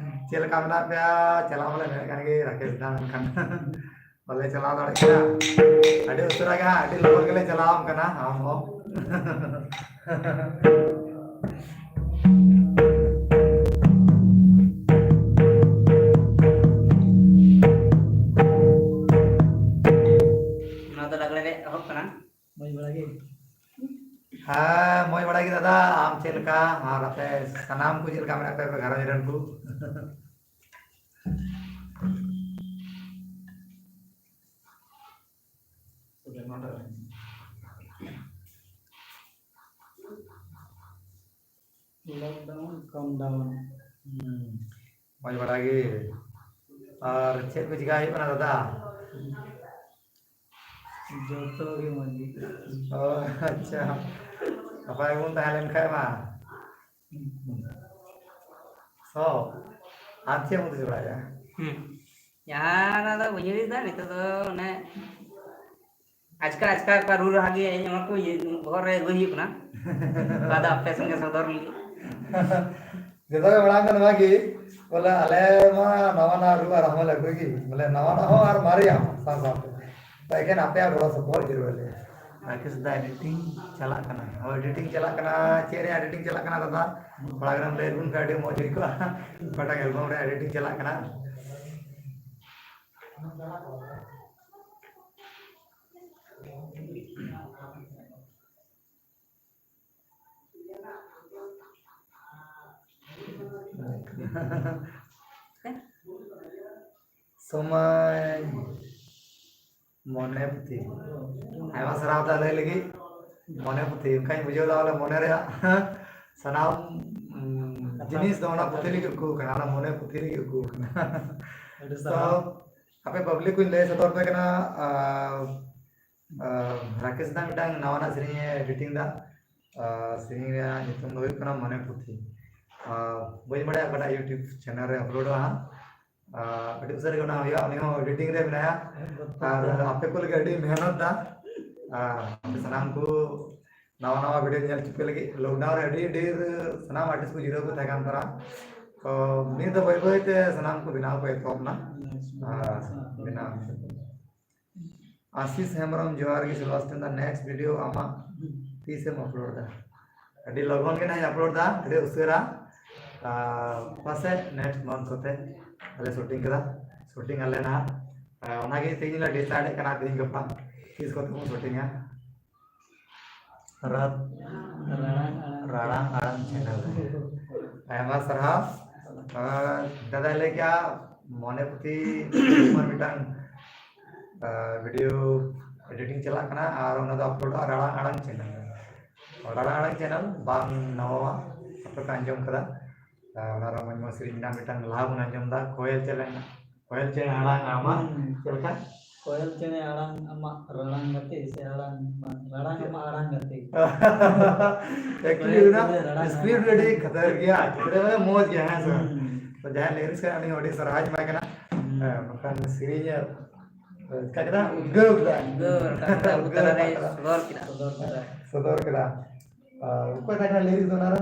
ᱪᱮᱫ ᱞᱮᱠᱟ ᱢᱮᱱᱟᱜ ᱯᱮᱭᱟ? ᱪᱟᱞᱟᱣ ᱢᱟᱞᱮ ᱢᱮᱱᱮᱫ ᱠᱟᱱ ᱜᱮ ᱨᱟᱠᱮᱥ ᱫᱟ, ᱢᱮᱱᱠᱷᱟᱱ ᱵᱟᱞᱮ ᱪᱟᱞᱟᱣ ᱫᱟᱲᱮᱭᱟᱜ ᱠᱟᱱᱟ᱾ ᱟᱹᱰᱤ ᱩᱥᱟᱹᱨᱟ ᱜᱮ ᱦᱟᱸᱜ, ᱟᱹᱰᱤ ᱞᱚᱜᱚᱱ ᱜᱮᱞᱮ ᱪᱟᱞᱟᱣ ᱠᱟᱱᱟ, ᱟᱢ ᱦᱚᱸ᱾ ᱱᱚᱣᱟ ᱫᱚ ᱞᱟᱜᱽᱲᱮ ᱨᱮᱭᱟᱜ ᱮᱦᱚᱵ ᱠᱟᱱᱟ᱾ ᱢᱚᱡᱽ ᱵᱟᱲᱟ ᱜᱮ? ᱦᱮᱸ, ᱢᱚᱡᱽ ᱵᱟᱲᱟ ᱜᱮ ᱫᱟᱫᱟ᱾ ᱟᱢ ᱪᱮᱫ ᱞᱮᱠᱟ? ᱟᱨ ᱟᱯᱮ ᱥᱟᱱᱟᱢ ᱠᱚ ᱪᱮᱫ ᱞᱮᱠᱟ ᱢᱮᱱᱟᱜ ᱯᱮᱭᱟ, ᱟᱯᱮ ᱜᱷᱟᱨᱚᱸᱡᱽ ᱨᱮᱱ ᱠᱚ? Lockdown, calm down. ᱦᱩᱸ, ᱢᱚᱡᱽ ᱵᱟᱲᱟ ᱜᱮ᱾ ᱟᱨ ᱪᱮᱫ ᱠᱚ ᱪᱤᱠᱟ ᱦᱩᱭᱩᱜ ᱠᱟᱱᱟ ᱫᱟᱫᱟ? ᱡᱚᱛᱚ ᱜᱮ ᱢᱚᱡᱽ ᱜᱮ᱾ ᱚ, ᱟᱪᱪᱷᱟ, ᱱᱟᱯᱟᱭ ᱵᱚᱱ ᱛᱟᱦᱮᱸ ᱞᱮᱱ ᱠᱷᱟᱡ ᱢᱟ᱾ ᱥᱚ, ᱟᱨ ᱪᱮᱫ ᱮᱢ ᱩᱛᱩ ᱵᱟᱲᱟᱭᱟ? ᱦᱩᱸ᱾ ᱡᱟᱦᱟᱸ ᱚᱱᱟ ᱫᱚ ᱵᱟᱹᱧ ᱩᱭᱦᱟᱹᱨ ᱮᱫᱟ ᱱᱤᱛᱚᱜ ᱫᱚ, ᱚᱱᱮ ᱟᱪᱠᱟ ᱟᱪᱠᱟ ᱚᱠᱟ ᱨᱩ ᱨᱟᱦᱟ ᱜᱮ ᱚᱱᱟ ᱠᱚ ᱤᱭᱟᱹ ᱵᱚᱦᱚᱜ ᱨᱮ ᱟᱹᱜᱩᱭ ᱦᱩᱭᱩᱜ ᱠᱟᱱᱟ᱾ ᱚᱱᱟ ᱫᱚ ᱟᱯᱮ ᱥᱚᱸᱜᱮ ᱥᱚᱫᱚᱨ ᱞᱟᱹᱜᱤᱫ᱾ ᱡᱚᱛᱚ ᱜᱮ ᱢᱟᱲᱟᱝ ᱫᱚ ᱱᱚᱣᱟ ᱜᱮ, ᱵᱚᱞᱮ ᱟᱞᱮ ᱢᱟ ᱱᱟᱣᱟ ᱱᱟᱣᱟ ᱨᱩ ᱟᱨ ᱨᱟᱦᱟ ᱞᱮ ᱟᱹᱜᱩᱭ ᱜᱮ, ᱵᱚᱞᱮ ᱱᱟᱣᱟ ᱱᱟᱣᱟ ᱦᱚᱸ ᱟᱨ ᱢᱟᱨᱮᱭᱟᱜ ᱦᱚᱸ ᱥᱟᱶ ᱥᱟᱶᱛᱮ᱾ ᱛᱚ ᱮᱠᱮᱱ ᱟᱯᱮᱭᱟᱜ ᱜᱚᱲᱚ ᱥᱚᱯᱚᱦᱚᱫ ᱡᱟᱹᱨᱩᱲ ᱟᱞᱮᱭᱟ᱾ ᱨᱟᱠᱮᱥ ᱫᱟ, editing ᱪᱟᱞᱟᱜ ᱠᱟᱱᱟ᱾ ᱦᱳᱭ, editing ᱪᱟᱞᱟᱜ ᱠᱟᱱᱟ᱾ ᱪᱮᱫ ᱨᱮᱭᱟᱜ editing ᱪᱟᱞᱟᱜ ᱠᱟᱱᱟ ᱫᱟᱫᱟ? ᱛᱷᱚᱲᱟ ᱜᱟᱱᱮᱢ ᱞᱟᱹᱭ ᱞᱮᱵᱚᱱ ᱠᱷᱟᱱ ᱟᱹᱰᱤ ᱢᱚᱡᱽ ᱦᱩᱭ ᱠᱚᱜᱼᱟ᱾ ᱚᱠᱟᱴᱟᱜ album ᱨᱮᱭᱟᱜ editing ᱪᱟᱞᱟᱜ ᱠᱟᱱᱟ? ᱥᱚᱢᱚᱭ ᱢᱚᱱᱮ ᱯᱩᱛᱷᱤ᱾ ᱟᱭᱢᱟ ᱥᱟᱨᱦᱟᱣ ᱛᱟ ᱞᱟᱹᱭ ᱞᱟᱹᱜᱤᱫ᱾ ᱢᱚᱱᱮ ᱯᱩᱛᱷᱤ, ᱚᱱᱠᱟᱧ ᱵᱩᱡᱷᱟᱹᱣ ᱮᱫᱟ ᱵᱚᱞᱮ ᱢᱚᱱᱮ ᱨᱮᱭᱟᱜ ᱥᱟᱱᱟᱢ, ᱩᱢ, ᱡᱤᱱᱤᱥ ᱫᱚ ᱚᱱᱟ ᱯᱩᱛᱷᱤ ᱨᱮᱜᱮ ᱩᱠᱩ ᱠᱟᱱᱟ, ᱚᱱᱟ ᱢᱚᱱᱮ ᱯᱩᱛᱷᱤ ᱨᱮᱜᱮ ᱩᱠᱩ ᱠᱟᱱᱟ᱾ ᱟᱹᱰᱤ ᱛᱚ, ᱥᱟᱨᱦᱟᱣ᱾ ᱟᱯᱮ ᱯᱟᱵᱽᱞᱤᱠ ᱠᱚᱧ ᱞᱟᱹᱭ ᱥᱚᱫᱚᱨ ᱯᱮ ᱠᱟᱱᱟ, ᱟᱨ, ᱟᱨ, ᱨᱟᱠᱮᱥ ᱫᱟ ᱢᱤᱫᱴᱟᱝ ᱱᱟᱣᱟᱱᱟᱜ ᱥᱮᱨᱮᱧ ᱮ ᱮᱰᱤᱴᱤᱝ ᱫᱟ᱾ ᱟᱨ, ᱥᱮᱨᱮᱧ ᱨᱮᱭᱟᱜ ᱧᱩᱛᱩᱢ ᱫᱚ ᱦᱩᱭᱩᱜ ᱠᱟᱱᱟ ᱢᱚᱱᱮ ᱯᱩᱛᱷᱤ᱾ ᱟᱨ, ᱵᱟᱹᱧ ᱵᱟᱲᱟᱭᱟ ᱚᱠᱟᱴᱟᱜ YouTube ᱪᱮᱱᱮᱞ ᱨᱮ ᱟᱯᱞᱳᱰᱚᱜᱼᱟ ᱦᱟᱸᱜ᱾ ᱟᱨ, ᱟᱹᱰᱤ ᱩᱥᱟᱹᱨᱟ ᱜᱮ ᱚᱱᱟ ᱦᱩᱭᱩᱜᱼᱟ, ᱩᱱᱤ ᱦᱚᱸ ᱮᱰᱤᱴᱤᱝ ᱨᱮ ᱢᱮᱱᱟᱭᱟ᱾ ᱟᱨ ᱟᱯᱮ ᱠᱚ ᱞᱟᱹᱜᱤᱫ ᱟᱹᱰᱤ ᱢᱮᱦᱱᱚᱛ ᱫᱟ᱾ ᱟᱨ, ᱟᱯᱮ ᱥᱟᱱᱟᱢ ᱠᱚ ᱱᱟᱣᱟ ᱱᱟᱣᱟ ᱵᱷᱤᱰᱤᱭᱳ ᱧᱮᱞ ᱪᱩᱯᱮ ᱞᱟᱹᱜᱤᱫ᱾ ᱞᱚᱠᱰᱟᱣᱱ ᱨᱮ ᱟᱹᱰᱤ ᱰᱷᱮᱨ ᱥᱟᱱᱟᱢ ᱟᱨᱴᱤᱥᱴ ᱠᱚ ᱡᱤᱨᱟᱹᱣ ᱠᱚ ᱛᱟᱦᱮᱸ ᱠᱟᱱ ᱛᱟᱨᱟ, ᱛᱚ ᱱᱤᱛ ᱫᱚ ᱵᱟᱹᱭ ᱵᱟᱹᱭ ᱛᱮ ᱥᱟᱱᱟᱢ ᱠᱚ ᱵᱮᱱᱟᱣ ᱠᱚ ᱮᱛᱚᱦᱚᱵ ᱮᱱᱟ᱾ ᱟᱨ ᱵᱮᱱᱟᱣ ᱟᱥᱤᱥ ᱦᱮᱢᱵᱨᱚᱢ, ᱡᱚᱦᱟᱨ ᱜᱮ ᱥᱮᱵᱟᱥᱴᱤᱭᱟᱱ ᱫᱟ, ᱱᱮᱠᱥᱴ ᱵᱷᱤᱰᱤᱭᱳ ᱟᱢᱟᱜ ᱛᱤᱥᱮᱢ ᱟᱯᱞᱳᱰ ᱫᱟ? ᱟᱹᱰᱤ ᱞᱚᱜᱚᱱ ᱜᱮ ᱱᱟᱦᱟᱜ ᱤᱧ ᱟᱯᱞᱳᱰ ᱫᱟ, ᱟᱹᱰᱤ ᱩᱥᱟᱹᱨᱟ᱾ ᱟᱨ ᱯᱟᱥᱮᱡ ᱱᱮᱠᱥᱴ ᱢᱟᱱᱛᱷ ᱠᱚᱛᱮ ᱟᱞᱮ ᱥᱩᱴᱤᱝ ᱠᱮᱫᱟ, ᱥᱩᱴᱤᱝ ᱟᱞᱮ ᱱᱟᱦᱟᱜ᱾ ᱟᱨ ᱚᱱᱟᱜᱮ ᱛᱮᱦᱮᱧ ᱞᱮ ᱰᱤᱥᱟᱭᱤᱰ ᱮᱫ ᱠᱟᱱᱟ ᱛᱮᱦᱮᱧ ᱜᱟᱯᱟ ᱛᱤᱥ ᱠᱚᱛᱮ ᱵᱚᱱ ᱥᱩᱴᱤᱝᱟ᱾ ᱨᱟᱛ ᱨᱟᱲᱟᱝ ᱟᱲᱟᱝ ᱨᱟᱲᱟᱝ ᱟᱲᱟᱝ ᱪᱮᱱᱮᱞ ᱨᱮ᱾ ᱟᱭᱢᱟ ᱥᱟᱨᱦᱟᱣ᱾ ᱟᱨ ᱫᱟᱫᱟᱭ ᱞᱟᱹᱭ ᱠᱮᱜᱼᱟ, ᱢᱚᱱᱮ ᱯᱩᱛᱷᱤ ᱢᱤᱫᱴᱟᱝ, ᱟᱨ, ᱵᱷᱤᱰᱤᱭᱳ ᱮᱰᱤᱴᱤᱝ ᱪᱟᱞᱟᱜ ᱠᱟᱱᱟ ᱟᱨ ᱚᱱᱟ ᱫᱚ ᱟᱯᱞᱳᱰᱚᱜᱼᱟ ᱨᱟᱲᱟᱝ ᱟᱲᱟᱝ ᱪᱮᱱᱮᱞ ᱨᱮ᱾ ᱨᱟᱲᱟᱝ ᱟᱲᱟᱝ ᱪᱮᱱᱮᱞ ᱵᱟᱝ ᱱᱟᱣᱟᱣᱟ, ᱟᱯᱮ ᱯᱮ ᱟᱸᱡᱚᱢ ᱠᱟᱫᱟ᱾ ᱟᱨ ᱚᱱᱟ ᱨᱮ ᱢᱚᱡᱽ ᱢᱚᱡᱽ ᱥᱮᱨᱮᱧ ᱢᱮᱱᱟᱜᱼᱟ, ᱢᱤᱫᱴᱟᱝ ᱞᱟᱦᱟ ᱵᱚᱱ ᱟᱸᱡᱚᱢ ᱫᱟ, ᱠᱚᱭᱮᱞ ᱪᱮᱬᱮ, ᱠᱚᱭᱮᱞ ᱪᱮᱬᱮ ᱟᱲᱟᱝ ᱟᱢᱟᱜ ᱦᱩᱸ᱾ ᱪᱮᱫ ᱞᱮᱠᱟ? ᱠᱚᱭᱮᱞ ᱪᱮᱬᱮ ᱟᱲᱟᱝ ᱟᱢᱟᱜ ᱨᱟᱲᱟᱝ ᱜᱟᱛᱮ ᱥᱮ ᱟᱲᱟᱝ ᱟᱢᱟᱜ ᱟᱲᱟᱝ ᱜᱟᱛᱮ? ᱮᱠᱪᱩᱭᱮᱞᱤ ᱠᱚᱭᱮᱞ ᱚᱱᱟ ᱪᱮᱬᱮ ᱨᱟᱲᱟᱝ ᱥᱠᱨᱤᱯᱴ ᱟᱢᱟᱜ ᱟᱹᱰᱤ ᱠᱷᱟᱛᱟᱨ ᱜᱮᱭᱟ, ᱢᱟᱱᱮ ᱢᱚᱡᱽ ᱜᱮᱭᱟ, ᱦᱮᱸ ᱥᱮ? ᱦᱩᱸ᱾ ᱛᱚ ᱡᱟᱦᱟᱸᱭ ᱞᱤᱨᱤᱠᱥ ᱠᱟᱱᱟ ᱩᱱᱤ ᱦᱚᱸ ᱟᱹᱰᱤ ᱥᱟᱨᱦᱟᱣ ᱤᱧ ᱮᱢᱟᱭ ᱠᱟᱱᱟ᱾ ᱦᱩᱸ᱾ ᱦᱮᱸ, ᱵᱟᱠᱷᱟᱱ ᱥᱮᱨᱮᱧ ᱟᱨ ᱪᱮᱠᱟ ᱠᱮᱫᱟ? ᱩᱫᱽᱜᱟᱹᱣ ᱠᱮᱫᱟ᱾ ᱩᱫᱽᱜᱟᱹᱣ ᱨᱟᱠᱟᱵ ᱠᱮᱫᱟ, ᱩᱫᱽᱜᱟᱹᱣ ᱩᱫᱽᱜᱟᱹᱣ ᱨᱟᱠᱟᱵ ᱨᱮᱭ ᱠᱮᱫᱟ᱾ ᱥᱚᱫᱚᱨ ᱠᱮᱫᱟ᱾ ᱥᱚᱫᱚᱨ ᱠᱮᱫᱟ᱾ ᱥᱚᱫᱚᱨ ᱠᱮᱫᱟ᱾ ᱟᱨ ᱚᱠᱚᱭ ᱛᱟᱦᱮᱸ ᱠᱟᱱᱟ ᱞᱤᱨᱤᱠ ᱫᱚ ᱚᱱᱟ ᱨᱮ?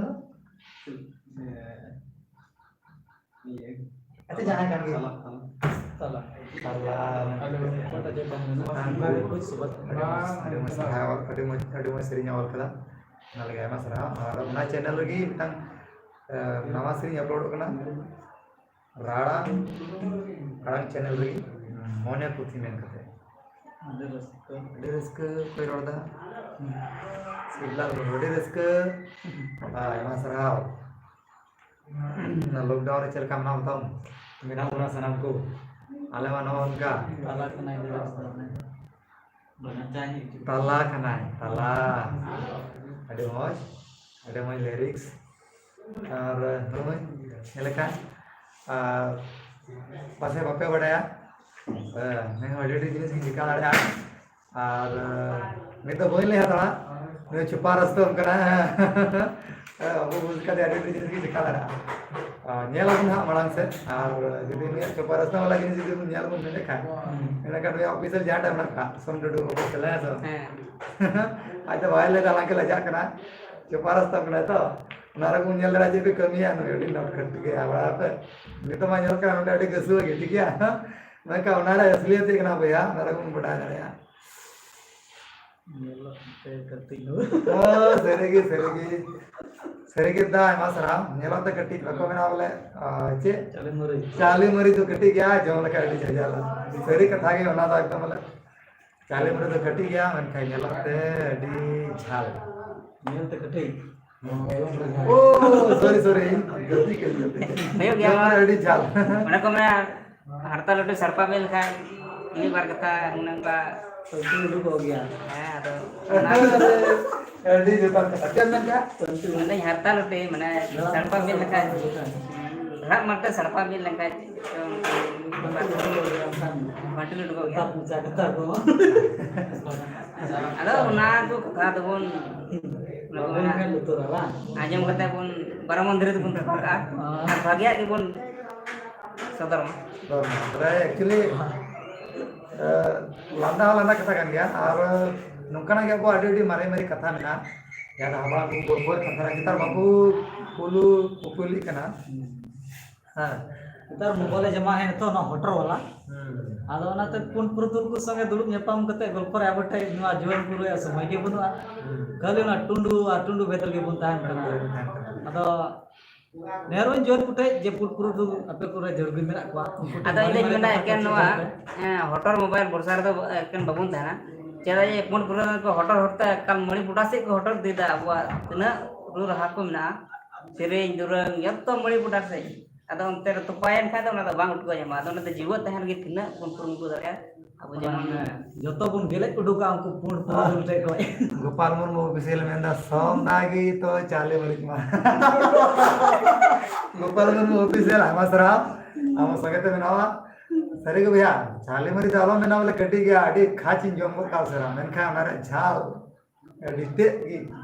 ᱤᱭᱟᱹ᱾ ᱟᱪᱪᱷᱟ, ᱡᱟᱦᱟᱸᱭ ᱠᱟᱱ ᱜᱮ᱾ ᱛᱟᱞᱟ, ᱛᱟᱞᱟ᱾ ᱛᱟᱞᱟ᱾ ᱛᱟᱞᱟ᱾ ᱟᱫᱚ ᱚᱠᱚᱭᱴᱟᱜ ᱡᱮ ᱛᱟᱦᱮᱸ ᱞᱮᱱᱟ? ᱦᱮᱸ, ᱟᱹᱰᱤ ᱢᱚᱡᱽ, ᱟᱹᱰᱤ ᱢᱚᱡᱽ, ᱟᱹᱰᱤ ᱢᱚᱡᱽ ᱥᱮᱨᱮᱧ ᱚᱞ ᱠᱟᱫᱟ᱾ ᱚᱱᱟ ᱞᱟᱹᱜᱤᱫ ᱟᱭᱢᱟ ᱥᱟᱨᱦᱟᱣ᱾ ᱟᱨ ᱚᱱᱟ ᱪᱮᱱᱮᱞ ᱨᱮᱜᱮ ᱢᱤᱫᱴᱟᱝ, ᱮ, ᱱᱟᱣᱟ ᱥᱮᱨᱮᱧ ᱟᱯᱞᱳᱰᱚᱜ ᱠᱟᱱᱟ᱾ ᱨᱟᱲᱟᱝ ᱟᱲᱟᱝ ᱪᱮᱱᱮᱞ ᱨᱮᱜᱮ ᱢᱚᱱᱮ ᱯᱩᱛᱷᱤ ᱢᱮᱱ ᱠᱟᱛᱮ᱾ ᱟᱹᱰᱤ ᱨᱟᱹᱥᱠᱟᱹ᱾ ᱟᱹᱰᱤ ᱨᱟᱹᱥᱠᱟᱹ ᱚᱠᱚᱭ ᱨᱚᱲ ᱫᱟ? ᱥᱤᱵᱞᱟᱞ ᱴᱩᱰᱩ, ᱟᱹᱰᱤ ᱨᱟᱹᱥᱠᱟᱹ᱾ ᱟᱭᱢᱟ ᱥᱟᱨᱦᱟᱣ᱾ ᱞᱚᱠᱰᱟᱣᱩᱱ ᱨᱮ ᱪᱮᱫ ᱞᱮᱠᱟ ᱢᱮᱱᱟᱜ ᱵᱚᱱᱟ? ᱢᱮᱱᱟᱜ ᱵᱚᱱᱟ ᱥᱟᱱᱟᱢ ᱠᱚ᱾ ᱟᱞᱮ ᱢᱟ ᱱᱚᱜᱼᱚ ᱱᱚᱝᱠᱟ᱾ ᱛᱟᱞᱟ ᱠᱟᱱᱟᱭ, ᱫᱚ ᱵᱟᱝ ᱪᱟᱭ ᱦᱩᱭᱩᱜ ᱠᱟᱱᱟ᱾ ᱛᱟᱞᱟ ᱠᱟᱱᱟᱭ, ᱛᱟᱞᱟ᱾ ᱟᱹᱰᱤ ᱢᱚᱡᱽ, ᱟᱹᱰᱤ ᱢᱚᱡᱽ ᱞᱤᱨᱤᱠᱥ᱾ ᱟᱨ ᱱᱚᱜᱼᱚᱭ ᱧᱮᱞ ᱞᱮᱠᱷᱟᱱ, ᱟᱨ ᱯᱟᱥᱮ ᱵᱟᱯᱮ ᱵᱟᱰᱟᱭᱟ, ᱦᱮᱸ, ᱱᱤᱭᱟᱹ ᱦᱚᱸ ᱟᱹᱰᱤ ᱟᱹᱰᱤ ᱡᱤᱱᱤᱥ ᱜᱤᱧ ᱪᱤᱠᱟ ᱫᱟᱲᱮᱭᱟᱜᱼᱟ᱾ ᱟᱨ ᱱᱤᱛ ᱫᱚ ᱵᱟᱹᱧ ᱞᱟᱹᱭ ᱦᱟᱛᱟᱲᱟ, ᱱᱩᱭ ᱪᱷᱩᱯᱟ ᱨᱟᱥᱛᱟ ᱠᱟᱱᱟ᱾ ᱦᱮᱸ, ᱟᱵᱚ ᱵᱩᱡᱽ ᱠᱟᱛᱮ ᱟᱹᱰᱤ ᱟᱹᱰᱤ ᱡᱤᱱᱤᱥ ᱜᱮ ᱪᱤᱠᱟ ᱫᱟᱲᱮᱭᱟᱜᱼᱟ᱾ ᱟᱨ ᱧᱮᱞ ᱟᱵᱚᱱ ᱦᱟᱸᱜ ᱢᱟᱲᱟᱝ ᱥᱮᱫ, ᱟᱨ ᱡᱩᱫᱤ ᱱᱩᱭᱟᱜ ᱪᱷᱩᱯᱟ ᱨᱟᱥᱛᱟ ᱵᱟᱞᱟ ᱡᱤᱱᱤᱥ ᱡᱩᱫᱤ ᱵᱚᱱ ᱧᱮᱞ ᱵᱚᱱ ᱢᱮᱱ ᱞᱮᱠᱷᱟᱱ, ᱦᱩᱸ᱾ ᱮᱸᱰᱮᱠᱷᱟᱱ ᱱᱩᱭᱟᱜ ᱚᱯᱷᱤᱥᱤᱭᱟᱞ ᱡᱟᱦᱟᱸᱴᱟᱜ ᱢᱮᱱᱟᱜ ᱠᱟᱜ, ᱥᱳᱢ ᱴᱩᱰᱩ ᱚᱯᱷᱤᱥᱤᱭᱟᱞ, ᱦᱮᱸ ᱥᱮ ᱵᱟᱝ? ᱦᱮᱸ᱾ ᱟᱡ ᱫᱚ ᱵᱟᱭ ᱞᱟᱹᱭ ᱫᱟ, ᱟᱞᱟᱝ ᱠᱤᱱ ᱞᱟᱡᱟᱜ ᱠᱟᱱᱟ, ᱪᱷᱩᱯᱟ ᱨᱟᱥᱛᱟ ᱠᱟᱱᱟ ᱛᱚ, ᱚᱱᱟ ᱨᱮᱵᱚᱱ ᱧᱮᱞ ᱫᱟᱲᱮᱭᱟᱜᱼᱟ ᱡᱮ ᱠᱟᱹᱢᱤᱭᱟ ᱱᱩᱭ ᱟᱹᱰᱤ ᱱᱚᱴᱠᱷᱟᱴ ᱜᱮᱭᱟ, ᱵᱟᱲᱟᱭ ᱯᱮ᱾ ᱱᱤᱛᱚᱜ ᱢᱟ ᱧᱮᱞᱚᱜ ᱠᱟᱱᱟ ᱱᱚᱰᱮ ᱟᱹᱰᱤ ᱜᱟᱹᱥᱩᱣᱟᱹ ᱜᱮ, ᱴᱷᱤᱠ ᱜᱮᱭᱟ᱾ ᱢᱮᱱᱠᱷᱟᱱ ᱚᱱᱟ ᱨᱮ ᱟᱥᱞᱤᱭᱟᱛ ᱪᱮᱫ ᱠᱟᱱᱟ ᱵᱚᱭᱦᱟ, ᱚᱱᱟ ᱨᱮᱵᱚᱱ ᱵᱟᱰᱟᱭ ᱫᱟᱲᱮᱭᱟᱜᱼᱟ᱾ ᱧᱮᱞᱚᱜ ᱛᱮ ᱠᱟᱹᱴᱤᱡ ᱫᱚ᱾ ᱚ, ᱥᱟᱹᱨᱤ ᱜᱮ, ᱥᱟᱹᱨᱤ ᱜᱮ᱾ ᱥᱟᱹᱨᱤ ᱜᱮ ᱫᱟ, ᱟᱭᱢᱟ ᱥᱟᱨᱦᱟᱣ᱾ ᱧᱮᱞᱚᱜ ᱛᱮ ᱠᱟᱹᱴᱤᱡ, ᱵᱟᱠᱚ ᱢᱮᱱᱟ ᱵᱚᱞᱮ, ᱟ, ᱪᱮᱫ? ᱪᱟᱣᱞᱮ ᱢᱟᱹᱨᱤᱪ᱾ ᱪᱟᱣᱞᱮ ᱢᱟᱹᱨᱤᱪ ᱫᱚ ᱠᱟᱹᱴᱤᱡ ᱜᱮᱭᱟ, ᱡᱚᱢ ᱞᱮᱠᱷᱟᱡ ᱟᱹᱰᱤ ᱡᱷᱟᱡᱟᱞᱟ᱾ ᱥᱟᱹᱨᱤ ᱠᱟᱛᱷᱟ ᱜᱮ ᱚᱱᱟ ᱫᱚ ᱮᱠᱫᱚᱢ ᱵᱚᱞᱮ᱾ ᱪᱟᱣᱞᱮ ᱢᱟᱹᱨᱤᱪ ᱫᱚ ᱠᱟᱹᱴᱤᱡ ᱜᱮᱭᱟ, ᱢᱮᱱᱠᱷᱟᱱ ᱧᱮᱞᱚᱜ ᱛᱮ ᱟᱹᱰᱤ ᱡᱷᱟᱞ᱾ ᱧᱮᱞ ᱛᱮ ᱠᱟᱹᱴᱤᱡ᱾ ᱚ, ᱥᱚᱨᱤ, ᱥᱚᱨᱤ, ᱤᱧ ᱜᱟᱹᱞᱛᱤ ᱠᱮᱫ, ᱜᱟᱹᱞᱛᱤ ᱠᱮᱫ᱾ ᱦᱩᱭᱩᱜ ᱜᱮᱭᱟ᱾ ᱡᱚᱢ ᱨᱮ ᱟᱹᱰᱤ ᱡᱷᱟᱞ᱾ ᱚᱱᱮ ᱠᱚ ᱢᱮᱱᱟ, ᱦᱟᱨᱛᱟ ᱞᱟᱹᱴᱩ ᱥᱟᱲᱯᱟ ᱢᱮᱱ ᱞᱮᱠᱷᱟᱱ ᱢᱤᱫ ᱵᱟᱨ ᱠᱟᱛᱷᱟ ᱚᱱᱮ ᱚᱱᱠᱟ ᱯᱟᱹᱱᱛᱩ ᱩᱰᱩᱠᱚᱜ ᱜᱮᱭᱟ᱾ ᱦᱮᱸ, ᱟᱫᱚ ᱚᱱᱟ ᱟᱹᱰᱤ ᱡᱚᱛᱷᱟᱛ ᱠᱟᱛᱷᱟ᱾ ᱪᱮᱫ ᱮᱢ ᱢᱮᱱ ᱠᱮᱫᱟ? ᱯᱟᱹᱱᱛᱩ᱾ ᱢᱮᱱᱫᱟᱹᱧ ᱦᱟᱨᱛᱟ ᱞᱟᱹᱴᱩ, ᱢᱟᱱᱮ ᱥᱟᱲᱯᱟ ᱢᱮᱱ ᱞᱮᱠᱷᱟᱱ, ᱦᱟᱨᱛᱟ ᱞᱟᱹᱴᱩ ᱥᱟᱲᱯᱟ ᱢᱮᱱ ᱞᱮᱠᱷᱟᱱ ᱯᱟᱹᱱᱛᱩ ᱩᱰᱩᱠᱚᱜ ᱜᱮᱭᱟ, ᱚᱱᱠᱟᱱ ᱯᱟᱹᱱᱛᱩ ᱩᱰᱩᱠᱚᱜ ᱜᱮᱭᱟ᱾ ᱠᱟᱛᱷᱟ ᱯᱚᱪᱟ ᱠᱟᱛᱷᱟ ᱠᱚ᱾ ᱟᱫᱚ ᱚᱱᱟ ᱠᱚ ᱠᱟᱛᱷᱟ ᱫᱚᱵᱚᱱ ᱵᱟᱵᱚᱱ ᱢᱮᱱ ᱩᱛᱟᱹᱨᱟ, ᱵᱟᱝ? ᱟᱸᱡᱚᱢ ᱠᱟᱛᱮ ᱵᱚᱱ ᱵᱟᱨᱚ ᱢᱚᱱᱫᱤᱨ ᱨᱮ ᱫᱚᱵᱚᱱ ᱨᱟᱠᱟᱵ ᱠᱟᱜᱼᱟ᱾ ᱦᱮᱸ᱾ ᱟᱨ ᱵᱷᱟᱜᱮᱭᱟᱜ ᱜᱮᱵᱚᱱ ᱥᱚᱫᱚᱨ ᱢᱟ᱾ ᱥᱚᱫᱚᱨ ᱢᱟ᱾ ᱛᱚᱵᱮ actually, ᱮ, ᱞᱟᱸᱫᱟ ᱦᱚᱸ ᱞᱟᱸᱫᱟ ᱠᱟᱛᱷᱟ ᱠᱟᱱ ᱜᱮᱭᱟ᱾ ᱟᱨ ᱱᱚᱝᱠᱟᱱᱟᱜ ᱜᱮ ᱟᱵᱚᱣᱟᱜ ᱟᱹᱰᱤ, ᱟᱹᱰᱤ ᱢᱟᱨᱮ, ᱢᱟᱨᱮ ᱠᱟᱛᱷᱟ ᱢᱮᱱᱟᱜᱼᱟ᱾ ᱡᱟᱦᱟᱸ ᱫᱚ ᱦᱟᱯᱲᱟᱢ ᱠᱚ ᱜᱚᱞᱯᱚᱭᱮᱫ ᱠᱟᱱ ᱛᱟᱦᱮᱱᱟ, ᱱᱮᱛᱟᱨ ᱵᱟᱠᱚ ᱠᱩᱞᱩ, ᱠᱩᱯᱩᱞᱤᱜ ᱠᱟᱱᱟ᱾ ᱦᱮᱸ᱾ ᱱᱮᱛᱟᱨ ᱢᱳᱵᱟᱭᱤᱞ ᱡᱟᱢᱟ ᱦᱮᱡ ᱱᱤᱛᱚᱜ ᱚᱱᱟ ᱦᱚᱴᱚᱨ ᱵᱟᱞᱟ᱾ ᱦᱩᱸ᱾ ᱟᱫᱚ ᱚᱱᱟᱛᱮ ᱯᱩᱱ ᱯᱩᱨᱩᱫᱷᱩᱞ ᱠᱚ ᱥᱚᱸᱜᱮ ᱫᱩᱲᱩᱵ ᱧᱟᱯᱟᱢ ᱠᱟᱛᱮ ᱜᱚᱞᱯᱚ ᱨᱮ ᱟᱵᱚ ᱴᱷᱮᱡ ᱱᱚᱣᱟ ᱡᱩᱣᱟᱹᱱ ᱠᱚ ᱨᱮᱭᱟᱜ ᱥᱚᱢᱚᱭ ᱜᱮ ᱵᱟᱹᱱᱩᱜᱼᱟ᱾ ᱦᱩᱸ᱾ ᱠᱷᱟᱹᱞᱤ ᱚᱱᱟ ᱴᱩᱸᱰᱩ ᱟᱨ ᱴᱩᱸᱰᱩ ᱵᱷᱮᱫ ᱨᱮᱜᱮ ᱵᱚᱱ ᱛᱟᱦᱮᱱ ᱠᱟᱱᱟ᱾ ᱦᱩᱸ, ᱛᱟᱦᱮᱱ ᱠᱟᱱᱟ᱾ ᱟᱫᱚ ᱱᱮᱦᱚᱨᱚᱧ ᱡᱩᱣᱟᱹᱱ ᱠᱚ ᱴᱷᱮᱡ ᱡᱮ ᱯᱩᱨ ᱯᱩᱨᱩᱫᱷᱩᱞ ᱟᱯᱮ ᱠᱚᱨᱮ ᱡᱟᱹᱨᱩᱲ ᱜᱮ ᱢᱮᱱᱟᱜ ᱠᱚᱣᱟ, ᱩᱱᱠᱩ ᱴᱷᱮᱡ ᱟᱫᱚ ᱤᱧ ᱢᱟᱨᱮ ᱫᱚᱧ ᱢᱟᱨᱮ ᱢᱮᱱᱟ ᱠᱟᱛᱷᱟ ᱮᱠᱮᱱ ᱠᱚ ᱱᱚᱣᱟ, ᱥᱚᱫᱚᱨ ᱯᱮ᱾ ᱦᱮᱸ, ᱦᱚᱴᱚᱨ ᱢᱳᱵᱟᱭᱤᱞ ᱵᱷᱚᱨᱥᱟ ᱨᱮᱫᱚ ᱮᱠᱮᱱ ᱵᱟᱵᱚᱱ ᱛᱟᱦᱮᱱᱟ᱾ ᱪᱮᱫᱟᱜ ᱡᱮ ᱯᱩᱱ ᱯᱩᱨᱩᱫᱷᱩᱞ ᱠᱚ ᱦᱚᱴᱚᱨ ᱦᱚᱴᱚᱨ ᱛᱮ ᱮᱠᱟᱞ ᱢᱚᱬᱤᱯᱩᱨ ᱥᱮᱫ ᱠᱚ ᱦᱚᱴᱚᱨ ᱤᱫᱤᱭᱮᱫᱟ ᱟᱵᱚᱣᱟᱜ ᱛᱤᱱᱟᱹᱜ ᱨᱩ ᱨᱟᱦᱟ ᱠᱚ ᱢᱮᱱᱟᱜᱼᱟ᱾ ᱥᱮᱨᱮᱧ ᱫᱩᱨᱟᱹᱝ ᱡᱚᱛᱚ ᱢᱚᱬᱤ ᱵᱚᱰᱟᱨ ᱥᱮᱫ᱾ ᱟᱫᱚ ᱚᱱᱛᱮ ᱨᱮ ᱛᱚᱯᱟᱭᱮᱱ ᱠᱷᱟᱡ ᱫᱚ ᱚᱱᱟ ᱫᱚ ᱵᱟᱝ ᱩᱴᱠᱟᱹᱣ ᱧᱟᱢᱚᱜᱼᱟ᱾ ᱟᱫᱚ ᱚᱱᱟᱛᱮ ᱡᱤᱣᱮᱫ ᱛᱟᱦᱮᱱ ᱞᱟᱹᱜᱤᱫ ᱛᱤᱱᱟᱹᱜ ᱵᱚᱱ ᱠᱩᱨᱩᱢᱩᱴᱩ ᱫᱟᱲᱮᱭᱟᱜᱼᱟ, ᱟᱵᱚ ᱡᱮᱢᱚᱱ ᱡᱚᱛᱚ ᱵᱚᱱ ᱜᱮᱞᱮᱡ ᱩᱰᱩᱠᱟ ᱩᱱᱠᱩ ᱯᱩᱸᱰ ᱯᱩᱸᱰ ᱴᱷᱮᱡ ᱠᱷᱚᱡ᱾ ᱜᱳᱯᱟᱞ ᱢᱩᱨᱢᱩ ᱚᱯᱷᱤᱥᱤᱭᱟᱞ ᱢᱮᱱᱫᱟ, ᱥᱚᱢ ᱫᱟᱜᱤ ᱛᱚ ᱪᱟᱞᱮ ᱵᱟᱹᱲᱤᱡ ᱢᱟ᱾ ᱜᱳᱯᱟᱞ ᱢᱩᱨᱢᱩ ᱚᱯᱷᱤᱥᱤᱭᱟᱞ, ᱟᱭᱢᱟ ᱥᱟᱨᱦᱟᱣ, ᱟᱢ ᱥᱚᱸᱜᱮ ᱛᱮ ᱢᱮᱱᱟᱣᱟ᱾ ᱥᱟᱹᱨᱤ ᱜᱮ ᱵᱚᱭᱦᱟ, ᱪᱟᱞᱮ ᱢᱟᱹᱨᱤᱪ ᱫᱚ ᱟᱞᱚᱢ ᱢᱮᱱᱟ ᱵᱚᱞᱮ ᱠᱟᱹᱴᱤᱡ ᱜᱮᱭᱟ, ᱟᱹᱰᱤ ᱠᱷᱟᱪ ᱤᱧ ᱡᱚᱢ ᱜᱚᱫ ᱠᱟᱜᱼᱟ ᱩᱥᱟᱹᱨᱟ, ᱢᱮᱱᱠᱷᱟᱱ ᱚᱱᱟ ᱨᱮᱭᱟᱜ ᱡᱷᱟᱞ ᱟᱹᱰᱤ ᱛᱮᱫ ᱜᱮ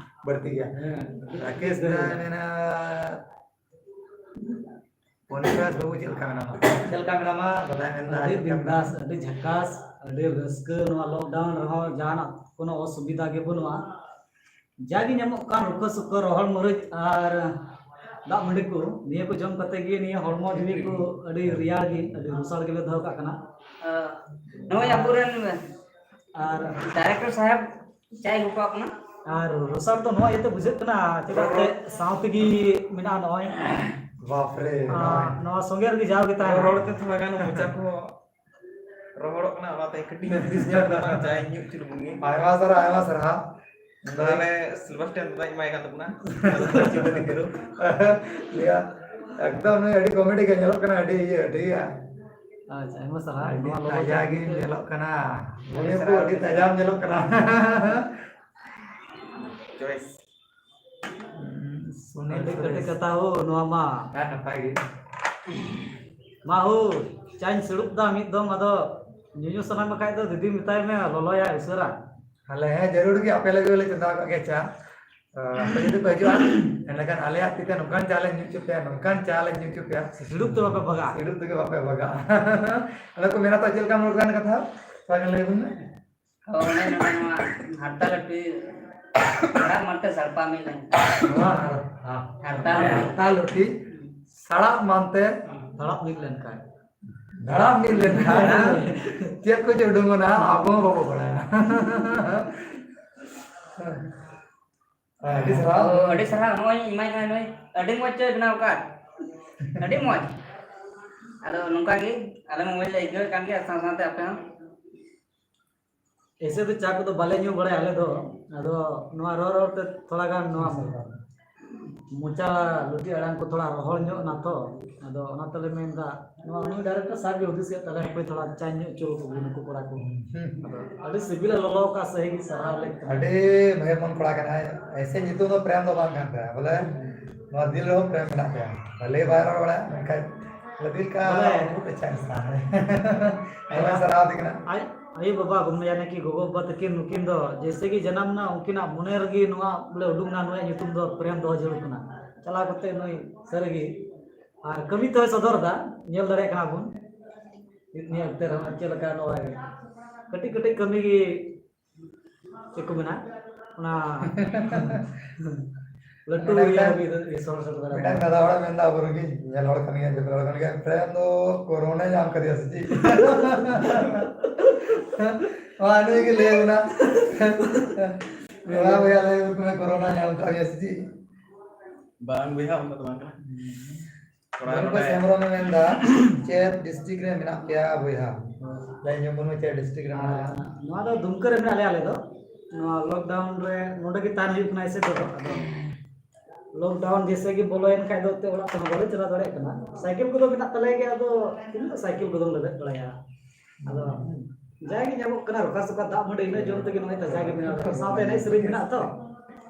ᱵᱟᱹᱲᱛᱤ ᱜᱮᱭᱟ᱾ ᱦᱮᱸ, ᱨᱟᱠᱮᱥ ᱫᱟᱭ ᱢᱮᱱᱟ, ᱯᱚᱱᱤᱨᱟᱡᱽ ᱵᱟᱹᱵᱩ, ᱪᱮᱫ ᱞᱮᱠᱟ ᱢᱮᱱᱟᱢᱟ? ᱪᱮᱫ ᱞᱮᱠᱟ ᱢᱮᱱᱟᱢᱟ? ᱵᱟᱰᱟᱭ ᱢᱮᱱᱫᱟ, ᱟᱹᱰᱤ ᱪᱮᱫ ᱞᱮᱠᱟ ᱢᱮᱱᱟᱢᱟ? ᱵᱤᱱᱫᱟᱥ, ᱟᱹᱰᱤ ᱡᱷᱟᱠᱟᱥ, ᱟᱹᱰᱤ ᱨᱟᱹᱥᱠᱟᱹ᱾ ᱱᱚᱣᱟ lockdown ᱨᱮᱦᱚᱸ ᱡᱟᱦᱟᱱᱟᱜ ᱠᱳᱱᱳ ᱚᱥᱩᱵᱤᱫᱷᱟ ᱜᱮ ᱵᱟᱹᱱᱩᱜᱼᱟ᱾ ᱡᱟᱜᱮ ᱧᱟᱢᱚᱜ ᱠᱟᱱ ᱨᱩᱠᱷᱟᱹ ᱥᱩᱠᱷᱟᱹ ᱨᱚᱦᱚᱲ ᱢᱟᱹᱨᱤᱪ ᱟᱨ ᱫᱟᱜ ᱢᱟᱹᱰᱤ ᱠᱚ, ᱱᱤᱭᱟᱹ ᱠᱚ ᱡᱚᱢ ᱠᱟᱛᱮ ᱜᱮ ᱱᱤᱭᱟᱹ ᱦᱚᱲᱢᱚ ᱡᱤᱣᱤ ᱠᱚ ᱟᱹᱰᱤ ᱨᱮᱭᱟᱲ ᱜᱮ, ᱟᱹᱰᱤ ᱨᱚᱥᱟᱲ ᱜᱮᱞᱮ ᱫᱚᱦᱚ ᱠᱟᱜ ᱠᱟᱱᱟ᱾ ᱱᱚᱜᱼᱚᱭ ᱟᱵᱚᱨᱮᱱ ᱟᱨ director ᱥᱟᱦᱮᱵᱽ ᱪᱟᱭ ᱜᱚᱯᱟ ᱠᱟᱱᱟ᱾ ᱟᱨ ᱨᱚᱥᱟᱲ ᱫᱚ ᱱᱚᱣᱟ ᱤᱭᱟᱹᱛᱮ ᱵᱩᱡᱷᱟᱹᱜ ᱠᱟᱱᱟ, ᱪᱮᱫᱟᱜ ᱥᱮ ᱥᱟᱶ ᱛᱮᱜᱮ ᱢᱮᱱᱟᱜᱼᱟ ᱱᱚᱜᱼᱚᱭ᱾ ᱵᱟᱯᱨᱮ, ᱟᱨ ᱱᱚᱜᱼᱚᱭ᱾ ᱱᱚᱣᱟ ᱥᱚᱸᱜᱮ ᱨᱮᱜᱮ ᱡᱟᱣ ᱜᱮ ᱛᱟᱦᱮᱱᱟ᱾ ᱨᱚᱲ ᱛᱮ ᱛᱷᱚᱲᱟ ᱜᱟᱱ ᱢᱚᱪᱟ ᱠᱚ ᱨᱚᱦᱚᱲᱚᱜ ᱠᱟᱱᱟ, ᱚᱱᱟᱛᱮ ᱠᱟᱹᱴᱤᱡ ᱵᱤᱥ ᱧᱚᱜ ᱠᱟᱱᱟ, ᱪᱟᱭ ᱧᱩ ᱦᱚᱪᱚ ᱞᱮᱵᱚᱱ ᱜᱮ᱾ ᱟᱭᱢᱟ ᱥᱟᱨᱦᱟᱣ, ᱟᱭᱢᱟ ᱥᱟᱨᱦᱟᱣ᱾ ᱛᱟᱦᱞᱮ ᱥᱤᱞᱵᱟᱥᱴᱤᱭᱟᱱ ᱫᱟᱫᱟ ᱮᱢᱟᱭ ᱠᱟᱱ ᱛᱟᱵᱚᱱᱟ᱾ ᱤᱭᱟ, ᱮᱠᱫᱚᱢ ᱱᱩᱭ ᱟᱹᱰᱤ comedy ᱜᱮ ᱧᱮᱞᱚᱜ ᱠᱟᱱᱟ, ᱟᱹᱰᱤ ᱤᱭᱟᱹ, ᱴᱷᱤᱠ ᱜᱮᱭᱟ᱾ ᱟᱪᱪᱷᱟ, ᱟᱭᱢᱟ ᱥᱟᱨᱦᱟᱣ᱾ ᱟᱹᱰᱤ ᱱᱚᱣᱟ ᱞᱚᱞᱚ ᱛᱟᱡᱟ ᱪᱟ ᱜᱮ ᱠᱷᱟᱹᱛᱤᱨ ᱛᱮ᱾ ᱧᱮᱞᱚᱜ ᱠᱟᱱᱟ᱾ ᱟᱹᱰᱤ ᱢᱚᱱᱤᱯᱩᱨ ᱥᱟᱨᱦᱟᱣ, ᱟᱹᱰᱤ ᱟᱹᱰᱤ ᱛᱟᱡᱟᱢ ᱧᱮᱞᱚᱜ ᱠᱟᱱᱟ᱾ ᱪᱚᱭᱮᱥ᱾ ᱥᱩᱱᱤᱞ ᱟᱹᱰᱤ ᱥᱚᱨᱮᱥ᱾ ᱠᱟᱹᱴᱤᱡ ᱠᱟᱛᱷᱟ ᱦᱳ, ᱱᱚᱣᱟ ᱢᱟ᱾ ᱦᱮᱸ, ᱱᱟᱯᱟᱭ ᱜᱮ᱾ ᱢᱟ ᱦᱳ, ᱪᱟᱧ ᱥᱤᱲᱩᱵ ᱫᱟ ᱢᱤᱫ ᱫᱚᱢ, ᱟᱫᱚ ᱧᱩᱧᱩ ᱥᱟᱱᱟ ᱢᱮ ᱠᱷᱟᱡ ᱫᱚ ᱫᱤᱫᱤ ᱢᱮᱛᱟᱭ ᱢᱮ, ᱞᱚᱞᱚᱭᱟᱭ ᱩᱥᱟᱹᱨᱟ᱾ ᱟᱞᱮ ᱦᱮᱸ, ᱡᱟᱹᱨᱩᱲ ᱜᱮ ᱟᱯᱮ ᱞᱟᱹᱜᱤᱫ ᱞᱮ ᱪᱚᱸᱫᱟ ᱟᱠᱟᱫ ᱜᱮᱭᱟ ᱪᱟ᱾ ᱟᱯᱮ ᱡᱩᱫᱤ ᱯᱮ ᱦᱤᱡᱩᱜᱼᱟ, ᱮᱸᱰᱮᱠᱷᱟᱱ ᱟᱞᱮᱭᱟᱜ ᱛᱤ ᱛᱮ ᱱᱚᱝᱠᱟᱱ ᱪᱟ ᱞᱮ ᱧᱩ ᱦᱚᱪᱚ ᱯᱮᱭᱟ, ᱱᱚᱝᱠᱟᱱ ᱪᱟ ᱞᱮ ᱧᱩ ᱦᱚᱪᱚ ᱯᱮᱭᱟ᱾ ᱥᱤᱲᱩᱵ ᱫᱚ ᱵᱟᱯᱮ ᱵᱷᱟᱜᱟᱜᱼᱟ᱾ ᱥᱤᱲᱩᱵ ᱛᱮᱜᱮ ᱵᱟᱯᱮ ᱵᱷᱟᱜᱟᱜᱼᱟ᱾ ᱟᱫᱚ ᱠᱚ ᱢᱮᱱᱟ ᱛᱚ, ᱪᱮᱫ ᱞᱮᱠᱟᱢ ᱨᱚᱲ ᱠᱟᱱ ᱠᱟᱛᱷᱟ? ᱛᱷᱚᱲᱟ ᱜᱟᱱ ᱞᱟᱹᱭ ᱵᱚᱱ ᱢᱮ᱾ ᱦᱳᱭ, ᱚᱱᱮ ᱱᱚᱰᱮ ᱱᱚᱣᱟ ᱦᱟᱨᱛᱟ ᱞᱟᱹᱴᱩ ᱦᱟᱨᱟ ᱢᱟᱱᱛᱮ ᱥᱟᱲᱯᱟ ᱢᱤᱫ ᱞᱮᱱ᱾ ᱱᱚᱣᱟ ᱦᱟᱨ-, ᱦᱟ-, ᱦᱟᱨᱛᱟ ᱞᱟᱹᱴᱩ᱾ ᱦᱟᱨᱛᱟ ᱞᱟᱹᱴᱩ ᱥᱟᱲᱟᱜ ᱢᱟᱱᱛᱮ ᱫᱷᱟᱲᱟᱯ ᱢᱤᱫ ᱞᱮᱱᱠᱷᱟᱱ᱾ ᱫᱷᱟᱲᱟᱯ ᱢᱤᱫ ᱞᱮᱱᱠᱷᱟᱱ ᱪᱮᱫ ᱠᱚ ᱪᱚ ᱩᱰᱩᱝᱚᱜᱼᱟ, ᱟᱵᱚ ᱦᱚᱸ ᱵᱟᱵᱚ ᱵᱟᱲᱟᱭᱟ᱾ ᱟᱹᱰᱤ ᱥᱟᱨᱦᱟᱣ᱾ ᱚ, ᱟᱹᱰᱤ ᱥᱟᱨᱦᱟᱣ᱾ ᱱᱚᱜᱼᱚᱭ ᱮᱢᱟᱭ ᱠᱟᱱᱟ ᱱᱩᱭ᱾ ᱟᱹᱰᱤ ᱢᱚᱡᱽ ᱪᱚᱭ ᱵᱮᱱᱟᱣ ᱟᱠᱟᱫ᱾ ᱟᱹᱰᱤ ᱢᱚᱡᱽ᱾ ᱟᱫᱚ ᱱᱚᱝᱠᱟ ᱜᱮ ᱟᱞᱮ ᱢᱟ ᱢᱚᱡᱽ ᱞᱮ ᱟᱹᱭᱠᱟᱹᱣᱮᱫ ᱠᱟᱱ ᱜᱮᱭᱟ, ᱥᱟᱶ ᱥᱟᱶᱛᱮ ᱟᱯᱮ ᱦᱚᱸ᱾ ᱮᱭᱥᱮ ᱫᱚ ᱪᱟ ᱠᱚᱫᱚ ᱵᱟᱞᱮ ᱧᱩ ᱵᱟᱲᱟᱭᱟ ᱟᱞᱮ ᱫᱚ, ᱟᱫᱚ ᱱᱚᱣᱟ ᱨᱚᱲ ᱨᱚᱲ ᱛᱮ ᱛᱷᱚᱲᱟ ᱜᱟᱱ ᱱᱚᱣᱟ ᱢᱚᱪᱟ ᱞᱩᱴᱤ ᱟᱲᱟᱝ ᱠᱚ ᱛᱷᱚᱲᱟ ᱨᱚᱦᱚᱲ ᱧᱚᱜ ᱱᱟ ᱛᱚ, ᱟᱫᱚ ᱚᱱᱟ ᱛᱮᱞᱮ ᱢᱮᱱ ᱮᱫᱟ, ᱱᱚᱣᱟ ᱩᱱᱤ director ᱥᱟᱨ ᱜᱮ ᱦᱩᱫᱤᱥ ᱠᱮᱫ ᱛᱟᱞᱮ, ᱦᱟᱯᱮ ᱛᱷᱚᱲᱟ ᱪᱟ ᱧᱚᱜ ᱦᱚᱪᱚ ᱞᱮᱠᱚ ᱱᱩᱠᱩ ᱠᱚᱲᱟ ᱠᱚ᱾ ᱟᱫᱚ ᱟᱹᱰᱤ ᱥᱤᱵᱤᱞᱟ ᱞᱚᱞᱚ ᱟᱠᱟ ᱥᱟᱹᱦᱤ ᱜᱮ ᱥᱟᱨᱦᱟᱣ ᱞᱮ᱾ ᱟᱹᱰᱤ ᱵᱷᱟᱹᱜᱤ ᱢᱚᱱ ᱠᱚᱲᱟ ᱠᱟᱱᱟᱭ᱾ ᱮᱭᱥᱮ ᱧᱩᱛᱩᱢ ᱫᱚ ᱯᱨᱮᱢ ᱫᱚ ᱵᱟᱝ ᱠᱟᱱ ᱛᱟᱭᱟ, ᱵᱚᱞᱮ ᱱᱚᱣᱟ ᱫᱤᱞ ᱨᱮᱦᱚᱸ ᱯᱨᱮᱢ ᱢᱮᱱᱟᱜ ᱛᱟᱭᱟ᱾ ᱵᱷᱟᱹᱞᱤ ᱵᱟᱭ ᱨᱚᱲ ᱵᱟᱲᱟᱭᱟ, ᱢᱮᱱᱠᱷᱟᱱ ᱫᱤᱞ ᱠᱟ ᱵᱚᱞᱮ, ᱵᱚᱦᱩᱛ ᱟᱪᱪᱷᱟ ᱤᱱᱥᱟᱱ ᱦᱟᱭ᱾ ᱟᱭᱢᱟ ᱥᱟᱨᱦᱟᱣ ᱫᱤ ᱠᱟᱱᱟ᱾ ᱟᱭ ᱟᱭᱳ ᱵᱟᱵᱟ, ᱜᱚᱢ-, ᱭᱟᱱᱤ ᱠᱤ ᱜᱚᱜᱚ ᱵᱟᱵᱟ ᱛᱟᱹᱠᱤᱱ, ᱱᱩᱠᱤᱱ ᱫᱚ ᱡᱮᱭᱥᱮ ᱜᱮ ᱡᱟᱱᱟᱢ ᱱᱟ, ᱩᱱᱠᱤᱱᱟᱜ ᱢᱚᱱᱮ ᱨᱮᱜᱮ ᱱᱚᱣᱟ ᱵᱚᱞᱮ ᱩᱰᱩᱠ ᱱᱟ, ᱱᱩᱭᱟᱜ ᱧᱩᱛᱩᱢ ᱫᱚ ᱯᱨᱮᱢ ᱫᱚᱦᱚ ᱡᱟᱹᱨᱩᱲ ᱠᱟᱱᱟ᱾ ᱪᱟᱞᱟᱣ ᱠᱟᱛᱮ ᱱᱩᱭ ᱥᱟᱹᱨᱤ ᱜᱮ ᱟᱨ ᱠᱟᱹᱢᱤ ᱛᱚᱭ ᱥᱚᱫᱚᱨ ᱮᱫᱟ, ᱧᱮᱞ ᱫᱟᱲᱮᱭᱟᱜ ᱠᱟᱱᱟ ᱵᱚᱱ ᱱᱤᱭᱟᱹ ᱚᱠᱛᱮ ᱨᱮᱦᱚᱸ ᱪᱮᱫ ᱞᱮᱠᱟ ᱱᱚᱜᱼᱚᱭ ᱠᱟᱹᱴᱤᱡ ᱠᱟᱹᱴᱤᱡ ᱠᱟᱹᱢᱤ ᱜᱮ ᱪᱮᱫ ᱠᱚ ᱢᱮᱱᱟ, ᱚᱱᱟ ᱞᱟᱹᱴᱩ ᱚᱱᱟ ᱤᱭᱟᱹ ᱢᱤᱫᱴᱟᱝ ᱦᱟᱹᱵᱤᱡ ᱫᱚ ᱤᱭᱟᱹ ᱥᱚᱦᱚᱨ ᱥᱮᱴᱮᱨ ᱫᱟᱲᱮᱭᱟᱜ ᱢᱤᱫᱴᱟᱝ ᱠᱟᱱᱟ᱾ ᱫᱟᱫᱟ ᱦᱚᱲᱮ ᱢᱮᱱᱫᱟ, ᱟᱵᱚ ᱨᱮᱱ ᱜᱮ ᱧᱮᱞ ᱦᱚᱲ ᱠᱟᱱ ᱜᱮᱭᱟ, ᱡᱚᱛᱚ ᱦᱚᱲ ᱠᱟᱱ ᱜᱮᱭᱟ, ᱯᱨᱮᱢ ᱫᱚ ᱠᱳᱨᱳᱱᱟ ᱧᱟᱢ ᱠᱟᱫᱮᱭᱟ ᱥᱮ ᱪᱮᱫ? ᱱᱚᱣᱟ ᱱᱩᱭ ᱜᱮ ᱞᱟᱹᱭ ᱟᱵᱚᱱᱟ᱾ ᱱᱚᱣᱟ ᱵᱚᱭᱦᱟ ᱞᱟᱹᱭ ᱟᱵᱚᱱ ᱠᱟᱱᱟ, ᱠᱳᱨᱳᱱᱟ ᱧᱟᱢ ᱠᱟᱫᱮᱭᱟ ᱥᱮ ᱪᱮᱫ? ᱵᱟᱝ ᱵᱚᱭᱦᱟ, ᱚᱱᱠᱟ ᱫᱚ ᱵᱟᱝ ᱠᱟᱱᱟ᱾ ᱛᱷᱚᱲᱟ ᱫᱷᱚᱨᱢᱮᱥ ᱱᱚᱰᱮ ᱦᱮᱢᱵᱨᱚᱢ ᱮ ᱢᱮᱱᱫᱟ, ᱪᱮᱫ district ᱨᱮ ᱢᱮᱱᱟᱜ ᱯᱮᱭᱟ ᱵᱚᱭᱦᱟ? ᱞᱟᱹᱭ ᱧᱚᱜ ᱵᱚᱱ ᱢᱮ, ᱪᱮᱫ district ᱨᱮ ᱢᱮᱱᱟᱜ ᱯᱮᱭᱟ? ᱱᱚᱣᱟ ᱫᱚ ᱫᱩᱢᱠᱟᱹ ᱨᱮ ᱢᱮᱱᱟᱜ ᱞᱮᱭᱟ ᱟᱞᱮ ᱫᱚ᱾ ᱱᱚᱣᱟ lockdown ᱨᱮ ᱱᱚᱰᱮ ᱜᱮ ᱛᱟᱦᱮᱱ ᱦᱩᱭᱩᱜ ᱠᱟᱱᱟ ᱮᱥᱮ ᱫᱚ᱾ ᱟᱫᱚ lockdown ᱡᱮᱥᱮ ᱜᱮ ᱵᱚᱞᱚᱭᱮᱱ ᱠᱷᱟᱡ ᱫᱚ ᱮᱱᱛᱮ ᱚᱲᱟᱜ ᱛᱮᱦᱚᱸ ᱵᱟᱞᱮ ᱪᱟᱞᱟᱣ ᱫᱟᱲᱮᱭᱟᱜ ᱠᱟᱱᱟ᱾ ᱥᱟᱭᱠᱮᱞ ᱠᱚᱫᱚ ᱢᱮᱱᱟᱜ ᱛᱟᱞᱮ ᱜᱮᱭᱟ, ᱟᱫᱚ ᱛᱤᱱᱟᱹᱜ ᱥᱟᱭᱠᱮᱞ ᱠᱚᱫᱚᱢ ᱞᱮᱵᱮᱫ ᱵᱟᱲᱟᱭᱟ? ᱟᱫᱚ ᱡᱟᱜᱮ ᱧᱟᱢᱚᱜ ᱠᱟᱱᱟ, ᱨᱚᱠᱟ ᱥᱚᱠᱟ ᱫᱟᱜ ᱢᱟᱹᱰᱤ, ᱤᱱᱟᱹ ᱡᱚᱢ ᱛᱮᱜᱮ ᱱᱚᱜᱼᱚᱭ ᱛᱟᱡᱟ ᱜᱮ ᱢᱮᱱᱟᱜ ᱞᱮᱭᱟ᱾ ᱥᱟᱶᱛᱮ ᱮᱱᱮᱡ ᱥᱮᱨᱮᱧ ᱢᱮᱱᱟᱜ ᱛᱚ,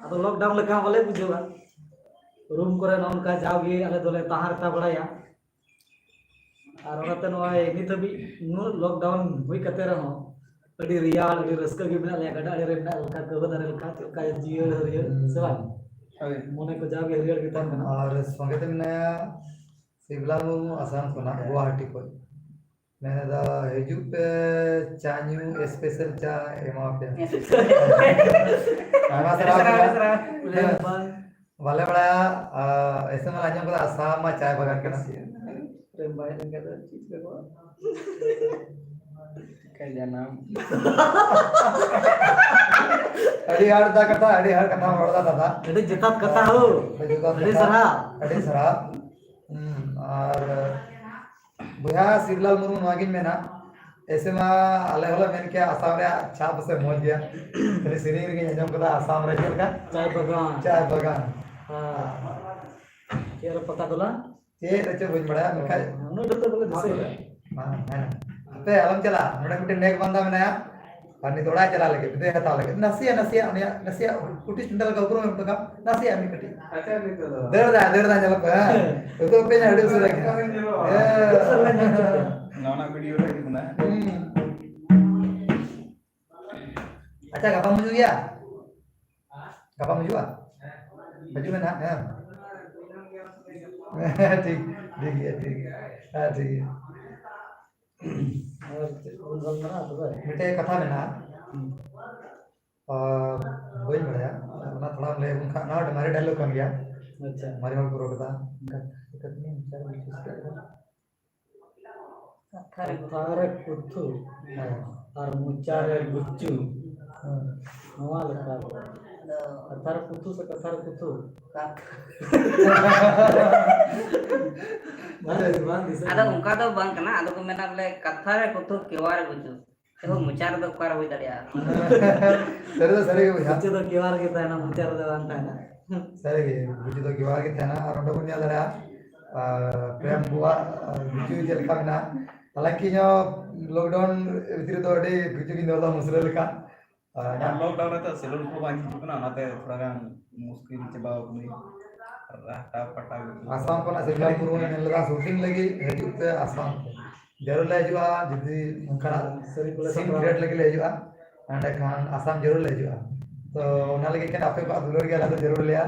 ᱟᱫᱚ lockdown ᱞᱮᱠᱟ ᱦᱚᱸ ᱵᱟᱞᱮ ᱵᱩᱡᱷᱟᱹᱣᱟ᱾ ᱨᱩᱢ ᱠᱚᱨᱮ ᱱᱚᱜᱼᱚ ᱱᱚᱝᱠᱟ ᱡᱟᱣᱜᱮ ᱟᱞᱮ ᱫᱚᱞᱮ ᱛᱟᱦᱮᱸ ᱨᱮᱛᱟ ᱵᱟᱲᱟᱭᱟ᱾ ᱟᱨ ᱚᱱᱟᱛᱮ ᱱᱚᱜᱼᱚᱭ ᱱᱤᱛ ᱦᱟᱹᱵᱤᱡ ᱱᱩᱱᱟᱹᱜ lockdown ᱦᱩᱭ ᱠᱟᱛᱮ ᱨᱮᱦᱚᱸ ᱟᱹᱰᱤ ᱨᱮᱭᱟᱲ, ᱟᱹᱰᱤ ᱨᱟᱹᱥᱠᱟᱹ ᱜᱮ ᱢᱮᱱᱟᱜ ᱞᱮᱭᱟ᱾ ᱜᱟᱰᱟ ᱟᱲᱮ ᱨᱮ ᱢᱮᱱᱟᱜ ᱞᱮᱠᱟ, ᱠᱟᱹᱣᱦᱟᱹ ᱫᱟᱨᱮ ᱞᱮᱠᱟ, ᱪᱮᱫ ᱞᱮᱠᱟ ᱡᱤᱭᱟᱹᱲ ᱦᱟᱹᱨᱭᱟᱹᱲ, ᱥᱮ ᱵᱟᱝ? ᱦᱳᱭ᱾ ᱢᱚᱱᱮ ᱠᱚ ᱡᱟᱣᱜᱮ ᱦᱟᱹᱨᱭᱟᱹᱲ ᱜᱮ ᱛᱟᱦᱮᱱ ᱠᱟᱱᱟ᱾ ᱟᱨ ᱥᱚᱸᱜᱮ ᱛᱮ ᱢᱮᱱᱟᱭᱟ ᱥᱤᱵᱞᱟ ᱢᱩᱨᱢᱩ, ᱟᱥᱟᱢ ᱠᱷᱚᱱᱟᱜ, ᱜᱩᱣᱟᱦᱟᱴᱤ ᱠᱷᱚᱱ᱾ ᱢᱮᱱᱮᱫᱟ, "ᱦᱤᱡᱩᱜ ᱯᱮ, ᱪᱟ ᱧᱩ, special ᱪᱟ ᱮᱢᱟ ᱯᱮ᱾" ᱟᱭᱢᱟ ᱥᱟᱨᱦᱟᱣ᱾ ᱟᱹᱰᱤ ᱥᱟᱨᱦᱟᱣ, ᱟᱹᱰᱤ ᱥᱟᱨᱦᱟᱣ᱾ ᱦᱮᱸ᱾ ᱵᱟᱝ᱾ ᱵᱟᱞᱮ ᱵᱟᱲᱟᱭᱟ, ᱟᱨ ᱮᱥᱮ ᱢᱟ ᱟᱸᱡᱚᱢ ᱠᱟᱫᱟ, ᱟᱥᱟᱢ ᱢᱟ ᱪᱟᱭ ᱵᱟᱜᱟᱱ ᱠᱟᱱᱟ᱾ ᱯᱨᱮᱢ ᱵᱟᱭ ᱮᱢ ᱠᱟᱛᱮ ᱪᱮᱫ ᱪᱤᱠᱟᱹ ᱠᱚᱣᱟ? ᱪᱤᱠᱟᱹ ᱡᱟᱱᱟᱢ᱾ ᱟᱹᱰᱤ ᱦᱟᱲ ᱫᱟ ᱠᱟᱛᱷᱟ, ᱟᱹᱰᱤ ᱦᱟᱲ ᱠᱟᱛᱷᱟᱢ ᱨᱚᱲ ᱫᱟ ᱫᱟᱫᱟ᱾ ᱟᱹᱰᱤ ᱡᱚᱛᱷᱟᱛ ᱠᱟᱛᱷᱟ ᱦᱳ᱾ ᱟᱹᱰᱤ ᱡᱚᱛᱷᱟᱛ ᱟᱹᱰᱤ ᱠᱟᱛᱷᱟ᱾ ᱥᱟᱨᱦᱟᱣ᱾ ᱟᱹᱰᱤ ᱥᱟᱨᱦᱟᱣ᱾ ᱦᱩᱸ, ᱟᱨ ᱵᱚᱭᱦᱟ ᱥᱤᱵᱽᱞᱟᱞ ᱢᱩᱨᱢᱩ, ᱱᱚᱣᱟᱜᱤᱧ ᱢᱮᱱᱟ, ᱮᱥᱮ ᱢᱟ ᱟᱞᱮ ᱦᱚᱸᱞᱮ ᱢᱮᱱ ᱠᱮᱭᱟ ᱟᱥᱟᱢ ᱨᱮᱭᱟᱜ ᱪᱟ ᱯᱟᱥᱮ ᱢᱚᱡᱽ ᱜᱮᱭᱟ, ᱠᱷᱟᱹᱞᱤ ᱥᱮᱨᱮᱧ ᱨᱮᱜᱮᱧ ᱟᱸᱡᱚᱢ ᱠᱟᱫᱟ ᱟᱥᱟᱢ ᱨᱮ ᱪᱮᱫ ᱞᱮᱠᱟ? ᱪᱟᱭ ᱵᱟᱜᱟᱱ᱾ ᱪᱟᱭ ᱵᱟᱜᱟᱱ᱾ ᱦᱮᱸ᱾ ᱪᱮᱫ ᱨᱮ ᱯᱟᱛᱟ ᱴᱚᱞᱟ? ᱪᱮᱫ ᱨᱮᱪᱚ ᱵᱟᱹᱧ ᱵᱟᱲᱟᱭᱟ, ᱢᱮᱱᱠᱷᱟᱱ ᱩᱱᱟᱹᱜ ᱰᱷᱮᱨ ᱫᱚ ᱵᱚᱞᱮ ᱫᱤᱥᱟᱹᱭᱟ᱾ ᱦᱮᱸ, ᱦᱮᱸ᱾ ᱦᱟᱯᱮ ᱟᱞᱚᱢ ᱪᱟᱞᱟᱜᱼᱟ, ᱱᱚᱰᱮ ᱢᱤᱫᱴᱮᱱ ᱱᱮᱠ ᱵᱟᱱᱫᱟ ᱢᱮᱱᱟᱭᱟ, ᱟᱨ ᱱᱤᱛ ᱚᱲᱟᱜ ᱪᱟᱞᱟᱜ ᱞᱟᱹᱜᱤᱫ, ᱵᱤᱫᱟᱹᱭ ᱦᱟᱛᱟᱣ ᱞᱟᱹᱜᱤᱫ, ᱱᱟᱥᱮᱭᱟᱜ, ᱱᱟᱥᱮᱭᱟᱜ ᱩᱱᱤᱭᱟᱜ ᱱᱟᱥᱮᱭᱟᱜ ᱠᱩᱴᱤ ᱪᱩᱴᱤ ᱞᱮᱠᱟ ᱩᱯᱨᱩᱢ ᱮᱢ ᱦᱚᱴᱚ ᱠᱟᱜ, ᱱᱟᱥᱮᱭᱟᱜ ᱢᱤᱫ ᱠᱟᱹᱴᱤᱡ᱾ ᱟᱪᱪᱷᱟ, ᱱᱤᱛᱚᱜ ᱫᱚ᱾ ᱫᱟᱹᱲ ᱫᱟᱭ, ᱫᱟᱹᱲ ᱫᱟᱭ, ᱧᱮᱞᱚᱜ ᱠᱟᱱᱟ, ᱦᱮᱸ᱾ ᱱᱤᱛᱚᱜ ᱯᱮ ᱟᱹᱰᱤ ᱩᱥᱟᱹᱨᱟ ᱜᱮ᱾ ᱦᱮᱸ᱾ ᱱᱚᱣᱟ ᱨᱮᱱᱟᱜ ᱵᱷᱤᱰᱤᱭᱳ ᱨᱮ ᱦᱤᱡᱩᱜ ᱠᱟᱱᱟ᱾ ᱦᱩᱸ᱾ ᱟᱪᱪᱷᱟ, ᱜᱟᱯᱟᱢ ᱦᱤᱡᱩᱜ ᱜᱮᱭᱟ? ᱜᱟᱯᱟᱢ ᱦᱤᱡᱩᱜᱼᱟ? ᱦᱤᱡᱩᱜ ᱢᱮ ᱱᱟᱦᱟᱜ, ᱦᱮᱸ᱾ ᱴᱷᱤᱠ, ᱴᱷᱤᱠ ᱜᱮᱭᱟ, ᱴᱷᱤᱠ ᱜᱮᱭᱟ᱾ ᱦᱮᱸ, ᱴᱷᱤᱠ ᱜᱮᱭᱟ᱾ ᱟᱨ ᱪᱮᱫ ᱠᱚᱵᱚᱱ ᱜᱟᱞᱢᱟᱨᱟᱜᱼᱟ ᱛᱚᱵᱮ? ᱢᱤᱫᱴᱮᱡ ᱠᱟᱛᱷᱟ ᱢᱮᱱᱟᱜᱼᱟ᱾ ᱦᱩᱸ᱾ ᱟᱨ ᱵᱟᱹᱧ ᱵᱟᱲᱟᱭᱟ, ᱚᱱᱟ ᱛᱷᱚᱲᱟᱢ ᱞᱟᱹᱭ ᱟᱵᱚᱱ ᱠᱷᱟᱱ, ᱱᱚᱣᱟ ᱢᱟᱨᱮ ᱰᱟᱭᱞᱚᱜ ᱠᱟᱱ ᱜᱮᱭᱟ᱾ ᱟᱪᱪᱷᱟ᱾ ᱢᱟᱨᱮ ᱦᱚᱲ ᱠᱚ ᱨᱚᱲ ᱠᱟᱫᱟ᱾ ᱠᱟᱛᱷᱟ ᱠᱟᱛᱷᱟ ᱛᱮᱜᱮ ᱢᱚᱪᱟ ᱨᱮ ᱵᱩᱡᱩᱜ ᱠᱟᱱᱟ᱾ ᱠᱟᱛᱷᱟ ᱨᱮ ᱠᱟᱛᱷᱟ ᱨᱮ ᱠᱩᱛᱷᱩ ᱦᱮᱸ᱾ ᱟᱨ ᱢᱚᱪᱟ ᱨᱮ ᱜᱩᱪᱩ᱾ ᱦᱮᱸ᱾ ᱱᱚᱣᱟ ᱞᱮᱠᱟ ᱫᱚ᱾ ᱠᱟᱛᱷᱟ ᱨᱮ ᱠᱩᱛᱷᱩ ᱥᱮ ᱠᱟᱛᱷᱟ ᱨᱮ ᱠᱩᱛᱷᱩ? ᱠᱟᱛᱷᱟ᱾ ᱵᱟᱝ, ᱵᱟᱝ ᱫᱤᱥᱟᱹᱜ ᱟᱫᱚ ᱠᱟᱱᱟ᱾ ᱚᱱᱠᱟ ᱫᱚ ᱵᱟᱝ ᱠᱟᱱᱟ, ᱟᱫᱚ ᱠᱚ ᱢᱮᱱᱟ ᱵᱚᱞᱮ ᱠᱟᱛᱷᱟ ᱨᱮ ᱠᱩᱛᱷᱩ ᱠᱮᱣᱟ ᱨᱮ ᱜᱩᱪᱩ᱾ ᱮᱦᱚᱵ ᱢᱚᱪᱟ ᱨᱮᱫᱚ ᱚᱠᱟ ᱨᱮ ᱦᱩᱭ ᱫᱟᱲᱮᱭᱟᱜᱼᱟ? ᱥᱟᱹᱨᱤ ᱫᱚ ᱥᱟᱹᱨᱤ ᱜᱮ ᱵᱚᱭᱦᱟ᱾ ᱢᱚᱪᱟ ᱫᱚ ᱠᱮᱣᱟ ᱨᱮᱜᱮ ᱛᱟᱦᱮᱱᱟ, ᱢᱚᱪᱟ ᱨᱮᱫᱚ ᱵᱟᱝ ᱛᱟᱦᱮᱱᱟ᱾ ᱥᱟᱹᱨᱤ ᱜᱮ, ᱢᱚᱪᱟ ᱫᱚ ᱠᱮᱣᱟ ᱨᱮᱜᱮ ᱛᱟᱦᱮᱱᱟ᱾ ᱟᱨ ᱚᱸᱰᱮ ᱵᱚᱱ ᱧᱮᱞ ᱫᱟᱲᱮᱭᱟᱜᱼᱟ, ᱟᱨ ᱯᱨᱮᱢ ᱵᱩᱣᱟᱜ, ᱟᱨ ᱜᱩᱪᱩ ᱪᱮᱫ ᱞᱮᱠᱟ ᱢᱮᱱᱟᱜᱼᱟ? ᱦᱟᱞᱟᱝᱠᱤ ᱤᱧ ᱦᱚᱸ lockdown ᱵᱷᱤᱛᱨᱤ ᱫᱚ ᱟᱹᱰᱤ ᱜᱩᱪᱩ ᱜᱤᱧ ᱫᱚᱦᱚ ᱞᱮᱫᱟ ᱢᱩᱥᱞᱟᱹ ᱞᱮᱠᱟ᱾ ᱟᱨ ᱟᱨ lockdown ᱨᱮ ᱛᱚ salon ᱠᱚ ᱵᱟᱝ ᱦᱤᱡᱩᱜ ᱠᱟᱱᱟ, ᱚᱱᱟᱛᱮ ᱛᱷᱚᱲᱟ ᱜᱟᱱ ᱢᱩᱥᱠᱤᱞ ᱪᱟᱵᱟᱣ ᱠᱟᱹᱱᱟᱹᱧ᱾ ᱨᱟᱦᱴᱟ ᱯᱟᱴᱟ ᱜᱮ᱾ ᱟᱥᱟᱢ ᱠᱷᱚᱱᱟᱜ ᱥᱤᱞᱪᱚᱨ ᱯᱩᱨ ᱵᱚᱱ ᱧᱮᱞ ᱞᱮᱫᱟ, shooting ᱞᱟᱹᱜᱤᱫ ᱦᱤᱡᱩᱜ ᱯᱮ ᱟᱥᱟᱢ ᱛᱮ᱾ ᱡᱟᱹᱨᱩᱲ ᱞᱮ ᱦᱤᱡᱩᱜᱼᱟ, ᱡᱩᱫᱤ ᱚᱱᱠᱟᱱᱟᱜ ᱥᱟᱹᱨᱤ ᱠᱚᱞᱮ scene ᱥᱟᱯᱲᱟᱣᱟ᱾ Create ᱞᱟᱹᱜᱤᱫ ᱞᱮ ᱦᱤᱡᱩᱜᱼᱟ, ᱮᱸᱰᱮᱠᱷᱟᱱ ᱟᱥᱟᱢ ᱡᱟᱹᱨᱩᱲ ᱞᱮ ᱦᱤᱡᱩᱜᱼᱟ᱾ ᱛᱚ ᱚᱱᱟ ᱞᱟᱹᱜᱤᱫ ᱠᱷᱟᱱ ᱟᱯᱮ ᱠᱚᱣᱟᱜ ᱫᱩᱞᱟᱹᱲ ᱜᱮ ᱟᱞᱮ ᱫᱚ ᱡᱟᱹᱨᱩᱲ ᱞᱮᱭᱟ,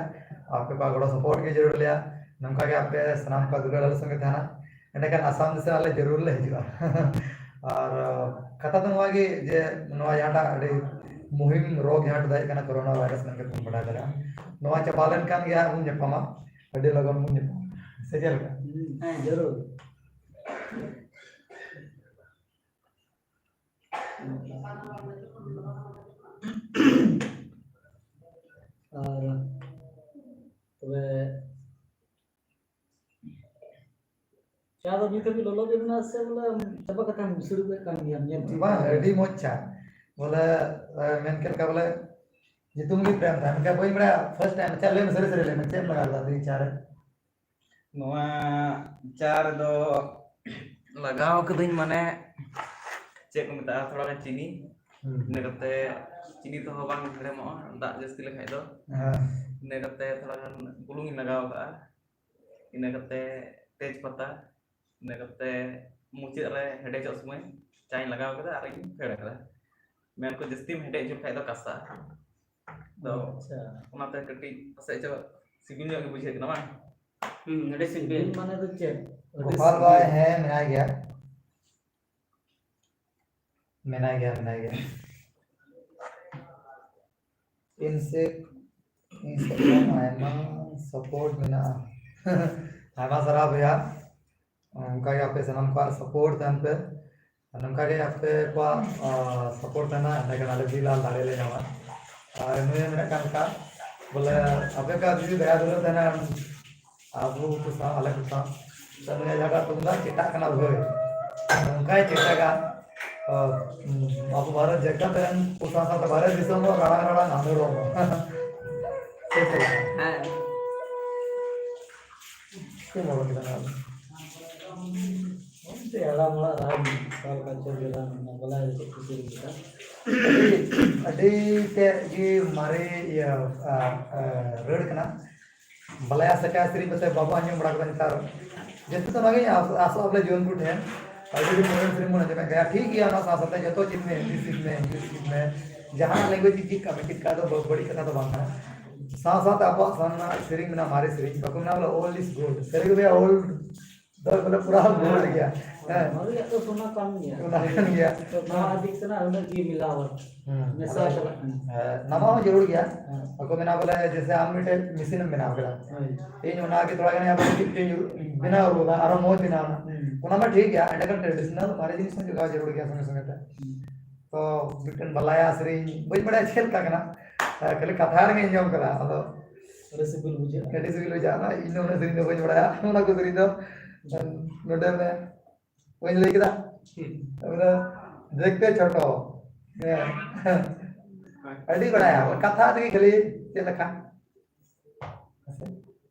ᱟᱯᱮ ᱠᱚᱣᱟᱜ ᱜᱚᱲᱚ support ᱜᱮ ᱡᱟᱹᱨᱩᱲ ᱞᱮᱭᱟ᱾ ᱱᱚᱝᱠᱟ ᱜᱮ ᱟᱯᱮ ᱥᱟᱱᱟᱢ ᱠᱚᱣᱟᱜ ᱫᱩᱞᱟᱹᱲ ᱟᱞᱮ ᱥᱚᱸᱜᱮ ᱛᱟᱦᱮᱱᱟ, ᱮᱸᱰᱮᱠᱷᱟᱱ ᱟᱥᱟᱢ ᱫᱤᱥᱚᱢ ᱟᱞᱮ ᱡᱟᱹᱨᱩᱲ ᱞᱮ ᱦᱤᱡᱩᱜᱼᱟ᱾ ᱟᱨ ᱠᱟᱛᱷᱟ ᱫᱚ ᱱᱚᱣᱟ ᱜᱮ ᱡᱮ ᱱᱚᱣᱟ ᱡᱟᱦᱟᱸᱴᱟᱜ ᱟᱹᱰᱤ ᱢᱩᱦᱤᱢ ᱨᱳᱜᱽ ᱡᱟᱦᱟᱸᱴᱟᱜ ᱫᱚ ᱦᱩᱭᱩᱜ ᱠᱟᱱᱟ ᱠᱳᱨᱳᱱᱟ ᱵᱷᱟᱭᱨᱟᱥ ᱢᱮᱱᱛᱮ ᱵᱚᱱ ᱵᱟᱰᱟᱭ ᱫᱟᱲᱮᱭᱟᱜᱼᱟ, ᱱᱚᱣᱟ ᱪᱟᱵᱟ ᱞᱮᱱᱠᱷᱟᱱ ᱜᱮ ᱦᱟᱸᱜ ᱵᱚᱱ ᱧᱟᱯᱟᱢᱟ, ᱟᱹᱰᱤ ᱞᱚᱜᱚᱱ ᱵᱚᱱ ᱧᱟᱯᱟᱢᱟ, ᱥᱮ ᱪᱮᱫ ᱞᱮᱠᱟ? ᱦᱮᱸ, ᱡᱟᱹᱨᱩᱲ᱾ ᱟᱨ ᱛᱚᱵᱮ ᱪᱟ ᱫᱚ ᱱᱤᱛ ᱦᱟᱹᱵᱤᱡ ᱞᱚᱞᱚ ᱜᱮ ᱢᱮᱱᱟᱜᱼᱟ ᱥᱮ ᱵᱚᱞᱮ ᱪᱟᱵᱟ ᱠᱟᱛᱮ ᱦᱚᱸ ᱵᱩᱥᱩᱲ ᱠᱟᱜ ᱠᱟᱱ ᱜᱮᱭᱟᱢ? ᱧᱮᱞ ᱴᱷᱤᱠ ᱵᱟᱝ, ᱠᱟᱱ ᱜᱮᱭᱟ᱾ ᱟᱹᱰᱤ ᱢᱚᱡᱽ ᱪᱟ᱾ ᱵᱚᱞᱮ, ᱮ, ᱢᱮᱱ ᱠᱮᱫ ᱞᱮᱠᱟ ᱵᱚᱞᱮ, ᱧᱩᱛᱩᱢ ᱜᱮ ᱯᱨᱮᱢ ᱛᱟᱦᱮᱸ, ᱢᱮᱱᱠᱷᱟᱱ ᱵᱟᱹᱧ ᱵᱟᱲᱟᱭᱟ᱾ ᱯᱷᱟᱨᱥᱴ ᱴᱟᱭᱤᱢ, ᱟᱪᱪᱷᱟ, ᱞᱟᱹᱭ ᱢᱮ, ᱥᱟᱹᱨᱤ ᱥᱟᱹᱨᱤ ᱞᱟᱹᱭ ᱢᱮ, ᱪᱮᱫ ᱮᱢ ᱞᱟᱜᱟᱣ ᱞᱮᱫᱟ ᱛᱮᱦᱮᱧ ᱪᱟ ᱨᱮ? ᱱᱚᱣᱟ ᱪᱟ ᱨᱮᱫᱚ ᱞᱟᱜᱟᱣ ᱠᱟᱹᱫᱟᱹᱧ, ᱢᱟᱱᱮ, ᱪᱮᱫ ᱠᱚ ᱢᱮᱛᱟᱜᱼᱟ, ᱛᱷᱚᱲᱟ ᱜᱟᱱ ᱪᱤᱱᱤ, ᱦᱩᱸ᱾ ᱤᱱᱟᱹ ᱠᱟᱛᱮ ᱪᱤᱱᱤ ᱛᱮᱦᱚᱸ ᱵᱟᱝ ᱦᱮᱲᱮᱢᱚᱜᱼᱟ, ᱫᱟᱜ ᱡᱟᱹᱥᱛᱤ ᱞᱮᱠᱷᱟᱡ ᱫᱚ᱾ ᱦᱮᱸ᱾ ᱤᱱᱟᱹ ᱠᱟᱛᱮ ᱛᱷᱚᱲᱟ ᱜᱟᱱ ᱵᱩᱞᱩᱝ ᱤᱧ ᱞᱟᱜᱟᱣ ᱠᱟᱜᱼᱟ, ᱤᱱᱟᱹ ᱠᱟᱛᱮ ᱛᱮᱡᱽ ᱯᱟᱛᱟ, ᱤᱱᱟᱹ ᱠᱟᱛᱮ ᱢᱩᱪᱟᱹᱫ ᱨᱮ ᱦᱮᱰᱮᱡᱚᱜ ᱥᱚᱢᱚᱭ ᱪᱟᱧ ᱞᱟᱜᱟᱣ ᱠᱮᱫᱟ ᱟᱨ ᱤᱧ ᱯᱷᱮᱰ ᱠᱟᱫᱟ᱾ ᱢᱮᱱ ᱠᱚ ᱡᱟᱹᱥᱛᱤᱢ ᱦᱮᱰᱮᱡ ᱦᱚᱪᱚ ᱞᱮᱠᱷᱟᱡ ᱫᱚ ᱠᱟᱥᱟᱜᱼᱟ᱾ ᱛᱚ, ᱟᱪᱪᱷᱟ᱾ ᱚᱱᱟᱛᱮ ᱠᱟᱹᱴᱤᱡ ᱯᱟᱥᱮᱡ ᱪᱚ ᱥᱤᱵᱤᱞ ᱧᱚᱜ ᱜᱮ ᱵᱩᱡᱷᱟᱹᱜ ᱠᱟᱱᱟ, ᱵᱟᱝ? ᱦᱩᱸ, ᱟᱹᱰᱤ ᱥᱤᱵᱤᱞ᱾ ᱥᱤᱵᱤᱞ ᱢᱟᱱᱮ ᱫᱚ ᱪᱮᱫ? ᱟᱹᱰᱤ ᱜᱳᱯᱟᱞ ᱥᱤᱵᱤᱞ᱾ ᱵᱷᱟᱭ, ᱦᱮᱸ, ᱢᱮᱱᱟᱭ ᱜᱮᱭᱟ᱾ ᱢᱮᱱᱟᱭ ᱜᱮᱭᱟ, ᱢᱮᱱᱟᱭ ᱜᱮᱭᱟ᱾ ᱤᱧ ᱥᱮᱫ, ᱤᱧ ᱥᱮᱫ ᱠᱷᱚᱱ ᱟᱭᱢᱟ ᱥᱟᱯᱳᱨᱴ ᱢᱮᱱᱟᱜᱼᱟ᱾ ᱟᱭᱢᱟ ᱥᱟᱨᱦᱟᱣ ᱵᱚᱭᱦᱟ᱾ ᱚᱱᱠᱟ ᱜᱮ ᱟᱯᱮ ᱥᱟᱱᱟᱢ ᱠᱚᱣᱟᱜ ᱥᱟᱯᱳᱨᱴ ᱛᱟᱦᱮᱱ ᱯᱮ᱾ ᱟᱨ ᱱᱚᱝᱠᱟ ᱜᱮ ᱟᱯᱮ ᱠᱚᱣᱟᱜ, ᱟ, ᱥᱟᱯᱳᱨᱴ ᱛᱟᱦᱮᱱᱟ, ᱮᱸᱰᱮᱠᱷᱟᱱ ᱟᱞᱮ ᱡᱤᱞ ᱟᱨ ᱫᱟᱲᱮ ᱞᱮ ᱧᱟᱢᱟ᱾ ᱟᱨ ᱱᱩᱭ ᱢᱮᱱᱮᱫ ᱠᱟᱱ ᱞᱮᱠᱟ, ᱵᱚᱞᱮ, ᱟᱯᱮ ᱠᱚᱣᱟᱜ ᱡᱩᱫᱤ ᱫᱟᱭᱟ ᱫᱩᱞᱟᱹᱲ ᱛᱟᱦᱮᱱᱟ, ᱟᱵᱚ ᱠᱚ ᱥᱟᱶ, ᱟᱞᱮ ᱠᱚ ᱥᱟᱶ, ᱛᱚ ᱱᱩᱭᱟᱜ ᱡᱟᱦᱟᱸᱴᱟᱜ ᱛᱩᱢᱫᱟᱜ ᱪᱮᱴᱟᱜ ᱠᱟᱱᱟ ᱵᱷᱟᱹᱭ, ᱱᱚᱝᱠᱟᱭ ᱪᱮᱴᱟᱜᱟ, ᱚ, ᱟᱵᱚ ᱵᱷᱟᱨᱚᱛ ᱡᱟᱠᱟᱛ ᱨᱮᱱ ᱠᱚ ᱥᱟᱶ ᱥᱟᱶᱛᱮ ᱵᱷᱟᱨᱚᱛ ᱫᱤᱥᱚᱢ ᱦᱚᱸ ᱨᱟᱲᱟᱝ ᱨᱟᱲᱟᱝ ᱟᱸᱫᱳᱲᱚᱱ᱾ ᱥᱮ ᱪᱮᱫ ᱞᱮᱠᱟ? ᱦᱮᱸ᱾ ᱪᱮᱫ ᱵᱟᱵᱚᱫ ᱠᱟᱱᱟ ᱟᱫᱚ? ᱚᱱᱛᱮ ᱦᱟᱲᱟᱢ ᱦᱚᱲᱟᱜ ᱨᱟᱱ, ᱚᱠᱟ ᱞᱮᱠᱟ ᱪᱚ ᱜᱮ ᱨᱟᱱ, ᱚᱱᱟ ᱵᱟᱞᱟᱭ ᱪᱮᱫ ᱠᱚ ᱪᱮᱫ ᱞᱮᱠᱟ᱾ ᱟᱹᱰᱤ ᱛᱮᱫ ᱜᱮ ᱢᱟᱨᱮ, ᱤᱭᱟᱹ, ᱟ, ᱟ, ᱨᱟᱹᱲ ᱠᱟᱱᱟ᱾ ᱵᱟᱞᱟᱭᱟ ᱥᱟᱠᱟᱭ ᱥᱮᱨᱮᱧ ᱯᱟᱥᱮ ᱵᱟᱵᱚ ᱟᱸᱡᱚᱢ ᱵᱟᱲᱟ ᱠᱟᱫᱟ ᱱᱮᱛᱟᱨ᱾ ᱡᱚᱛᱚ ᱫᱚ ᱚᱱᱟᱜᱮ ᱟᱥ-, ᱟᱥᱚᱜ ᱟᱵᱚᱞᱮ ᱡᱩᱣᱟᱹᱱ ᱠᱚ ᱴᱷᱮᱱ᱾ ᱟᱹᱰᱤ ᱫᱤᱱ ᱢᱟᱨᱮ ᱥᱮᱨᱮᱧ ᱵᱚᱱ ᱟᱸᱡᱚᱢᱮᱫ ᱜᱮᱭᱟ᱾ ᱴᱷᱤᱠ ᱜᱮᱭᱟ, ᱚᱱᱟ ᱥᱟᱶ ᱥᱟᱶᱛᱮ ᱡᱚᱛᱚ ᱪᱮᱫ ᱢᱮ, ᱦᱤᱱᱫᱤ ᱪᱮᱫ ᱢᱮ, ᱤᱝᱞᱤᱥ ᱪᱮᱫ ᱢᱮ, ᱡᱟᱦᱟᱱᱟᱜ ᱞᱮᱝᱜᱩᱭᱮᱡᱽ ᱪᱮᱫ ᱠᱟᱜ ᱢᱮ, ᱪᱮᱫ ᱠᱟᱜ ᱫᱚ ᱵᱟᱹᱲᱤᱡ ᱠᱟᱛᱷᱟ ᱫᱚ ᱵᱟᱝ ᱠᱟᱱᱟ᱾ ᱥᱟᱶ ᱥᱟᱶᱛᱮ ᱟᱵᱚᱣᱟᱜ ᱥᱟᱱᱟᱢ ᱥᱮᱨᱮᱧ ᱢᱮᱱᱟᱜᱼᱟ, ᱢᱟᱨᱮ ᱥᱮᱨᱮᱧ, ᱵᱟᱠᱚ ᱢᱮᱱᱟ ᱵᱚᱞᱮ old is gold᱾ ᱥᱟᱹᱨᱤ ᱜᱮ ᱵᱚᱭᱦᱟ, old ᱫᱚ ᱵᱚᱞᱮ ᱯᱩᱨᱟ gold ᱜᱮᱭᱟ᱾ ᱦᱮᱸ᱾ ᱢᱟᱨᱮᱭᱟᱜ ᱫᱚ ᱥᱚᱱᱟ ᱠᱟᱱ ᱜᱮᱭᱟ᱾ ᱥᱚᱱᱟ ᱠᱟᱱ ᱜᱮᱭᱟ᱾ ᱛᱚ ᱱᱟᱣᱟ ᱤᱫᱤᱜ ᱠᱟᱱᱟ, ᱩᱱᱟᱹᱜ ᱜᱮ ᱢᱮᱞᱟᱣ ᱦᱩᱸ᱾ ᱢᱮᱥᱟ ᱟᱫᱚ, ᱪᱟᱞᱟᱜ ᱠᱟᱱᱟ᱾ ᱦᱮᱸ, ᱱᱟᱣᱟ ᱦᱚᱸ ᱡᱟᱹᱨᱩᱲ ᱜᱮᱭᱟ᱾ ᱦᱮᱸ᱾ ᱵᱟᱠᱚ ᱢᱮᱱᱟ ᱵᱚᱞᱮ ᱡᱮᱭᱥᱮ ᱟᱢ ᱢᱤᱫᱴᱮᱡ ᱢᱮᱥᱤᱱ ᱮᱢ ᱵᱮᱱᱟᱣ ᱠᱮᱫᱟ᱾ ᱦᱳᱭ᱾ ᱤᱧ ᱚᱱᱟ ᱜᱮ ᱛᱷᱚᱲᱟ ᱜᱟᱱ ᱟᱵᱟᱨ ᱪᱮᱫ ᱪᱚᱧ ᱵᱮᱱᱟᱣ ᱨᱩᱣᱟᱹᱲᱟ, ᱟᱨᱦᱚᱸ ᱢᱚᱡᱽ ᱵᱮᱱᱟᱣ ᱮᱱᱟ᱾ ᱦᱩᱸ᱾ ᱚᱱᱟ ᱢᱟ ᱴᱷᱤᱠ ᱜᱮᱭᱟ, ᱮᱸᱰᱮᱠᱷᱟᱱ traditional ᱢᱟᱨᱮ ᱡᱤᱱᱤᱥ ᱦᱚᱸ ᱡᱚᱜᱟᱣ ᱡᱟᱹᱨᱩᱲ ᱜᱮᱭᱟ ᱥᱚᱸᱜᱮ ᱥᱚᱸᱜᱮ ᱛᱮ᱾ ᱦᱩᱸ᱾ ᱛᱚ, ᱢᱤᱫᱴᱮᱱ ᱵᱟᱞᱟᱭᱟ ᱥᱮᱨᱮᱧ, ᱵᱟᱹᱧ ᱵᱟᱲᱟᱭᱟ ᱪᱮᱫ ᱞᱮᱠᱟ ᱠᱟᱱᱟ, ᱠᱷᱟᱹᱞᱤ ᱠᱟᱛᱷᱟ ᱨᱮᱜᱮᱧ ᱟᱸᱡᱚᱢ ᱠᱟᱫᱟ, ᱟᱫᱚ ᱟᱹᱰᱤ ᱥᱤᱵᱤᱞ ᱵᱩᱡᱷᱟᱹᱜᱼᱟ᱾ ᱟᱹᱰᱤ ᱥᱤᱵᱤᱞ ᱵᱩᱡᱷᱟᱹᱜᱼᱟ᱾ ᱤᱧ ᱫᱚ ᱩᱱᱟᱹᱜ ᱥᱮᱨᱮᱧ ᱫᱚ ᱵᱟᱹᱧ ᱵᱟᱲᱟᱭᱟ, ᱚᱱᱟ ᱠᱚ ᱥᱮᱨᱮᱧ ᱫᱚ ᱱᱚᱰᱮ ᱢᱟᱱᱮ ᱵᱟᱹᱧ ᱞᱟᱹᱭ ᱠᱮᱫᱟ᱾ ᱦᱩᱸ᱾ ᱛᱟᱨᱯᱚᱨᱮ ᱫᱮᱠᱷᱛᱮ ᱪᱷᱳᱴᱳ᱾ ᱦᱮᱸ᱾ ᱟᱹᱰᱤ ᱵᱟᱲᱟᱭᱟ, ᱠᱟᱛᱷᱟ ᱛᱮᱜᱮ ᱠᱷᱟᱹᱞᱤ ᱪᱮᱫ ᱞᱮᱠᱟ? ᱦᱮᱸᱥᱮ?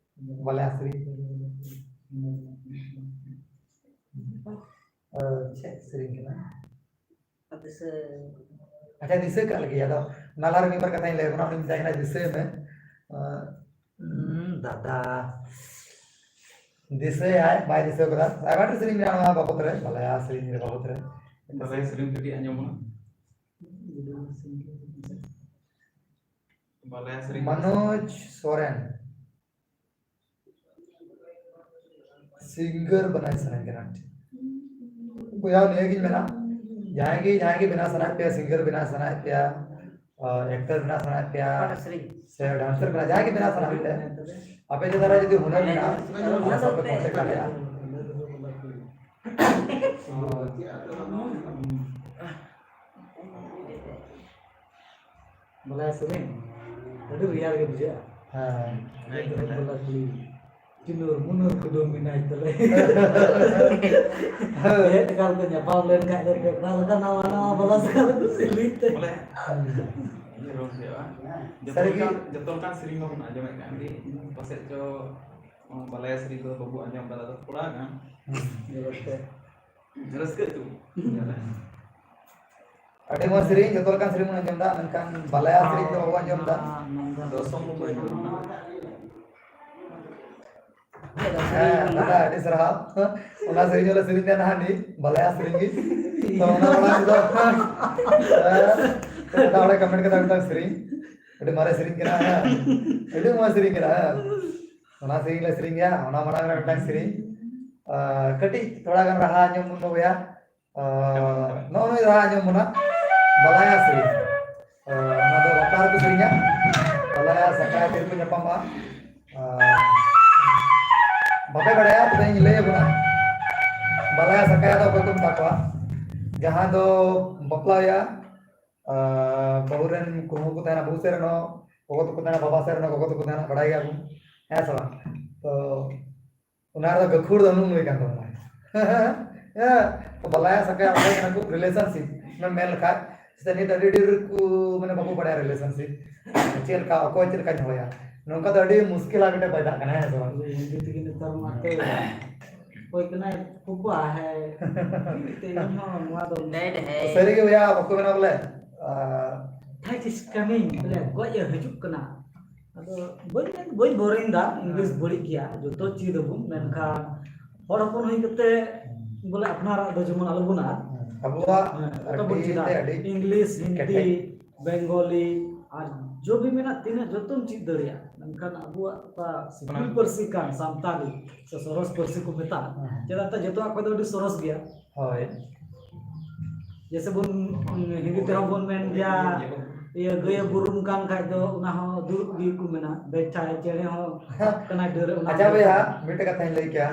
ᱵᱟᱞᱟᱭᱟ ᱥᱮᱨᱮᱧ᱾ ᱟᱨ ᱪᱮᱫ ᱥᱮᱨᱮᱧ ᱠᱟᱱᱟ? ᱫᱤᱥᱟᱹ᱾ ᱟᱪᱪᱷᱟ, ᱫᱤᱥᱟᱹ ᱠᱟᱜ ᱞᱮᱜᱮ᱾ ᱟᱫᱚ ᱱᱟᱞᱟ ᱨᱮ ᱢᱤᱫ ᱵᱟᱨ ᱠᱟᱛᱷᱟᱧ ᱞᱟᱹᱭ ᱟᱵᱚᱱᱟ, ᱩᱱᱤ ᱢᱮᱛᱟᱭ ᱠᱟᱱᱟ, "ᱫᱤᱥᱟᱹᱭ ᱢᱮ᱾" ᱟᱨ, ᱩᱸ, ᱫᱟᱫᱟ᱾ ᱫᱤᱥᱟᱹᱭᱟᱭ, ᱵᱟᱭ ᱫᱤᱥᱟᱹ ᱠᱟᱫᱟ᱾ ᱟᱭᱢᱟ ᱰᱷᱮᱨ ᱥᱮᱨᱮᱧ ᱢᱮᱱᱟᱜᱼᱟ ᱱᱚᱣᱟ ᱵᱟᱵᱚᱛ ᱨᱮ, ᱵᱟᱞᱟᱭᱟ ᱥᱮᱨᱮᱧ ᱨᱮ ᱵᱟᱵᱚᱛ ᱨᱮ᱾ ᱵᱟᱞᱟᱭᱟ ᱥᱮᱨᱮᱧ ᱠᱟᱹᱴᱤᱡ ᱟᱸᱡᱚᱢ ᱵᱚᱱᱟ᱾ ᱵᱟᱞᱟᱭᱟ ᱥᱮᱨᱮᱧ᱾ ᱢᱚᱱᱳᱡᱽ ᱥᱚᱨᱮᱱ᱾ ᱥᱤᱝᱜᱟᱨ ᱵᱮᱱᱟᱣ ᱥᱟᱱᱟᱧ ᱠᱟᱱᱟ᱾ ᱵᱚᱭᱦᱟ, ᱱᱤᱭᱟᱹᱜᱤᱧ ᱢᱮᱱᱟ, ᱡᱟᱦᱟᱸᱭ ᱜᱮ, ᱡᱟᱦᱟᱸᱭ ᱜᱮ ᱵᱮᱱᱟᱣ ᱥᱟᱱᱟᱭᱮᱫ ᱯᱮᱭᱟ, ᱥᱤᱝᱜᱟᱨ ᱵᱮᱱᱟᱣ ᱥᱟᱱᱟᱭᱮᱫ ᱯᱮᱭᱟ, ᱟᱨ ᱮᱠᱴᱟᱨ ᱵᱮᱱᱟᱣ ᱥᱟᱱᱟᱭᱮᱫ ᱯᱮᱭᱟ, ᱚᱠᱟᱴᱟᱜ ᱥᱮᱨᱮᱧ? ᱥᱮ ᱰᱟᱱᱥᱟᱨ ᱵᱮᱱᱟᱣ, ᱡᱟᱦᱟᱸᱭ ᱜᱮ ᱵᱮᱱᱟᱣ ᱥᱟᱱᱟᱭᱮᱫ ᱯᱮᱭᱟ, ᱟᱯᱮ ᱪᱮᱛᱟᱱ ᱨᱮ ᱡᱩᱫᱤ ᱦᱩᱱᱟᱹᱨ ᱢᱮᱱᱟᱜᱼᱟ, ᱚᱱᱟ ᱥᱟᱶ ᱯᱮ ᱠᱚᱱᱴᱮᱠᱴ ᱫᱟᱲᱮᱭᱟᱜᱼᱟ᱾ ᱵᱟᱞᱟᱭᱟ ᱥᱮᱨᱮᱧ ᱟᱹᱰᱤ ᱨᱮᱭᱟᱲ ᱜᱮ ᱵᱩᱡᱷᱟᱹᱜᱼᱟ᱾ ᱦᱮᱸ᱾ ᱟᱹᱰᱤ ᱫᱩᱞᱟᱹᱲ ᱵᱟᱞᱟ ᱠᱩᱲᱤ᱾ ᱪᱩᱱᱩᱨ ᱢᱩᱱᱩᱨ ᱠᱩᱫᱩᱢ ᱢᱮᱱᱟᱭ ᱛᱟᱞᱮ᱾ ᱦᱮᱡ ᱠᱟᱱ ᱠᱚ ᱧᱟᱯᱟᱢ ᱞᱮᱱ ᱠᱷᱟᱡ ᱫᱚ ᱚᱠᱟ ᱞᱮᱠᱟ ᱱᱟᱣᱟ ᱱᱟᱣᱟ ᱵᱟᱞᱟ ᱥᱟᱠᱟᱢ ᱠᱚ ᱥᱤᱞᱤ ᱛᱮ᱾ ᱵᱚᱞᱮ, ᱤᱭᱟᱹ ᱨᱚᱲ ᱦᱩᱭᱩᱜᱼᱟ᱾ ᱡᱚᱛᱚ ᱥᱟᱹᱨᱤ ᱜᱮ᱾ ᱞᱮᱠᱟᱱ, ᱡᱚᱛᱚ ᱞᱮᱠᱟᱱ ᱥᱮᱨᱮᱧ ᱢᱟᱵᱚᱱ ᱟᱸᱡᱚᱢᱮᱫ ᱠᱟᱱ ᱜᱮ᱾ ᱯᱟᱥᱮᱡ ᱪᱚ, ᱚ, ᱵᱟᱞᱟᱭᱟ ᱥᱮᱨᱮᱧ ᱫᱚ ᱵᱟᱵᱚ ᱟᱸᱡᱚᱢ ᱠᱟᱫᱟ, ᱛᱚ ᱛᱷᱚᱲᱟ ᱜᱟᱱ᱾ ᱦᱩᱸ᱾ ᱨᱟᱹᱥᱠᱟᱹ᱾ ᱨᱟᱹᱥᱠᱟᱹ ᱦᱚᱪᱚ᱾ ᱟᱹᱰᱤ ᱢᱚᱡᱽ ᱥᱮᱨᱮᱧ, ᱡᱚᱛᱚ ᱞᱮᱠᱟᱱ ᱥᱮᱨᱮᱧ ᱵᱚᱱ ᱟᱸᱡᱚᱢ ᱮᱫᱟ, ᱢᱮᱱᱠᱷᱟᱱ ᱵᱟᱞᱟᱭᱟ ᱥᱮᱨᱮᱧ ᱫᱚ ᱵᱟᱵᱚ ᱟᱸᱡᱚᱢ ᱮᱫᱟ᱾ ᱫᱚᱥᱚᱢ ᱵᱚᱱ ᱟᱸᱡᱚᱢ ᱮᱫᱟ᱾ ᱦᱮᱸ, ᱫᱟᱫᱟ, ᱟᱹᱰᱤ ᱥᱟᱨᱦᱟᱣ᱾ ᱚᱱᱟ ᱥᱮᱨᱮᱧ ᱦᱚᱸᱞᱮ ᱥᱮᱨᱮᱧ ᱫᱟ ᱱᱟᱦᱟᱜ ᱱᱤᱛ, ᱵᱟᱞᱟᱭᱟ ᱥᱮᱨᱮᱧ ᱜᱮ᱾ ᱛᱚ, ᱚᱱᱟ ᱢᱟᱲᱟᱝ ᱨᱮᱫᱚ, ᱦᱮᱸ, ᱫᱟᱫᱟ ᱦᱚᱲᱮ ᱠᱚᱢᱮᱱᱴ ᱠᱟᱫᱟ ᱢᱤᱫᱴᱟᱝ ᱥᱮᱨᱮᱧ, ᱟᱹᱰᱤ ᱢᱟᱨᱮ ᱥᱮᱨᱮᱧ ᱠᱟᱱᱟ, ᱦᱮᱸ, ᱟᱹᱰᱤ ᱢᱚᱡᱽ ᱥᱮᱨᱮᱧ ᱠᱟᱱᱟ, ᱦᱮᱸ᱾ ᱚᱱᱟ ᱥᱮᱨᱮᱧ ᱞᱮ ᱥᱮᱨᱮᱧ ᱜᱮᱭᱟ, ᱚᱱᱟ ᱢᱟᱲᱟᱝ ᱨᱮ ᱢᱤᱫᱴᱟᱝ ᱥᱮᱨᱮᱧ, ᱟᱨ ᱠᱟᱹᱴᱤᱡ ᱛᱷᱚᱲᱟ ᱜᱟᱱ ᱨᱟᱦᱟ ᱟᱸᱡᱚᱢ ᱵᱚᱱ ᱫᱚᱦᱚᱭᱟ᱾ ᱟᱨ ᱱᱚᱜᱼᱚ ᱱᱩᱭ ᱨᱟᱦᱟ ᱟᱸᱡᱚᱢ ᱵᱚᱱᱟ, ᱵᱟᱞᱟᱭᱟ ᱥᱮᱨᱮᱧ᱾ ᱟᱨ ᱚᱱᱟ ᱫᱚ ᱵᱟᱯᱞᱟ ᱨᱮᱠᱚ ᱥᱮᱨᱮᱧᱟ, ᱵᱟᱞᱟᱭᱟ ᱥᱟᱠᱟᱭᱟ ᱛᱤᱨᱮᱠᱚ ᱧᱟᱯᱟᱢᱟ᱾ ᱟᱨ ᱵᱟᱯᱮ ᱵᱟᱲᱟᱭᱟ? ᱛᱚᱵᱮ ᱤᱧ ᱞᱟᱹᱭ ᱟᱵᱚᱱᱟ, ᱵᱟᱞᱟᱭᱟ ᱥᱟᱠᱟᱭᱟ ᱫᱚ ᱚᱠᱚᱭ ᱠᱚ ᱢᱮᱛᱟ ᱠᱚᱣᱟ? ᱡᱟᱦᱟᱸ ᱫᱚ ᱵᱟᱯᱞᱟ ᱦᱩᱭᱩᱜᱼᱟ, ᱟᱨ ᱵᱟᱹᱦᱩ ᱨᱮᱱ ᱠᱩᱦᱩ ᱠᱚ ᱛᱟᱦᱮᱱᱟ, ᱵᱟᱹᱦᱩ ᱥᱮᱫ ᱨᱮᱱ ᱦᱚᱸ ᱜᱚᱜᱚ ᱛᱟᱠᱚ ᱛᱟᱦᱮᱱᱟ, ᱵᱟᱵᱟ ᱥᱮᱫ ᱨᱮᱱ ᱦᱚᱸ ᱜᱚᱜᱚ ᱛᱟᱠᱚ ᱛᱟᱦᱮᱱᱟ, ᱵᱟᱲᱟᱭ ᱜᱮᱭᱟ ᱵᱚᱱ, ᱦᱮᱸ ᱥᱮ ᱵᱟᱝ? ᱛᱚ ᱚᱱᱟ ᱨᱮᱫᱚ ᱜᱟᱹᱠᱷᱩᱲ ᱫᱚ ᱱᱩᱜ ᱱᱩᱭ ᱠᱟᱱ ᱛᱟᱵᱚᱱᱟᱭ᱾ ᱦᱮᱸ, ᱛᱚ ᱵᱟᱞᱟᱭᱟ ᱥᱟᱠᱟᱭᱟ ᱚᱸᱰᱮ ᱠᱟᱱᱟ ᱠᱚ relationship ᱢᱮᱱ ᱞᱮᱠᱷᱟᱡ, ᱥᱮ ᱱᱤᱛ ᱟᱹᱰᱤ ᱰᱷᱮᱨ ᱠᱚ ᱢᱟᱱᱮ ᱵᱟᱠᱚ ᱵᱟᱲᱟᱭᱟ relationship ᱪᱮᱫ ᱞᱮᱠᱟ, ᱚᱠᱚᱭ ᱪᱮᱫ ᱞᱮᱠᱟᱧ ᱦᱚᱦᱚᱭᱟ᱾ ᱱᱚᱝᱠᱟ ᱫᱚ ᱟᱹᱰᱤ ᱢᱩᱥᱠᱤᱞ ᱟᱨ ᱢᱤᱫᱴᱮᱱ ᱯᱟᱭᱫᱟᱜ ᱠᱟᱱᱟ, ᱦᱮᱸ ᱥᱮ ᱵᱟᱝ? ᱦᱤᱱᱫᱤ ᱛᱮᱜᱮ ᱱᱮᱛᱟᱨ ᱢᱟ ᱛᱚ ᱚᱠᱚᱭ ᱠᱟᱱᱟᱭ ᱯᱩᱯᱟ ᱦᱮ ᱛᱮ ᱤᱧ ᱦᱚᱸ ᱱᱚᱣᱟ ᱫᱚ ᱰᱮᱰ ᱦᱮ᱾ ᱥᱟᱹᱨᱤ ᱜᱮ ᱵᱚᱭᱦᱟ, ᱵᱟᱠᱚ ᱢᱮᱱᱟ ᱵᱚᱞᱮ, ᱟᱨ, "Thank is coming", ᱵᱚᱞᱮ ᱜᱚᱡ ᱮ ᱦᱤᱡᱩᱜ ᱠᱟᱱᱟ᱾ ᱟᱫᱚ ᱵᱟᱹᱧ ᱢᱮᱱ, ᱵᱟᱹᱧ ᱵᱳᱨᱤᱝ ᱫᱟ, ᱤᱝᱞᱤᱥ ᱵᱟᱹᱲᱤᱡ ᱜᱮᱭᱟ, ᱡᱚᱛᱚ ᱪᱮᱫ ᱟᱵᱚᱱ, ᱢᱮᱱᱠᱷᱟᱱ ᱦᱚᱲ ᱦᱚᱯᱚᱱ ᱦᱩᱭ ᱠᱟᱛᱮ ᱵᱚᱞᱮ ᱟᱯᱱᱟᱨᱟᱜ ᱫᱚ ᱡᱮᱢᱚᱱ ᱟᱞᱚᱵᱚᱱ ᱟᱫ᱾ ᱟᱵᱚᱣᱟᱜ ᱦᱮᱸ, ᱡᱚᱛᱚ ᱵᱚᱱ ᱟᱹᱰᱤ ᱪᱮᱫᱟ᱾ ᱛᱮ ᱟᱹᱰᱤ ᱤᱝᱞᱤᱥ, ᱦᱤᱱᱫᱤ, ᱠᱮᱴᱮᱡ᱾ ᱵᱮᱝᱜᱚᱞᱤ ᱟᱨ ᱡᱚ ᱵᱷᱤ ᱢᱮᱱᱟᱜ ᱛᱤᱱᱟᱹᱜ ᱡᱚᱛᱚᱢ ᱪᱮᱫ ᱫᱟᱲᱮᱭᱟᱜᱼᱟ, ᱢᱮᱱᱠᱷᱟᱱ ᱟᱵᱚᱣᱟᱜ ᱚᱠᱟ ᱥᱤᱵᱤᱞ ᱚᱱᱟ ᱯᱟᱹᱨᱥᱤ ᱠᱟᱱ ᱥᱟᱱᱛᱟᱲᱤ ᱥᱮ ᱥᱚᱨᱚᱥ ᱯᱟᱹᱨᱥᱤ ᱠᱚ ᱢᱮᱛᱟᱜᱼᱟ, ᱦᱮᱸ᱾ ᱪᱮᱫᱟᱜ ᱛᱮ ᱡᱚᱛᱚᱣᱟᱜ ᱠᱷᱚᱱ ᱫᱚ ᱟᱹᱰᱤ ᱥᱚᱨᱚᱥ ᱜᱮᱭᱟ᱾ ᱦᱳᱭ᱾ ᱡᱮᱭᱥᱮ ᱵᱚᱱ, ᱦᱤᱱᱫᱤ ᱛᱮᱦᱚᱸ ᱵᱚᱱ ᱢᱮᱱ ᱜᱮᱭᱟ, ᱤᱭᱟᱹ, ᱜᱟᱹᱭ ᱮ ᱵᱩᱨᱩᱢ ᱠᱟᱱ ᱠᱷᱟᱡ ᱫᱚ ᱚᱱᱟ ᱦᱚᱸ ᱫᱩᱲᱩᱵ ᱜᱮ ᱠᱚ ᱢᱮᱱᱟ, ᱵᱮᱴᱷᱟ ᱮ ᱪᱮᱬᱮ ᱦᱚᱸ ᱟᱫ ᱠᱟᱱᱟᱭ ᱰᱟᱹᱨ ᱨᱮ, ᱚᱱᱟ ᱟᱪᱪᱷᱟ ᱵᱚᱭᱦᱟ, ᱢᱤᱫᱴᱮᱱ ᱠᱟᱛᱷᱟᱧ ᱞᱟᱹᱭ ᱠᱮᱭᱟ,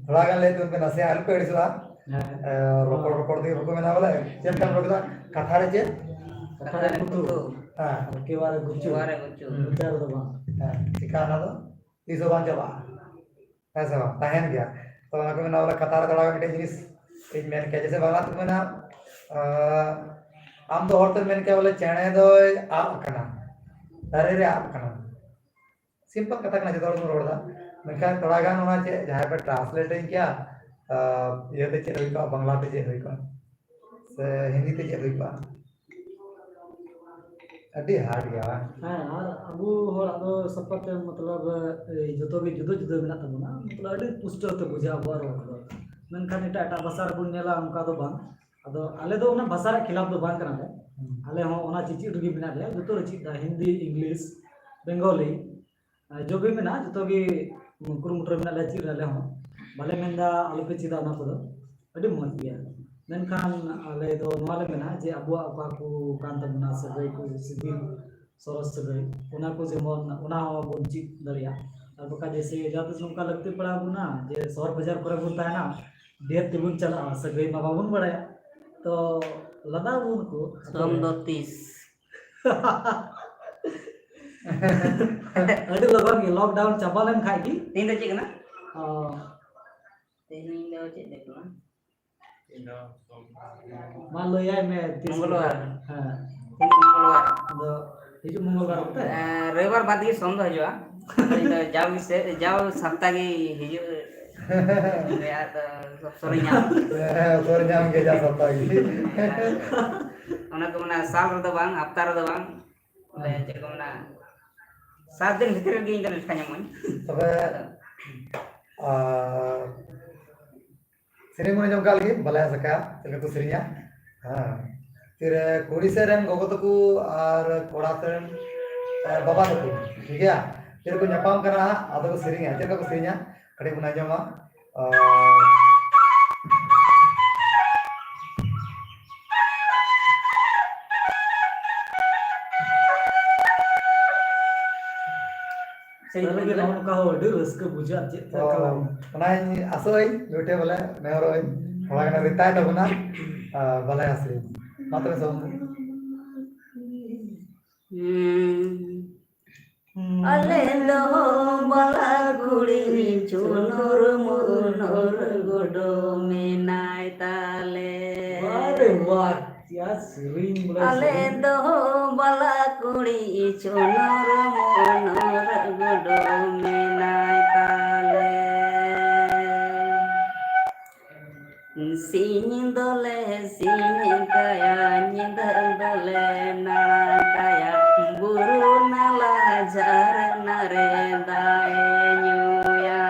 ᱛᱷᱚᱲᱟ ᱜᱟᱱ ᱞᱟᱹᱭ ᱛᱟᱵᱚᱱ ᱯᱮ, ᱱᱟᱥᱮ ᱟᱞᱚ ᱯᱮ ᱟᱹᱲᱤᱥᱚᱜᱼᱟ᱾ ᱦᱮᱸ᱾ ᱮ, ᱨᱚᱯᱚᱲ ᱨᱚᱯᱚᱲ ᱛᱮᱜᱮ ᱵᱟᱠᱚ ᱢᱮᱱᱟ ᱵᱚᱞᱮ, ᱪᱮᱫ ᱞᱮᱠᱟᱢ ᱨᱚᱲ ᱠᱮᱫᱟ? ᱠᱟᱛᱷᱟ ᱨᱮ ᱪᱮᱫ? ᱠᱟᱛᱷᱟ ᱨᱮ ᱠᱩᱛᱩ᱾ ᱦᱮᱸ᱾ ᱟᱨ ᱠᱮᱣᱟ ᱨᱮ ᱜᱩᱪᱩ᱾ ᱠᱮᱣᱟ ᱨᱮ ᱜᱩᱪᱩ᱾ ᱢᱚᱪᱟ ᱨᱮᱫᱚ ᱵᱟᱝ᱾ ᱦᱮᱸ, ᱪᱤᱠᱟ ᱚᱱᱟ ᱫᱚ? ᱛᱤᱥ ᱦᱚᱸ ᱵᱟᱝ ᱪᱟᱵᱟᱜᱼᱟ᱾ ᱦᱮᱸ ᱥᱮ ᱵᱟᱝ? ᱛᱟᱦᱮᱱ ᱜᱮᱭᱟ᱾ ᱛᱚ ᱚᱱᱟ ᱠᱚ ᱢᱮᱱᱟ ᱵᱚᱞᱮ ᱠᱟᱛᱷᱟ ᱨᱮ ᱛᱷᱚᱲᱟ ᱢᱤᱫᱴᱮᱱ ᱡᱤᱱᱤᱥ ᱤᱧ ᱢᱮᱱ ᱠᱮᱭᱟ, ᱡᱮᱭᱥᱮ ᱵᱟᱝᱞᱟ ᱛᱮᱠᱚ ᱢᱮᱱᱟ, ᱟᱸ, ᱟᱢ ᱫᱚ ᱦᱚᱲ ᱛᱮᱢ ᱢᱮᱱ ᱠᱮᱭᱟ ᱵᱚᱞᱮ ᱪᱮᱬᱮ ᱫᱚᱭ ᱟᱵ ᱟᱠᱟᱱᱟ, ᱫᱟᱨᱮ ᱨᱮ ᱟᱵ ᱟᱠᱟᱱᱟ᱾ ᱥᱤᱢᱯᱚᱞ ᱠᱟᱛᱷᱟ ᱠᱟᱱᱟ, ᱡᱚᱛᱚ ᱦᱚᱲ ᱵᱚᱱ ᱨᱚᱲ ᱮᱫᱟ᱾ ᱢᱮᱱᱠᱷᱟᱱ ᱛᱷᱚᱲᱟ ᱜᱟᱱ ᱚᱱᱟ ᱪᱮᱫ ᱡᱟᱦᱟᱸᱭ ᱯᱮ ᱴᱨᱟᱱᱥᱞᱮᱴ ᱟᱹᱧ ᱠᱮᱭᱟ, ᱟᱸ, ᱤᱭᱟᱹᱛᱮ ᱪᱮᱫ ᱦᱩᱭ ᱠᱚᱜᱼᱟ, ᱵᱟᱝᱞᱟ ᱛᱮ ᱪᱮᱫ ᱦᱩᱭ ᱠᱚᱜᱼᱟ, ᱥᱮ ᱦᱤᱱᱫᱤ ᱛᱮ ᱪᱮᱫ ᱦᱩᱭ ᱠᱚᱜᱼᱟ? ᱟᱹᱰᱤ ᱦᱟᱨᱰ ᱜᱮᱭᱟ ᱵᱟᱝ? ᱦᱮᱸ, ᱟᱨ ᱟᱵᱚ ᱦᱚᱲᱟᱜ ᱫᱚ ᱥᱟᱯᱟᱛᱮ ᱢᱚᱛᱞᱚᱵ, ᱮ, ᱡᱚᱛᱚ ᱜᱮ ᱡᱩᱫᱟᱹ ᱡᱩᱫᱟᱹ ᱢᱮᱱᱟᱜ ᱛᱟᱵᱚᱱᱟ, ᱢᱚᱛᱞᱚᱵ ᱟᱹᱰᱤ ᱯᱩᱥᱴᱟᱹᱣ ᱛᱮ ᱵᱩᱡᱷᱟᱹᱜᱼᱟ ᱟᱵᱚᱣᱟᱜ ᱨᱚᱲ ᱫᱚ᱾ ᱢᱮᱱᱠᱷᱟᱱ ᱮᱴᱟᱜ ᱮᱴᱟᱜ ᱵᱷᱟᱥᱟ ᱨᱮᱵᱚᱱ ᱧᱮᱞᱟ ᱚᱱᱠᱟ ᱫᱚ ᱵᱟᱝ᱾ ᱟᱫᱚ ᱟᱞᱮ ᱫᱚ ᱚᱱᱟ ᱵᱷᱟᱥᱟ ᱨᱮᱭᱟᱜ ᱠᱷᱤᱞᱟᱯ ᱫᱚ ᱵᱟᱝ ᱠᱟᱱᱟᱞᱮ᱾ ᱦᱩᱸ᱾ ᱟᱞᱮ ᱦᱚᱸ ᱚᱱᱟ ᱪᱮᱪᱮᱫ ᱨᱮᱜᱮ ᱢᱮᱱᱟᱜ ᱞᱮᱭᱟ, ᱡᱚᱛᱚ ᱞᱮ ᱪᱮᱫ ᱮᱫᱟ, ᱦᱤᱱᱫᱤ, ᱤᱝᱞᱤᱥ, ᱵᱮᱝᱜᱚᱞᱤ, ᱟᱨ ᱡᱚ ᱜᱮ ᱢᱮᱱᱟᱜᱼᱟ, ᱡᱚᱛᱚ ᱜᱮ ᱠᱩᱨᱩᱢᱩᱴᱩ ᱨᱮ ᱢᱮᱱᱟᱜ ᱞᱮᱭᱟ ᱪᱮᱫ ᱨᱮ᱾ ᱟᱞᱮ ᱦᱚᱸ ᱵᱟᱞᱮ ᱢᱮᱱᱫᱟ ᱟᱞᱚᱯᱮ ᱪᱮᱫᱟ ᱚᱱᱟ ᱠᱚᱫᱚ, ᱟᱹᱰᱤ ᱢᱚᱡᱽ ᱜᱮᱭᱟ᱾ ᱢᱮᱱᱠᱷᱟᱱ ᱟᱞᱮ ᱫᱚ ᱱᱚᱣᱟ ᱞᱮ ᱢᱮᱱᱟ ᱡᱮ ᱟᱵᱚᱣᱟᱜ ᱚᱠᱟ ᱠᱚ ᱠᱟᱱ ᱛᱟᱵᱚᱱᱟ ᱥᱟᱹᱜᱟᱹᱭ ᱠᱚ, ᱥᱤᱵᱤᱞ ᱥᱚᱨᱚᱥ ᱥᱟᱹᱜᱟᱹᱭ, ᱚᱱᱟ ᱠᱚ ᱡᱮᱢᱚᱱ ᱚᱱᱟ ᱦᱚᱸ ᱵᱚᱱ ᱪᱮᱫ ᱫᱟᱲᱮᱭᱟᱜᱼᱟ᱾ ᱟᱨ ᱵᱟᱠᱷᱟᱡ ᱡᱮᱭᱥᱮ ᱡᱟᱦᱟᱸ ᱛᱤᱥ ᱱᱚᱝᱠᱟ ᱞᱟᱹᱠᱛᱤ ᱯᱟᱲᱟᱣ ᱵᱚᱱᱟ ᱡᱮ ᱥᱚᱦᱚᱨ ᱵᱟᱡᱟᱨ ᱠᱚᱨᱮ ᱵᱚᱱ ᱛᱟᱦᱮᱱᱟ, ᱰᱮᱴ ᱛᱮᱵᱚᱱ ᱪᱟᱞᱟᱜᱼᱟ, ᱥᱟᱹᱜᱟᱹᱭ ᱢᱟ ᱵᱟᱵᱚᱱ ᱵᱟᱲᱟᱭᱟ, ᱛᱚ ᱞᱟᱸᱫᱟ ᱟᱵᱚᱱ ᱠᱚ᱾ ᱥᱚᱢ ᱫᱚ ᱛᱤᱥ? ᱟᱹᱰᱤ ᱞᱚᱜᱚᱱ ᱜᱮ ᱞᱚᱠᱰᱟᱣᱩᱱ ᱪᱟᱵᱟ ᱞᱮᱱ ᱠᱷᱟᱡ ᱜᱮ᱾ ᱛᱮᱦᱮᱧ ᱫᱚ ᱪᱮᱫ ᱠᱟᱱᱟ? ᱚ᱾ ᱛᱮᱦᱮᱧ ᱫᱚ ᱪᱮᱫ ᱫᱮᱡ ᱠᱟᱱᱟ? ᱢᱟ ᱞᱟᱹᱭᱟᱭ ᱢᱮ ᱛᱤᱥ ᱢᱚᱝᱜᱚᱞᱵᱟᱨ᱾ ᱦᱮᱸ᱾ ᱛᱤᱦᱤᱧ ᱢᱚᱝᱜᱚᱞᱵᱟᱨ᱾ ᱟᱫᱚ ᱦᱤᱡᱩᱜ ᱢᱚᱝᱜᱚᱞᱵᱟᱨ ᱠᱚᱛᱮ? ᱮᱸ, ᱨᱚᱵᱤᱵᱟᱨ ᱵᱟᱫ ᱜᱮ ᱥᱚᱢ ᱫᱚ ᱦᱤᱡᱩᱜᱼᱟ᱾ ᱤᱧ ᱫᱚ ᱡᱟᱣ ᱜᱮ ᱥᱮ, ᱡᱟᱣ ᱥᱟᱯᱛᱟ ᱜᱮ ᱦᱤᱡᱩᱜ ᱨᱮᱭᱟᱜ ᱫᱚ ᱚᱯᱥᱚᱨ ᱤᱧ ᱧᱟᱢ᱾ ᱦᱮᱸ, ᱚᱯᱥᱚᱨ ᱧᱟᱢ ᱜᱮ ᱡᱟᱣ ᱥᱟᱯᱛᱟ ᱜᱮ᱾ ᱚᱱᱟ ᱠᱚ ᱢᱮᱱᱟ ᱥᱟᱞ ᱨᱮᱫᱚ ᱵᱟᱝ, ᱦᱟᱯᱛᱟ ᱨᱮᱫᱚ ᱵᱟᱝ᱾ ᱵᱚᱞᱮ ᱪᱮᱫ ᱠᱚ ᱢᱮᱱᱟ, ᱥᱟᱛ ᱫᱤᱱ ᱵᱷᱤᱛᱨᱤ ᱨᱮᱜᱮ ᱤᱧ ᱫᱚ ᱱᱚᱝᱠᱟ ᱧᱟᱢᱚᱜ ᱟᱹᱧ᱾ ᱛᱚᱵᱮ, ᱟᱨ ᱥᱮᱨᱮᱧ ᱵᱚᱱ ᱟᱸᱡᱚᱢ ᱠᱟᱜ ᱞᱮᱜᱮ, ᱵᱟᱞᱟᱭᱟ ᱥᱟᱠᱟ ᱪᱮᱫ ᱞᱮᱠᱟ ᱠᱚ ᱥᱮᱨᱮᱧᱟ᱾ ᱦᱮᱸ, ᱛᱤᱨᱮ ᱠᱩᱲᱤ ᱥᱮᱫ ᱨᱮᱱ ᱜᱚᱜᱚ ᱛᱟᱠᱚ ᱟᱨ ᱠᱚᱲᱟ ᱥᱮᱫ ᱨᱮᱱ, ᱮ, ᱵᱟᱵᱟ ᱛᱟᱠᱚ, ᱴᱷᱤᱠ ᱜᱮᱭᱟ, ᱛᱤᱨᱮᱠᱚ ᱧᱟᱯᱟᱢ ᱠᱟᱱᱟ ᱦᱟᱸᱜ, ᱟᱫᱚ ᱠᱚ ᱥᱮᱨᱮᱧᱟ᱾ ᱪᱮᱫ ᱞᱮᱠᱟ ᱠᱚ ᱥᱮᱨᱮᱧᱟ, ᱠᱟᱹᱴᱤᱡ ᱵᱚᱱ ᱟᱸᱡᱚᱢᱟ᱾ ᱟᱨ ᱥᱟᱹᱨᱤ ᱜᱮ ᱱᱚᱜᱼᱚ ᱱᱚᱝᱠᱟ ᱦᱚᱸ ᱟᱹᱰᱤ ᱨᱟᱹᱥᱠᱟᱹ ᱵᱩᱡᱷᱟᱹᱜᱼᱟ, ᱪᱮᱫ ᱞᱮᱠᱟ ᱚ, ᱵᱟᱝ? ᱚᱱᱟᱧ ᱟᱥᱚᱜ ᱟᱹᱧ, ᱢᱤᱫᱴᱮᱡ ᱵᱚᱞᱮ ᱱᱮᱦᱚᱨᱚᱜ ᱟᱹᱧ, ᱛᱷᱚᱲᱟ ᱜᱟᱱ ᱨᱮᱛᱟᱭ ᱛᱟᱵᱚᱱᱟ, ᱟᱨ ᱵᱟᱞᱟᱭᱟ ᱥᱮᱨᱮᱧ᱾ ᱢᱟ ᱛᱚᱵᱮ ᱥᱚᱢ᱾ ᱦᱩᱸ᱾ ᱟᱞᱮ ᱫᱚ ᱵᱟᱞᱟ ᱠᱩᱲᱤ ᱪᱩᱱᱩᱨ ᱢᱩᱱᱩᱨ ᱜᱩᱰᱩ ᱢᱮᱱᱟᱭ ᱛᱟᱞᱮ᱾ ᱟᱨᱮ ᱵᱟᱦ, ᱠᱭᱟ ᱥᱮᱨᱮᱧ ᱵᱚᱞᱮ ᱟᱞᱮ ᱥᱮᱨᱮᱧ᱾ ᱫᱚ ᱵᱟᱞᱟ ᱠᱩᱲᱤ ᱪᱩᱱᱩᱨ ᱢᱩᱱᱩᱨ ᱜᱩᱰᱩ ᱢᱮᱱᱟᱭ ᱛᱟᱞᱮ᱾ ᱥᱤᱧ ᱫᱚᱞᱮ ᱥᱤᱧ ᱠᱟᱭᱟ, ᱧᱤᱫᱟᱹ ᱫᱚᱞᱮ ᱱᱟᱲᱟ ᱠᱟᱭᱟ, ᱵᱩᱨᱩ ᱱᱟᱞᱟ ᱡᱷᱟᱨᱱᱟ ᱨᱮ ᱫᱟᱜ ᱮ ᱧᱩᱭᱟ᱾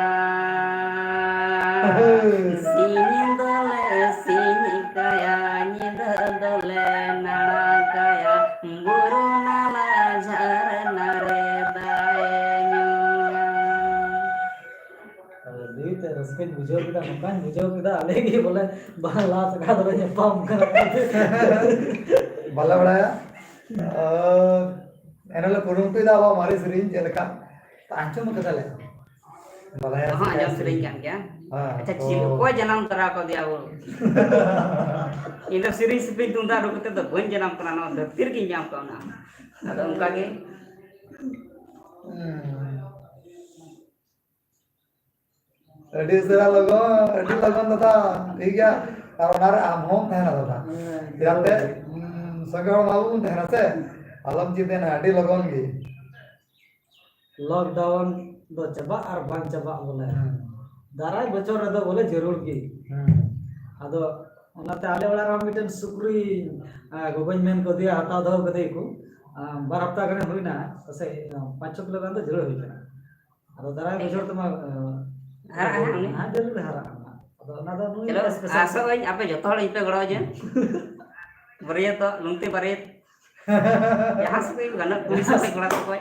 ᱥᱤᱧ ᱫᱚᱞᱮ ᱥᱤᱧ ᱠᱟᱭᱟ, ᱧᱤᱫᱟᱹ ᱫᱚᱞᱮ ᱱᱟᱲᱟ ᱠᱟᱭᱟ, ᱵᱩᱨᱩ ᱱᱟᱞᱟ ᱡᱷᱟᱨᱱᱟ ᱨᱮ ᱫᱟᱜ ᱮ ᱧᱩᱭᱟ᱾ ᱟᱹᱰᱤ ᱛᱮ ᱨᱟᱹᱥᱠᱟᱹᱧ ᱵᱩᱡᱷᱟᱹᱣ ᱠᱮᱫᱟ, ᱱᱚᱝᱠᱟᱧ ᱵᱩᱡᱷᱟᱹᱣ ᱠᱮᱫᱟ, ᱟᱞᱮ ᱜᱮ ᱵᱚᱞᱮ ᱵᱟᱝ ᱞᱟᱦᱟ ᱥᱟᱠᱷᱟ ᱫᱚᱞᱮ ᱧᱟᱯᱟᱢ ᱠᱟᱱᱟ᱾ ᱵᱟᱞᱮ ᱵᱟᱲᱟᱭᱟ᱾ ᱟᱨ ᱮᱱᱦᱤᱞᱳᱜ ᱠᱩᱨᱩᱢᱩᱴᱩᱭᱮᱫᱟ ᱟᱵᱚᱣᱟᱜ ᱢᱟᱨᱮ ᱥᱮᱨᱮᱧ ᱪᱮᱫ ᱞᱮᱠᱟ, ᱛᱚ ᱟᱸᱡᱚᱢ ᱠᱟᱫᱟᱞᱮ᱾ ᱵᱟᱞᱟᱭᱟ ᱦᱚᱸ, ᱥᱮᱨᱮᱧ ᱟᱸᱡᱚᱢ ᱥᱮᱨᱮᱧ ᱠᱟᱱ ᱜᱮᱭᱟ᱾ ᱦᱮᱸ, ᱟᱪᱪᱷᱟ, ᱛᱚ ᱪᱤᱞᱤ, ᱚᱠᱚᱭ ᱡᱟᱱᱟᱢ ᱛᱚᱨᱟ ᱠᱟᱫᱮᱭᱟ ᱟᱵᱚ? ᱤᱧ ᱫᱚ ᱥᱮᱨᱮᱧ ᱥᱤᱯᱤ ᱛᱩᱢᱫᱟᱜ ᱨᱩ ᱠᱟᱛᱮ ᱫᱚ ᱵᱟᱹᱧ ᱡᱟᱱᱟᱢ ᱠᱟᱱᱟ, ᱱᱚᱣᱟ ᱫᱷᱟᱹᱨᱛᱤ ᱨᱮᱜᱮᱧ ᱡᱟᱱᱟᱢ ᱠᱟᱱᱟ᱾ ᱟᱫᱚ ᱚᱱᱠᱟ ᱜᱮ᱾ ᱦᱩᱸ᱾ ᱟᱹᱰᱤ ᱩᱥᱟᱹᱨᱟ ᱞᱚᱜᱚᱱ, ᱟᱹᱰᱤ ᱞᱚᱜᱚᱱ ᱫᱟᱫᱟ᱾ ᱴᱷᱤᱠ ᱜᱮᱭᱟ᱾ ᱟᱨ ᱚᱱᱟᱨᱮ ᱟᱢ ᱦᱚᱸᱢ ᱛᱟᱦᱮᱱᱟ ᱫᱟᱫᱟ᱾ ᱦᱮᱸ, ᱪᱮᱫᱟᱜ ᱥᱮ, ᱦᱩᱸ, ᱥᱚᱸᱜᱮ ᱦᱚᱲ ᱢᱟ ᱵᱟᱵᱚᱱ ᱛᱟᱦᱮᱱᱟ ᱥᱮ, ᱟᱞᱚᱢ ᱪᱤᱱᱛᱟᱹᱭᱟ, ᱟᱹᱰᱤ ᱞᱚᱜᱚᱱ ᱜᱮ᱾ Lockdown ᱫᱚ ᱪᱟᱵᱟᱜ ᱟᱨ ᱵᱟᱝ ᱪᱟᱵᱟᱜ ᱵᱚᱞᱮ᱾ ᱦᱮᱸ᱾ ᱫᱟᱨᱟᱭ ᱵᱚᱪᱷᱚᱨ ᱨᱮᱫᱚ ᱵᱚᱞᱮ ᱡᱟᱹᱨᱩᱲ ᱜᱮ᱾ ᱦᱮᱸ᱾ ᱟᱫᱚ ᱚᱱᱟᱛᱮ ᱟᱞᱮ ᱚᱲᱟᱜ ᱨᱮᱦᱚᱸ ᱢᱤᱫᱴᱮᱱ ᱥᱩᱠᱨᱤ, ᱟ, ᱜᱚᱜᱚᱧ ᱢᱮᱱ ᱠᱟᱣᱫᱮᱭᱟ, ᱦᱟᱛᱟᱣ ᱫᱚᱦᱚ ᱠᱟᱫᱮᱭᱟᱠᱚ᱾ ᱟ, ᱵᱟᱨ ᱦᱟᱯᱛᱟ ᱜᱟᱱᱮ ᱦᱩᱭᱱᱟ, ᱯᱟᱥᱮᱡ, ᱟ, ᱯᱟᱸᱪ ᱪᱷᱚ ᱠᱤᱞᱳ ᱜᱟᱱ ᱫᱚ ᱡᱷᱟᱹᱲᱟᱹ ᱦᱩᱭ ᱠᱟᱱᱟ᱾ ᱟᱫᱚ ᱫᱟᱨᱟᱭ ᱵᱚᱪᱷᱚᱨ ᱛᱮᱢᱟ, ᱟ, ᱦᱟᱨᱟᱜᱼᱟ ᱦᱟᱸᱜ ᱩᱱᱤ᱾ ᱦᱟᱸᱜ ᱡᱟᱹᱨᱩᱲ ᱦᱟᱨᱟᱜᱼᱟ ᱦᱟᱸᱜ᱾ ᱟᱫᱚ ᱚᱱᱟ ᱫᱚ ᱱᱩᱭ ᱪᱚᱞᱚ, ᱫᱚ special ᱟᱥᱚᱜ ᱟᱹᱧ ᱟᱯᱮ ᱡᱚᱛᱚ ᱦᱚᱲ ᱤᱧ ᱯᱮ ᱜᱚᱲᱚ ᱟᱹᱧᱟ᱾ ᱵᱟᱹᱨᱭᱟᱹᱛᱚᱜ, ᱞᱩᱝᱛᱤ ᱵᱟᱹᱨᱭᱟᱹᱛ᱾ ᱡᱟᱦᱟᱸ ᱥᱮᱫ ᱜᱮ ᱜᱟᱱᱚᱜ, ᱠᱩᱲᱤ ᱥᱮᱫ ᱠᱷᱚᱱ, ᱠᱚᱲᱟ ᱥᱮᱫ ᱠᱷᱚᱱ᱾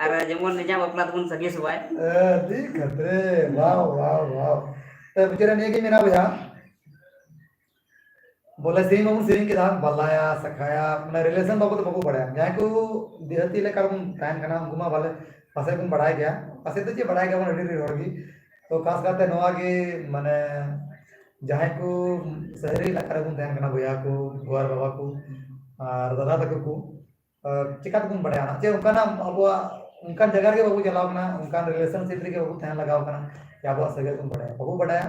ᱟᱨ ᱡᱮᱢᱚᱱ ᱤᱧᱟᱹᱜ ᱵᱟᱯᱞᱟ ᱛᱟᱵᱚᱱ ᱥᱟᱸᱜᱮ ᱥᱚᱵᱷᱟᱭ᱾ ᱟᱹᱰᱤ ᱠᱷᱟᱛᱨᱮ, wow, wow, wow᱾ ᱛᱚ, ᱵᱤᱪᱟᱹᱨ ᱨᱮ ᱱᱤᱭᱟᱹ ᱜᱮ ᱢᱮᱱᱟᱜ ᱵᱚᱭᱦᱟ, ᱵᱚᱞᱮ ᱥᱮᱨᱮᱧ ᱢᱟᱵᱚᱱ ᱥᱮᱨᱮᱧ ᱠᱮᱫᱟ, ᱵᱟᱞᱟᱭᱟ, ᱥᱟᱠᱷᱟᱭᱟ, ᱢᱟᱱᱮ relation ᱵᱟᱵᱚᱫ ᱫᱚ ᱵᱟᱠᱚ ᱵᱟᱲᱟᱭᱟ᱾ ᱡᱟᱦᱟᱸᱭ ᱠᱚ ᱫᱤᱦᱟᱹᱛᱤ ᱞᱮᱠᱟ ᱵᱚᱱ ᱛᱟᱦᱮᱱ ᱠᱟᱱᱟ, ᱩᱱᱠᱩ ᱢᱟ ᱵᱟᱞᱮ, ᱯᱟᱥᱮᱡ ᱵᱚᱱ ᱵᱟᱲᱟᱭ ᱜᱮᱭᱟ, ᱯᱟᱥᱮᱡ ᱫᱚ ᱪᱮᱫ, ᱵᱟᱲᱟᱭ ᱜᱮᱭᱟᱵᱚᱱ ᱟᱹᱰᱤ ᱰᱷᱮᱨ ᱦᱚᱲ ᱜᱮ᱾ ᱛᱚ, ᱠᱷᱟᱥ ᱠᱟᱛᱮ ᱱᱚᱣᱟ ᱜᱮ, ᱢᱟᱱᱮ, ᱡᱟᱦᱟᱸᱭ ᱠᱚ ᱥᱟᱦᱨᱤ ᱮᱞᱟᱠᱟ ᱨᱮᱵᱚᱱ ᱛᱟᱦᱮᱱ ᱠᱟᱱᱟ, ᱵᱚᱭᱦᱟ ᱠᱚ, ᱜᱚ ᱟᱨ ᱵᱟᱵᱟ ᱠᱚ, ᱟᱨ ᱫᱟᱫᱟ ᱛᱟᱠᱚ ᱠᱚ, ᱟᱨ ᱪᱤᱠᱟ ᱛᱮᱵᱚᱱ ᱵᱟᱲᱟᱭᱟ ᱱᱟᱜ? ᱪᱮ ᱚᱱᱠᱟᱱᱟᱜ ᱟᱵᱚᱣᱟᱜ ᱚᱱᱠᱟᱱ ᱡᱟᱭᱜᱟ ᱨᱮᱜᱮ ᱵᱟᱵᱚ ᱪᱟᱞᱟᱣ ᱠᱟᱱᱟ, ᱚᱱᱠᱟᱱ relationship ᱨᱮᱜᱮ ᱵᱟᱵᱚ ᱛᱟᱦᱮᱸ ᱞᱟᱜᱟᱣ ᱠᱟᱱᱟ ᱡᱮ ᱟᱵᱚᱣᱟᱜ ᱥᱟᱹᱜᱟᱹᱭ ᱵᱚᱱ ᱵᱟᱲᱟᱭᱟ? ᱵᱟᱵᱚ ᱵᱟᱲᱟᱭᱟ᱾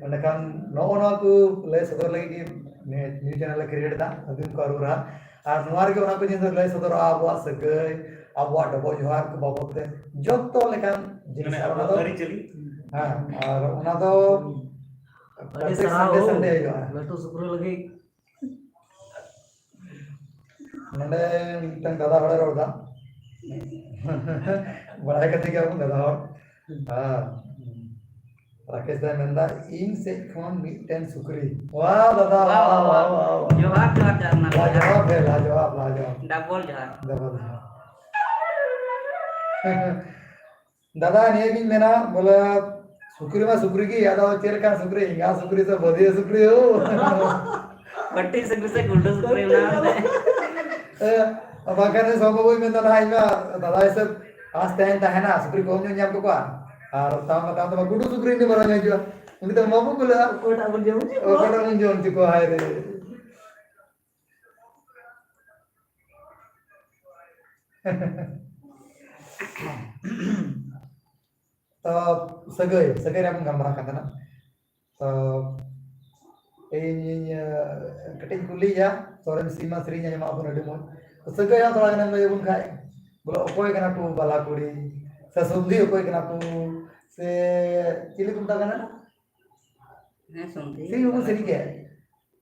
ᱮᱸᱰᱮᱠᱷᱟᱱ ᱱᱚᱜᱼᱚ ᱱᱚᱣᱟ ᱠᱚ ᱞᱟᱹᱭ ᱥᱚᱫᱚᱨ ᱞᱟᱹᱜᱤᱫ ᱜᱮ ᱱᱤᱭᱟᱹ new channel ᱞᱮ create ᱮᱫᱟ, ᱟᱹᱫᱤᱢ ᱠᱚ ᱟᱹᱨᱩ ᱨᱟᱦᱟ᱾ ᱟᱨ ᱱᱚᱣᱟ ᱨᱮᱜᱮ ᱚᱱᱟ ᱠᱚ ᱡᱤᱱᱤᱥ ᱞᱟᱹᱭ ᱥᱚᱫᱚᱨᱚᱜᱼᱟ, ᱟᱵᱚᱣᱟᱜ ᱥᱟᱹᱜᱟᱹᱭ, ᱟᱵᱚᱣᱟᱜ ᱰᱚᱵᱚᱜ ᱡᱚᱦᱟᱨ ᱠᱚ ᱵᱟᱵᱚᱫ ᱛᱮ ᱡᱚᱛᱚ ᱞᱮᱠᱟᱱ ᱡᱤᱱᱤᱥ᱾ ᱢᱟᱱᱮ ᱟᱨ ᱚᱱᱟ ᱟᱵᱚᱣᱟᱜ ᱫᱚ ᱟᱹᱨᱤᱪᱟᱹᱞᱤ᱾ ᱦᱮᱸ, ᱟᱨ ᱚᱱᱟ ᱫᱚ ᱟᱹᱰᱤ ᱯᱨᱚᱛᱮᱠ ᱥᱟᱨᱦᱟᱣ Sunday, Sunday ᱦᱩᱭᱩᱜᱼᱟ᱾ ᱞᱟᱹᱴᱩ ᱥᱩᱠᱨᱤ ᱞᱟᱹᱜᱤᱫ᱾ ᱱᱚᱰᱮ ᱢᱤᱫᱴᱟᱝ ᱫᱟᱫᱟ ᱦᱚᱲᱮ ᱨᱚᱲ ᱮᱫᱟ᱾ ᱵᱟᱲᱟᱭ ᱠᱟᱛᱮ ᱜᱮ ᱟᱵᱚ ᱫᱟᱫᱟ ᱦᱚᱲ᱾ ᱦᱮᱸ᱾ ᱨᱟᱠᱮᱥ ᱫᱟᱭ ᱢᱮᱱᱫᱟ, "ᱤᱧ ᱥᱮᱫ ᱠᱷᱚᱱ ᱢᱤᱫᱴᱮᱱ ᱥᱩᱠᱨᱤ᱾" ᱣᱟᱦ ᱫᱟᱫᱟ, ᱣᱟᱦ, ᱣᱟᱦ, ᱣᱟᱦ, ᱣᱟᱦ, ᱣᱟᱦ᱾ ᱡᱚᱦᱟᱨ, ᱡᱚᱦᱟᱨ, ᱡᱚᱦᱟᱨ, ᱱᱟᱯᱟᱭ ᱞᱟᱡᱚᱦᱟᱨ ᱯᱮ, ᱞᱟᱡᱚᱦᱟᱨ, ᱞᱟᱡᱚᱦᱟᱨ᱾ Double ᱡᱚᱦᱟᱨ᱾ Double ᱡᱚᱦᱟᱨ᱾ ᱫᱟᱫᱟ, ᱱᱤᱭᱟᱹ ᱜᱤᱧ ᱢᱮᱱᱟ, ᱵᱚᱞᱮ, ᱥᱩᱠᱨᱤ ᱢᱟ ᱥᱩᱠᱨᱤ ᱜᱮ, ᱟᱫᱚ ᱪᱮᱫ ᱞᱮᱠᱟᱱ ᱥᱩᱠᱨᱤ? ᱮᱸᱜᱟ ᱥᱩᱠᱨᱤ ᱥᱮ ᱵᱟᱹᱫᱤᱭᱟᱹ ᱥᱩᱠᱨᱤ ᱦᱳ? ᱯᱟᱹᱴᱤ ᱥᱩᱠᱨᱤ ᱥᱮ ᱜᱩᱰᱩ ᱥᱩᱠᱨᱤ, ᱚᱱᱟ ᱦᱚᱸ ᱥᱮ? ᱮ, ᱵᱟᱝᱠᱷᱟᱱ ᱥᱚᱢᱵᱷᱚᱵ ᱵᱟᱹᱧ ᱢᱮᱱᱫᱟ ᱱᱟᱦᱟᱜ, ᱤᱧ ᱢᱟ ᱫᱟᱫᱟ ᱦᱤᱥᱟᱹᱵ ᱟᱸᱥ ᱛᱟᱦᱮᱸᱭᱮᱱ ᱛᱟᱦᱮᱱᱟ, ᱥᱩᱠᱨᱤ ᱠᱚᱢ ᱧᱚᱜ ᱧᱟᱢ ᱠᱚᱣᱟ᱾ ᱟᱨ ᱛᱟᱣ ᱢᱟ, ᱛᱟᱣ ᱢᱟ ᱜᱩᱰᱩ ᱥᱩᱠᱨᱤ ᱩᱱᱤ ᱢᱟᱨᱟᱝ ᱦᱤᱡᱩᱜᱼᱟ᱾ ᱩᱱᱤ ᱫᱚ ᱵᱟᱵᱚ ᱠᱩᱞᱟᱹᱜᱼᱟ᱾ ᱚᱠᱚᱭᱴᱟᱜ ᱵᱚᱱ ᱡᱚᱢ ᱦᱚᱪᱚ ᱠᱚᱣᱟ? ᱚᱠᱚᱭᱴᱟᱜ ᱵᱚᱱ ᱡᱚᱢ ᱦᱚᱪᱚ ᱠᱚᱣᱟ, ᱦᱟᱭ ᱨᱮ᱾ ᱛᱚ, ᱥᱟᱹᱜᱟᱹᱭ, ᱥᱟᱹᱜᱟᱹᱭ ᱨᱮᱭᱟᱜ ᱵᱚᱱ ᱜᱟᱞᱢᱟᱨᱟᱜ ᱠᱟᱱ ᱛᱟᱦᱮᱱᱟ᱾ ᱛᱚ ᱤᱧ ᱠᱟᱹᱴᱤᱡ ᱤᱧ ᱠᱩᱞᱤᱭᱮᱭᱟ, ᱥᱚᱨᱮᱱ ᱥᱤᱝ ᱢᱟ ᱥᱮᱨᱮᱧ ᱟᱸᱡᱚᱢᱟ ᱵᱚᱱ ᱟᱹᱰᱤ ᱢᱚᱡᱽ᱾ ᱛᱚ ᱥᱟᱹᱜᱟᱹᱭ ᱦᱚᱸ ᱛᱷᱚᱲᱟ ᱜᱟᱱᱮᱢ ᱞᱟᱹᱭ ᱟᱵᱚᱱ ᱠᱷᱟᱡ, ᱵᱚᱞᱮ ᱚᱠᱚᱭ ᱠᱟᱱᱟ ᱠᱚ ᱵᱟᱞᱟ ᱠᱩᱲᱤ, ᱥᱮ ᱥᱩᱱᱫᱷᱤ ᱚᱠᱚᱭ ᱠᱟᱱᱟ ᱠᱚ, ᱥᱮ ᱪᱤᱞᱤ ᱠᱚ ᱢᱮᱛᱟ ᱠᱟᱱᱟ? ᱦᱮᱸ, ᱥᱩᱱᱫᱷᱤ᱾ ᱥᱮᱨᱮᱧ ᱵᱟᱵᱚᱱ ᱥᱮᱨᱮᱧ ᱠᱮᱫ,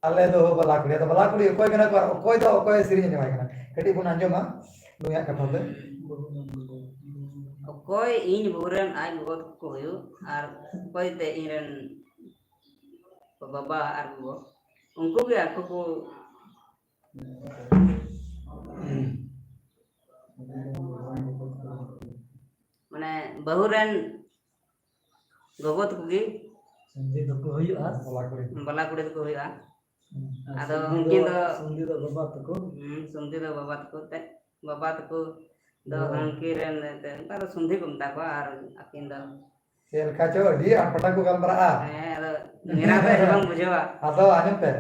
ᱟᱞᱮ ᱫᱚ ᱵᱟᱞᱟ ᱠᱩᱲᱤ᱾ ᱟᱫᱚ ᱵᱟᱞᱟ ᱠᱩᱲᱤ ᱚᱠᱚᱭ ᱠᱟᱱᱟ ᱠᱚ ᱟᱨ ᱚᱠᱚᱭ ᱫᱚ ᱚᱠᱚᱭ ᱥᱮᱨᱮᱧ ᱟᱸᱡᱚᱢᱟᱭ ᱠᱟᱱᱟ? ᱠᱟᱹᱴᱤᱡ ᱵᱚᱱ ᱟᱸᱡᱚᱢᱟ ᱱᱩᱭᱟᱜ ᱠᱟᱛᱷᱟ ᱛᱮ᱾ ᱚᱠᱚᱭ ᱤᱧ ᱵᱟᱹᱦᱩ ᱨᱮᱱ ᱟᱡ ᱜᱚᱜᱚ ᱛᱟᱠᱚ ᱠᱚ ᱦᱩᱭᱩᱜ, ᱟᱨ ᱚᱠᱚᱭ ᱛᱮ ᱤᱧ ᱨᱮᱱ ᱵᱟᱵᱟ ᱟᱨ ᱜᱚᱜᱚ, ᱩᱱᱠᱩ ᱜᱮ ᱟᱠᱚ ᱠᱚ ᱢᱟᱱᱮ ᱵᱟᱹᱦᱩ ᱨᱮᱱ ᱜᱚᱜᱚ ᱛᱟᱠᱚ ᱜᱮ ᱥᱚᱱᱫᱷᱤ ᱫᱚᱠᱚ ᱦᱩᱭᱩᱜᱼᱟ᱾ ᱵᱟᱞᱟ ᱠᱩᱲᱤ᱾ ᱵᱟᱞᱟ ᱠᱩᱲᱤ ᱫᱚᱠᱚ ᱦᱩᱭᱩᱜᱼᱟ᱾ ᱟᱨ ᱟᱫᱚ ᱥᱚᱱᱫᱷᱤ ᱩᱱᱠᱤᱱ ᱫᱚ ᱫᱚ ᱥᱚᱱᱫᱷᱤ ᱫᱚ ᱵᱟᱵᱟ ᱛᱟᱠᱚ᱾ ᱦᱩᱸ, ᱥᱚᱱᱫᱷᱤ ᱫᱚ ᱵᱟᱵᱟ ᱛᱟᱠᱚ ᱛᱮ, ᱵᱟᱵᱟ ᱛᱟᱠᱚ ᱫᱚ ᱦᱳᱭ᱾ ᱦᱟᱱᱠᱤ ᱨᱮᱱ ᱮᱱᱛᱮ, ᱚᱱᱠᱟ ᱫᱚ ᱥᱚᱱᱫᱷᱤ ᱠᱚ ᱢᱮᱛᱟ ᱠᱚᱣᱟ᱾ ᱟᱨ ᱟᱹᱠᱤᱱ ᱫᱚ ᱪᱮᱫ ᱞᱮᱠᱟ ᱪᱚ ᱟᱹᱰᱤ ᱟᱴᱯᱟᱴᱟ ᱠᱚ ᱜᱟᱞᱢᱟᱨᱟᱜᱼᱟ᱾ ᱦᱮᱸ, ᱟᱫᱚ ᱢᱮᱨᱟ ᱫᱚ ᱵᱟᱝ ᱵᱩᱡᱷᱟᱹᱣᱟ᱾ ᱟᱫᱚ ᱟᱸᱡᱚᱢ ᱯᱮ,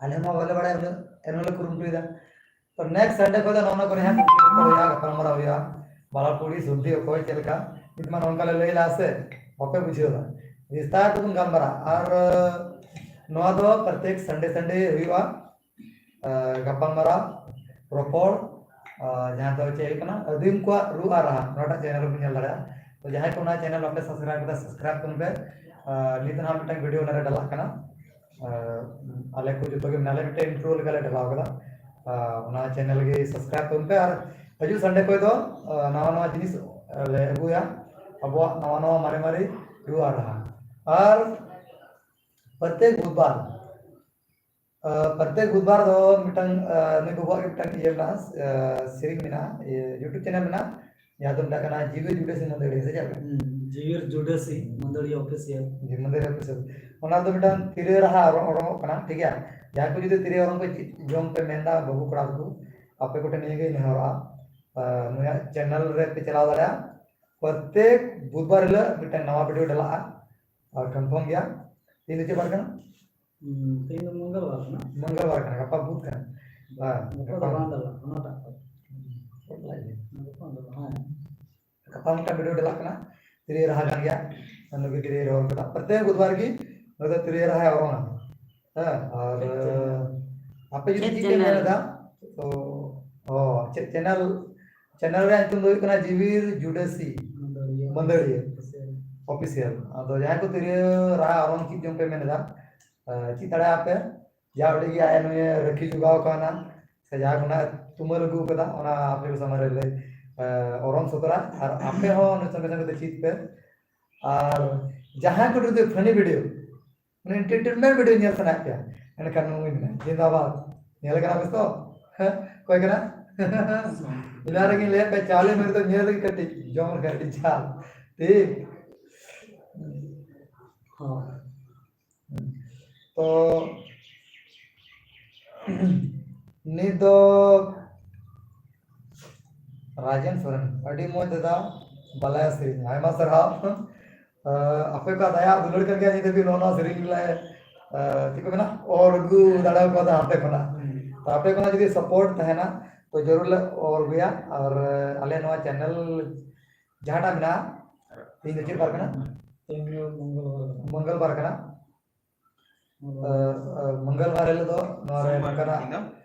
ᱟᱞᱮ ᱢᱟ ᱵᱟᱞᱮ ᱵᱟᱲᱟᱭᱟ ᱩᱱᱟᱹᱜ, ᱮᱱᱦᱚᱸ ᱞᱮ ᱠᱩᱨᱩᱢᱩᱴᱩᱭᱮᱫᱟ᱾ ᱛᱚ next Sunday ᱠᱷᱚᱱ ᱫᱚ ᱱᱚᱜᱼᱚ ᱱᱚᱣᱟ ᱠᱚᱨᱮ ᱦᱟᱸᱜ ᱠᱩᱠᱞᱤ ᱨᱚᱯᱚᱲ ᱦᱩᱭᱩᱜᱼᱟ, ᱜᱟᱯᱟᱞᱢᱟᱨᱟᱣ ᱦᱩᱭᱩᱜᱼᱟ᱾ ᱵᱟᱞᱟ ᱠᱩᱲᱤ ᱥᱚᱱᱫᱷᱤ ᱚᱠᱚᱭ ᱪᱮᱫ ᱞᱮᱠᱟ, ᱱᱤᱛ ᱢᱟ ᱱᱚᱝᱠᱟ ᱞᱮ ᱞᱟᱹᱭ ᱞᱟᱜᱼᱟ ᱥᱮ, ᱵᱟᱯᱮ ᱵᱩᱡᱷᱟᱹᱣ ᱫᱟ᱾ ᱵᱤᱥᱛᱟᱨ ᱛᱮᱵᱚᱱ ᱜᱟᱞᱢᱟᱨᱟᱜᱼᱟ᱾ ᱟᱨ ᱱᱚᱣᱟ ᱫᱚ ᱯᱨᱚᱛᱮᱠ Sunday Sunday ᱦᱩᱭᱩᱜᱼᱟ᱾ ᱟᱨ ᱜᱟᱯᱟᱞᱢᱟᱨᱟᱣ, ᱨᱚᱯᱚᱲ, ᱟᱨ ᱡᱟᱦᱟᱸ ᱫᱚ ᱪᱮᱫ ᱦᱩᱭᱩᱜ ᱠᱟᱱᱟ, ᱟᱹᱫᱤᱢ ᱠᱚᱣᱟᱜ ᱨᱩ ᱟᱨ ᱨᱟᱦᱟ, ᱱᱚᱣᱟᱴᱟᱜ channel ᱨᱮᱵᱚᱱ ᱧᱮᱞ ᱫᱟᱲᱮᱭᱟᱜᱼᱟ᱾ ᱛᱚ ᱡᱟᱦᱟᱸᱭ ᱠᱚ ᱚᱱᱟ channel ᱵᱟᱯᱮ subscribe ᱠᱟᱫᱟ, subscribe ᱛᱟᱵᱚᱱ ᱯᱮ᱾ ᱟᱨ ᱱᱤᱛ ᱦᱟᱸᱜ ᱢᱤᱫᱴᱟᱝ video ᱚᱱᱟᱨᱮ ᱰᱟᱞᱟᱜ ᱠᱟᱱᱟ᱾ ᱟᱨ ᱟᱞᱮ ᱠᱚ ᱡᱚᱛᱚ ᱜᱮ ᱢᱮᱱᱟᱜ ᱞᱮ ᱢᱤᱫᱴᱮᱱ intro ᱞᱮᱠᱟᱞᱮ ᱰᱟᱞᱟᱣ ᱠᱟᱫᱟ᱾ ᱟᱨ ᱚᱱᱟ channel ᱜᱮ subscribe ᱛᱟᱵᱚᱱ ᱯᱮ᱾ ᱟᱨ ᱦᱤᱡᱩᱜ Sunday ᱠᱷᱚᱱ ᱫᱚ, ᱟᱨ ᱱᱟᱣᱟ ᱱᱟᱣᱟ ᱡᱤᱱᱤᱥ ᱞᱮ ᱟᱹᱜᱩᱭᱟ, ᱟᱵᱚᱣᱟᱜ ᱱᱟᱣᱟ ᱱᱟᱣᱟ ᱢᱟᱨᱮ ᱢᱟᱨᱮ ᱨᱩ ᱟᱨ ᱨᱟᱦᱟ᱾ ᱟᱨ ᱯᱨᱚᱛᱮᱠ ᱵᱩᱫᱷᱵᱟᱨ ᱟᱨ ᱯᱨᱚᱛᱮᱠ ᱵᱩᱫᱷᱵᱟᱨ ᱫᱚ ᱢᱤᱫᱴᱟᱝ, ᱟᱨ ᱱᱩᱭ ᱵᱟᱹᱵᱩᱣᱟᱜ ᱜᱮ ᱢᱤᱫᱴᱟᱝ ᱤᱭᱟᱹ ᱢᱮᱱᱟᱜᱼᱟ, ᱟᱨ ᱥᱮᱨᱮᱧ ᱢᱮᱱᱟᱜᱼᱟ, ᱤᱭᱟᱹ YouTube channel ᱢᱮᱱᱟᱜᱼᱟ, ᱡᱟᱦᱟᱸ ᱫᱚ ᱢᱮᱛᱟᱜ ᱠᱟᱱᱟ ᱡᱤᱣᱤ ᱡᱩᱰᱟᱹᱥᱤ ᱢᱟᱹᱫᱟᱹᱲᱤᱭᱟᱹ, ᱥᱮ ᱪᱮᱫ ᱞᱮᱠᱟ? ᱦᱩᱸ, ᱡᱤᱣᱤᱨ ᱡᱩᱰᱟᱹᱥᱤ ᱢᱟᱹᱫᱟᱹᱲᱤᱭᱟᱹ official᱾ ᱡᱤᱣᱤ ᱢᱟᱹᱫᱟᱹᱲᱤᱭᱟᱹ official᱾ ᱚᱱᱟ ᱫᱚ ᱢᱤᱫᱴᱟᱝ ᱛᱤᱨᱭᱳ ᱨᱟᱦᱟ ᱚᱨᱚᱝ, ᱚᱨᱚᱝᱚᱜ ᱠᱟᱱᱟ, ᱴᱷᱤᱠ ᱜᱮᱭᱟ? ᱡᱟᱦᱟᱸᱭ ᱠᱚ ᱡᱩᱫᱤ ᱛᱤᱨᱭᱳ ᱚᱨᱚᱝ ᱠᱚ ᱪᱮᱫ ᱡᱚᱝ ᱯᱮ ᱢᱮᱱᱫᱟ, ᱵᱟᱹᱵᱩ ᱠᱚᱲᱟ ᱠᱚ, ᱟᱯᱮ ᱠᱚᱴᱷᱮᱱ ᱱᱤᱭᱟᱹ ᱜᱮ ᱱᱮᱦᱚᱨᱚᱜᱼᱟ, ᱟᱨ ᱱᱩᱭᱟᱜ channel ᱨᱮ ᱯᱮ ᱪᱟᱞᱟᱣ ᱫᱟᱲᱮᱭᱟᱜᱼᱟ᱾ ᱯᱨᱚᱛᱮᱠ ᱵᱩᱫᱷᱵᱟᱨ ᱦᱤᱞᱳᱜ ᱢᱤᱫᱴᱟᱝ ᱱᱟᱣᱟ video ᱰᱟᱞᱟᱜᱼᱟ, ᱟᱨ confirm ᱜᱮᱭᱟ᱾ ᱛᱮᱦᱮᱧ ᱫᱚ ᱪᱮᱫ ᱵᱟᱨ ᱠᱟᱱᱟ? ᱦᱩᱸ, ᱛᱮᱦᱮᱧ ᱫᱚ ᱢᱚᱝᱜᱚᱞᱵᱟᱨ ᱠᱟᱱᱟ᱾ ᱢᱚᱝᱜᱚᱞᱵᱟᱨ ᱠᱟᱱᱟ, ᱜᱟᱯᱟ ᱵᱩᱫᱷ ᱠᱟᱱᱟ᱾ ᱦᱮᱸ, ᱜᱟᱯᱟ ᱫᱚ ᱜᱟᱯᱟ᱾ ᱵᱟᱝ ᱫᱟᱲᱮᱭᱟᱜᱼᱟ, ᱚᱱᱟᱴᱟᱜ ᱠᱚ᱾ ᱦᱩᱸ, ᱞᱟᱡ ᱜᱮ᱾ ᱜᱟᱯᱟ ᱫᱚ ᱵᱟᱝ, ᱦᱮᱸ᱾ ᱜᱟᱯᱟ ᱢᱤᱫᱴᱟᱝ video ᱰᱟᱞᱟᱜ ᱠᱟᱱᱟ, ᱛᱤᱨᱭᱳ ᱨᱟᱦᱟ ᱠᱟᱱ ᱜᱮᱭᱟ᱾ ᱱᱩᱭ ᱜᱮ ᱛᱤᱨᱭᱳ ᱨᱚᱦᱚᱭ ᱠᱟᱫᱟ᱾ ᱯᱨᱚᱛᱮᱠ ᱵᱩᱫᱷᱵᱟᱨ ᱜᱮ ᱱᱩᱭ ᱫᱚ ᱛᱤᱨᱭᱳ ᱨᱟᱦᱟᱭ ᱚᱨᱚᱝᱟ᱾ ᱦᱮᱸ, ᱟᱨ ᱪᱮᱫ channel? ᱟᱯᱮ ᱡᱩᱫᱤ ᱪᱮᱫ ᱪᱮᱫ ᱯᱮ channel? ᱢᱮᱱ ᱮᱫᱟ, ᱛᱚ, ᱚ, ᱪᱮᱫ channel? Channel ᱨᱮᱭᱟᱜ ᱧᱩᱛᱩᱢ ᱫᱚ ᱦᱩᱭᱩᱜ ᱠᱟᱱᱟ ᱡᱤᱣᱤᱨ ᱡᱩᱰᱟᱹᱥᱤ ᱢᱟᱹᱫᱟᱹᱲᱤᱭᱟᱹ᱾ ᱢᱟᱹᱫᱟᱹᱲᱤᱭᱟᱹ᱾ Official. Official. ᱟᱫᱚ ᱡᱟᱦᱟᱸᱭ ᱠᱚ ᱛᱤᱨᱭᱳ ᱨᱟᱦᱟ ᱚᱨᱚᱝ ᱪᱮᱫ ᱡᱚᱝ ᱯᱮ ᱢᱮᱱ ᱮᱫᱟ, ᱟ, ᱪᱮᱫ ᱫᱟᱲᱮᱭᱟᱜᱼᱟ ᱯᱮ, ᱡᱟ ᱩᱰᱤᱡ ᱜᱮ ᱟᱡ ᱱᱩᱭᱮ ᱨᱟᱹᱠᱷᱤ ᱡᱚᱜᱟᱣ ᱠᱟᱣᱱᱟ, ᱥᱮ ᱡᱟᱦᱟᱸ ᱠᱷᱚᱱᱟᱜ ᱛᱩᱢᱟᱹᱞ ᱟᱹᱜᱩ ᱠᱟᱫᱟ, ᱚᱱᱟ ᱟᱯᱮ ᱠᱚ ᱥᱟᱢᱟᱝ ᱨᱮ ᱞᱟᱹᱭ, ᱟ, ᱚᱨᱚᱝ ᱥᱚᱫᱚᱨᱟ, ᱟᱨ ᱟᱯᱮ ᱦᱚᱸ ᱱᱩᱭ ᱥᱚᱸᱜᱮ ᱥᱚᱸᱜᱮ ᱛᱮ ᱪᱮᱫ ᱯᱮ᱾ ᱟᱨ ᱡᱟᱦᱟᱸᱭ ᱠᱚ ᱡᱩᱫᱤ funny video, ᱢᱟᱱᱮ entertainment video ᱧᱮᱞ ᱥᱟᱱᱟᱭᱮᱫ ᱯᱮᱭᱟ, ᱮᱱᱠᱷᱟᱱ ᱱᱩᱭ ᱢᱮᱱᱟᱭᱟ, ᱡᱤᱱᱫᱟᱵᱟᱫ᱾ ᱧᱮᱞ ᱠᱟᱱᱟ ᱯᱮ ᱛᱚ? ᱦᱮᱸ? ᱚᱠᱚᱭ ᱠᱟᱱᱟ? ᱤᱱᱟ ᱨᱮᱜᱮᱧ ᱞᱟᱹᱭᱟᱫ ᱯᱮᱭᱟ, ᱪᱟᱣᱞᱮ ᱢᱮᱨᱮ ᱫᱚ ᱧᱮᱞ ᱨᱮᱜᱮ ᱠᱟᱹᱴᱤᱡ, ᱡᱚᱢ ᱨᱮ ᱠᱟᱹᱴᱤᱡ ᱡᱷᱟᱞ᱾ ᱴᱷᱤᱠ? ᱦᱳᱭ᱾ ᱛᱚ, ᱱᱤᱛ ᱫᱚ ᱨᱟᱡᱮᱱ ᱥᱚᱨᱮᱱ, ᱟᱹᱰᱤ ᱢᱚᱡᱽ ᱫᱟᱫᱟ, ᱵᱟᱞᱟᱭᱟ ᱥᱮᱨᱮᱧ, ᱟᱭᱢᱟ ᱥᱟᱨᱦᱟᱣ᱾ ᱟᱸ, ᱟᱯᱮ ᱠᱚᱣᱟᱜ ᱫᱟᱭᱟ ᱫᱩᱞᱟᱹᱲ ᱠᱟᱱ ᱜᱮᱭᱟ, ᱱᱤᱛ ᱦᱟᱹᱵᱤᱡ ᱱᱚᱣᱟ, ᱱᱚᱣᱟ ᱥᱮᱨᱮᱧ ᱞᱮ, ᱟᱸ, ᱪᱮᱫ ᱠᱚ ᱢᱮᱱᱟ, ᱚᱨ ᱟᱹᱜᱩ ᱫᱟᱲᱮ ᱠᱟᱣᱫᱟ ᱦᱟᱱᱛᱮ ᱠᱷᱚᱱᱟᱜ᱾ ᱛᱚ ᱟᱯᱮ ᱠᱷᱚᱱᱟᱜ ᱡᱩᱫᱤ support ᱛᱟᱦᱮᱱᱟ, ᱛᱚ ᱡᱟᱹᱨᱩᱲ ᱞᱮ ᱚᱨ ᱟᱹᱜᱩᱭᱟ᱾ ᱟᱨ, ᱟᱸ, ᱟᱞᱮ ᱱᱚᱣᱟ channel ᱡᱟᱦᱟᱸᱴᱟᱜ ᱢᱮᱱᱟᱜᱼᱟ, ᱛᱮᱦᱮᱧ ᱫᱚ ᱪᱮᱫ ᱵᱟᱨ ᱠᱟᱱᱟ? ᱛᱮᱦᱮᱧ ᱫᱚ ᱢᱚᱝᱜᱚᱞ ᱵᱟᱨ ᱠᱟᱱᱟ᱾ ᱢᱚᱝᱜᱚᱞ ᱵᱟᱨ ᱠᱟᱱᱟ᱾ ᱟᱸ, ᱟᱸ, ᱢᱚᱝᱜᱚᱞ ᱵᱟᱨ ᱦᱤᱞᱳᱜ ᱫᱚ ᱱᱚᱣᱟ ᱨᱮ ᱥᱳᱢᱵᱟᱨ ᱱᱚᱝᱠᱟᱱᱟᱜ ᱠᱟᱱᱟ᱾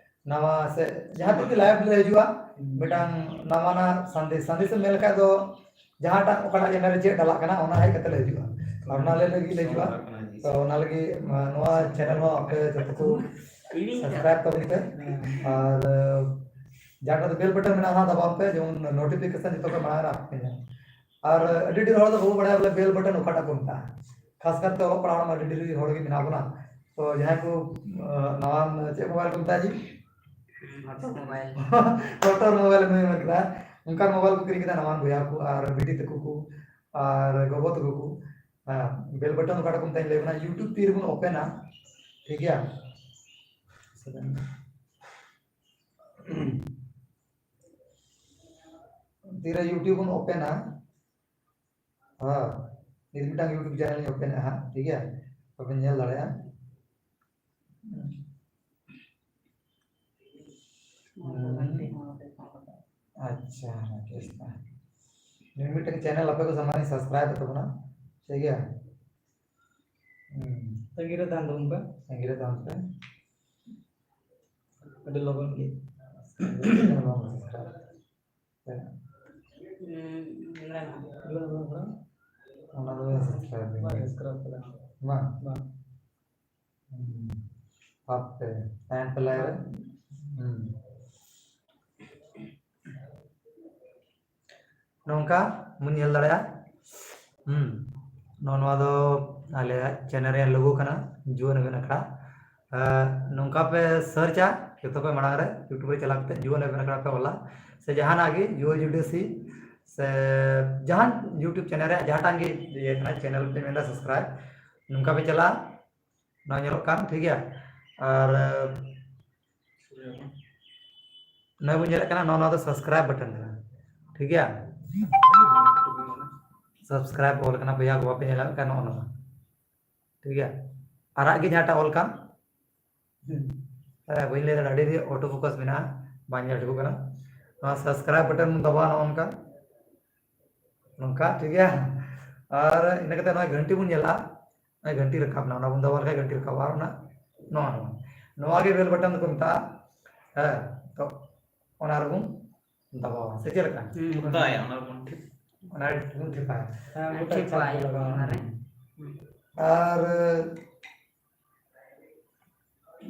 ᱱᱟᱣᱟ ᱥᱮ ᱡᱟᱦᱟᱸ ᱛᱤᱱ ᱜᱮ live ᱞᱮ ᱦᱤᱡᱩᱜᱼᱟ, ᱦᱩᱸ᱾ ᱢᱤᱫᱴᱟᱝ ᱱᱟᱣᱟᱱᱟᱜ ᱥᱟᱸᱫᱮᱥ, ᱥᱟᱸᱫᱮᱥ ᱮᱢ ᱢᱮᱱ ᱞᱮᱠᱷᱟᱡ ᱫᱚ ᱡᱟᱦᱟᱸᱴᱟᱜ ᱚᱠᱟᱴᱟᱜ channel ᱨᱮ ᱪᱮᱫ ᱰᱟᱞᱟᱜ ᱠᱟᱱᱟ, ᱚᱱᱟ ᱦᱮᱡ ᱠᱟᱛᱮ ᱞᱮ ᱦᱤᱡᱩᱜᱼᱟ᱾ ᱟᱨ ᱚᱱᱟ ᱞᱟᱹᱜᱤᱫ ᱞᱮ ᱦᱤᱡᱩᱜᱼᱟ᱾ ᱥᱳᱢᱵᱟᱨ ᱠᱟᱱᱟ ᱡᱤ᱾ ᱛᱚ ᱚᱱᱟ ᱞᱟᱹᱜᱤᱫ, ᱟᱸ, ᱱᱚᱣᱟ channel ᱦᱚᱸ ᱟᱯᱮ ᱡᱚᱛᱚ ᱠᱚ subscribe ᱛᱟᱵᱚᱱ ᱯᱮ᱾ ᱦᱮᱸ᱾ ᱟᱨ, ᱟᱸ, ᱡᱟᱦᱟᱸᱴᱟᱜ ᱫᱚ bell button ᱢᱮᱱᱟᱜᱼᱟ, ᱚᱱᱟ ᱫᱟᱵᱟᱣ ᱯᱮ, ᱡᱮᱢᱚᱱ notification ᱡᱚᱛᱚ ᱠᱷᱚᱱ ᱢᱟᱲᱟᱝ ᱨᱮ ᱟᱯᱮ ᱧᱟᱢ᱾ ᱟᱨ ᱟᱹᱰᱤ ᱰᱷᱮᱨ ᱦᱚᱲ ᱫᱚ ᱵᱟᱵᱚ ᱵᱟᱲᱟᱭᱟ ᱵᱚᱞᱮ bell button ᱚᱠᱟᱴᱟᱜ ᱠᱚ ᱢᱮᱛᱟᱜᱼᱟ᱾ ᱠᱷᱟᱥ ᱠᱟᱨᱛᱮ ᱚᱞᱚᱜ ᱯᱟᱲᱦᱟᱣ ᱨᱮᱢᱟ ᱟᱹᱰᱤ ᱰᱷᱮᱨ ᱦᱚᱲ ᱜᱮ ᱢᱮᱱᱟᱜ ᱵᱚᱱᱟ᱾ ᱛᱚ ᱡᱟᱦᱟᱸᱭ ᱠᱚ, ᱟᱸ, ᱱᱟᱣᱟᱱ ᱪᱮᱫ mobile ᱠᱚ ᱢᱮᱛᱟᱜᱼᱟ ᱡᱤ? ᱵᱷᱟᱴᱳ mobile. ᱵᱷᱟᱴᱳ mobile ᱮᱢ ᱢᱮᱱ ᱠᱮᱫᱟ᱾ ᱚᱱᱠᱟᱱ mobile ᱠᱚ ᱠᱤᱨᱤᱧ ᱠᱮᱫᱟ ᱱᱟᱣᱟᱱ ᱵᱚᱭᱦᱟ ᱠᱚ ᱟᱨ ᱵᱤᱴᱤ ᱛᱟᱠᱚ ᱠᱚ ᱟᱨ ᱜᱚᱜᱚ ᱛᱟᱠᱚ ᱠᱚ᱾ ᱦᱮᱸ, bell button ᱚᱠᱟᱴᱟᱜ ᱠᱚ ᱢᱮᱛᱟᱜᱼᱟ ᱞᱟᱹᱭ ᱵᱚᱱᱟ, YouTube ᱛᱤ ᱨᱮᱵᱚᱱ open ᱟ, ᱴᱷᱤᱠ ᱜᱮᱭᱟ? ᱛᱤᱨᱮ YouTube ᱵᱚᱱ open ᱟ, ᱦᱮᱸ, ᱱᱤᱛ ᱢᱤᱫᱴᱟᱝ YouTube channel ᱤᱧ open ᱮᱫᱼᱟ ᱦᱟᱸᱜ, ᱴᱷᱤᱠ ᱜᱮᱭᱟ? ᱟᱯᱮ ᱯᱮ ᱧᱮᱞ ᱫᱟᱲᱮᱭᱟᱜᱼᱟ᱾ ᱟᱪᱪᱷᱟ, ᱴᱷᱤᱠ ᱜᱮᱭᱟ᱾ ᱱᱤᱭᱟᱹ ᱢᱤᱫᱴᱟᱝ channel ᱟᱯᱮ ᱠᱚ ᱥᱟᱢᱟᱝ ᱨᱤᱧ subscribe ᱮᱫ ᱛᱟᱵᱚᱱᱟ᱾ ᱴᱷᱤᱠ ᱜᱮᱭᱟ᱾ ᱦᱩᱸ᱾ ᱛᱟᱺᱜᱤ ᱨᱮ ᱛᱟᱦᱮᱱ ᱛᱟᱵᱚᱱ ᱯᱮ᱾ ᱛᱟᱺᱜᱤ ᱨᱮ ᱛᱟᱦᱮᱱ ᱯᱮ᱾ ᱟᱹᱰᱤ ᱞᱚᱜᱚᱱ ᱜᱮ᱾ ᱦᱩᱸ, ᱢᱮᱱᱟᱜᱼᱟ᱾ ᱚᱱᱟ ᱫᱚ subscribe ᱵᱟᱝ ᱜᱮ᱾ Subscribe ᱠᱟᱫᱟ᱾ ᱵᱟᱝ? ᱵᱟᱝ᱾ ᱦᱩᱸ᱾ ᱦᱟᱯᱮ, ᱛᱟᱭᱚᱢ ᱛᱮ ᱞᱟᱭ ᱨᱮ᱾ ᱦᱩᱸ᱾ ᱱᱚᱝᱠᱟ ᱵᱚᱱ ᱧᱮᱞ ᱫᱟᱲᱮᱭᱟᱜᱼᱟ᱾ ᱦᱩᱸ᱾ ᱱᱚᱜᱼᱚ ᱱᱚᱣᱟ ᱫᱚ ᱟᱞᱮᱭᱟᱜ channel ᱨᱮᱭᱟᱜ logo ᱠᱟᱱᱟ, ᱡᱩᱣᱟᱹᱱ ᱮᱵᱷᱮᱱ ᱟᱠᱷᱲᱟ᱾ ᱟᱨ ᱱᱚᱝᱠᱟ ᱯᱮ search-ᱟ, ᱡᱚᱛᱚ ᱠᱷᱚᱱ ᱢᱟᱲᱟᱝ ᱨᱮ YouTube ᱨᱮ ᱪᱟᱞᱟᱣ ᱠᱟᱛᱮ ᱡᱩᱣᱟᱹᱱ ᱮᱵᱷᱮᱱ ᱟᱠᱷᱲᱟ ᱯᱮ ᱚᱞᱟ, ᱥᱮ ᱡᱟᱦᱟᱱᱟᱜ ᱜᱮ, ᱡᱩᱣᱟᱹ ᱡᱩᱰᱟᱹᱥᱤ, ᱥᱮ ᱡᱟᱦᱟᱱ YouTube channel ᱨᱮᱭᱟᱜ ᱡᱟᱦᱟᱸᱴᱟᱜ ᱜᱮ ᱤᱭᱟᱹ ᱠᱟᱱᱟ, channel ᱯᱮ ᱢᱮᱱᱫᱟ subscribe, ᱱᱚᱝᱠᱟ ᱯᱮ ᱪᱟᱞᱟᱜᱼᱟ, ᱱᱚᱣᱟ ᱧᱮᱞᱚᱜ ᱠᱟᱱ, ᱴᱷᱤᱠ ᱜᱮᱭᱟ᱾ ᱟᱨ ᱱᱚᱜᱼᱚᱭ ᱵᱚᱱ ᱧᱮᱞᱮᱫ ᱠᱟᱱᱟ, ᱱᱚᱣᱟ, ᱱᱚᱣᱟ ᱫᱚ subscribe button ᱠᱟᱱᱟ, ᱴᱷᱤᱠ ᱜᱮᱭᱟ᱾ Subscribe ᱚᱞ ᱠᱟᱱᱟ ᱵᱚᱭᱦᱟ ᱠᱚ, ᱵᱟᱯᱮ ᱧᱮᱞ ᱫᱟᱲᱮᱭᱟᱜ ᱠᱟᱱᱟ, ᱱᱚᱜᱼᱚ ᱱᱚᱣᱟ, ᱴᱷᱤᱠ ᱜᱮᱭᱟ᱾ ᱟᱨᱟᱜ ᱜᱮ ᱡᱟᱦᱟᱸᱴᱟᱜ ᱚᱞ ᱠᱟᱱ, ᱦᱩᱸ᱾ ᱦᱮᱸ, ᱵᱟᱹᱧ ᱞᱟᱹᱭ ᱫᱟᱲᱮᱭᱟᱜᱼᱟ, ᱟᱹᱰᱤ auto focus ᱢᱮᱱᱟᱜᱼᱟ, ᱵᱟᱝ ᱧᱮᱞ ᱴᱷᱤᱠᱚᱜ ᱠᱟᱱᱟ᱾ ᱱᱚᱣᱟ subscribe button ᱵᱚᱱ ᱫᱟᱵᱟᱣᱟ, ᱱᱚᱜᱼᱚ ᱱᱚᱝᱠᱟ, ᱱᱚᱝᱠᱟ, ᱴᱷᱤᱠ ᱜᱮᱭᱟ᱾ ᱟᱨ ᱤᱱᱟᱹ ᱠᱟᱛᱮ ᱱᱚᱣᱟ ᱜᱷᱟᱱᱴᱤ ᱵᱚᱱ ᱧᱮᱞᱟ, ᱱᱚᱜᱼᱚᱭ ᱜᱷᱟᱱᱴᱤ ᱨᱟᱠᱟᱵ ᱮᱱᱟ, ᱚᱱᱟ ᱵᱚᱱ ᱫᱟᱵᱟᱣ ᱞᱮᱠᱷᱟᱱ ᱜᱷᱟᱱᱴᱤ ᱨᱟᱠᱟᱵᱼᱟ᱾ ᱟᱨ ᱚᱱᱟ, ᱱᱚᱣᱟ, ᱱᱚᱣᱟ, ᱱᱚᱣᱟ ᱜᱮ bell button ᱫᱚᱠᱚ ᱢᱮᱛᱟᱜᱼᱟ᱾ ᱦᱮᱸ, ᱛᱚ ᱚᱱᱟ ᱨᱮᱵᱚᱱ ᱫᱟᱵᱟᱣᱟ, ᱥᱮ ᱪᱮᱫ ᱞᱮᱠᱟ? ᱦᱩᱸ, ᱚᱱᱟ ᱨᱮᱵᱚᱱ ᱴᱷᱤᱯ-, ᱚᱱᱟ ᱨᱮᱵᱚᱱ ᱴᱷᱤᱯᱟᱭᱟ᱾ ᱦᱮᱸ, ᱚᱱᱠᱟ ᱴᱷᱤᱯᱟᱭ ᱪᱟᱯ ᱞᱟᱜᱟᱣᱟ ᱚᱱᱟ ᱨᱮ᱾ ᱟᱨ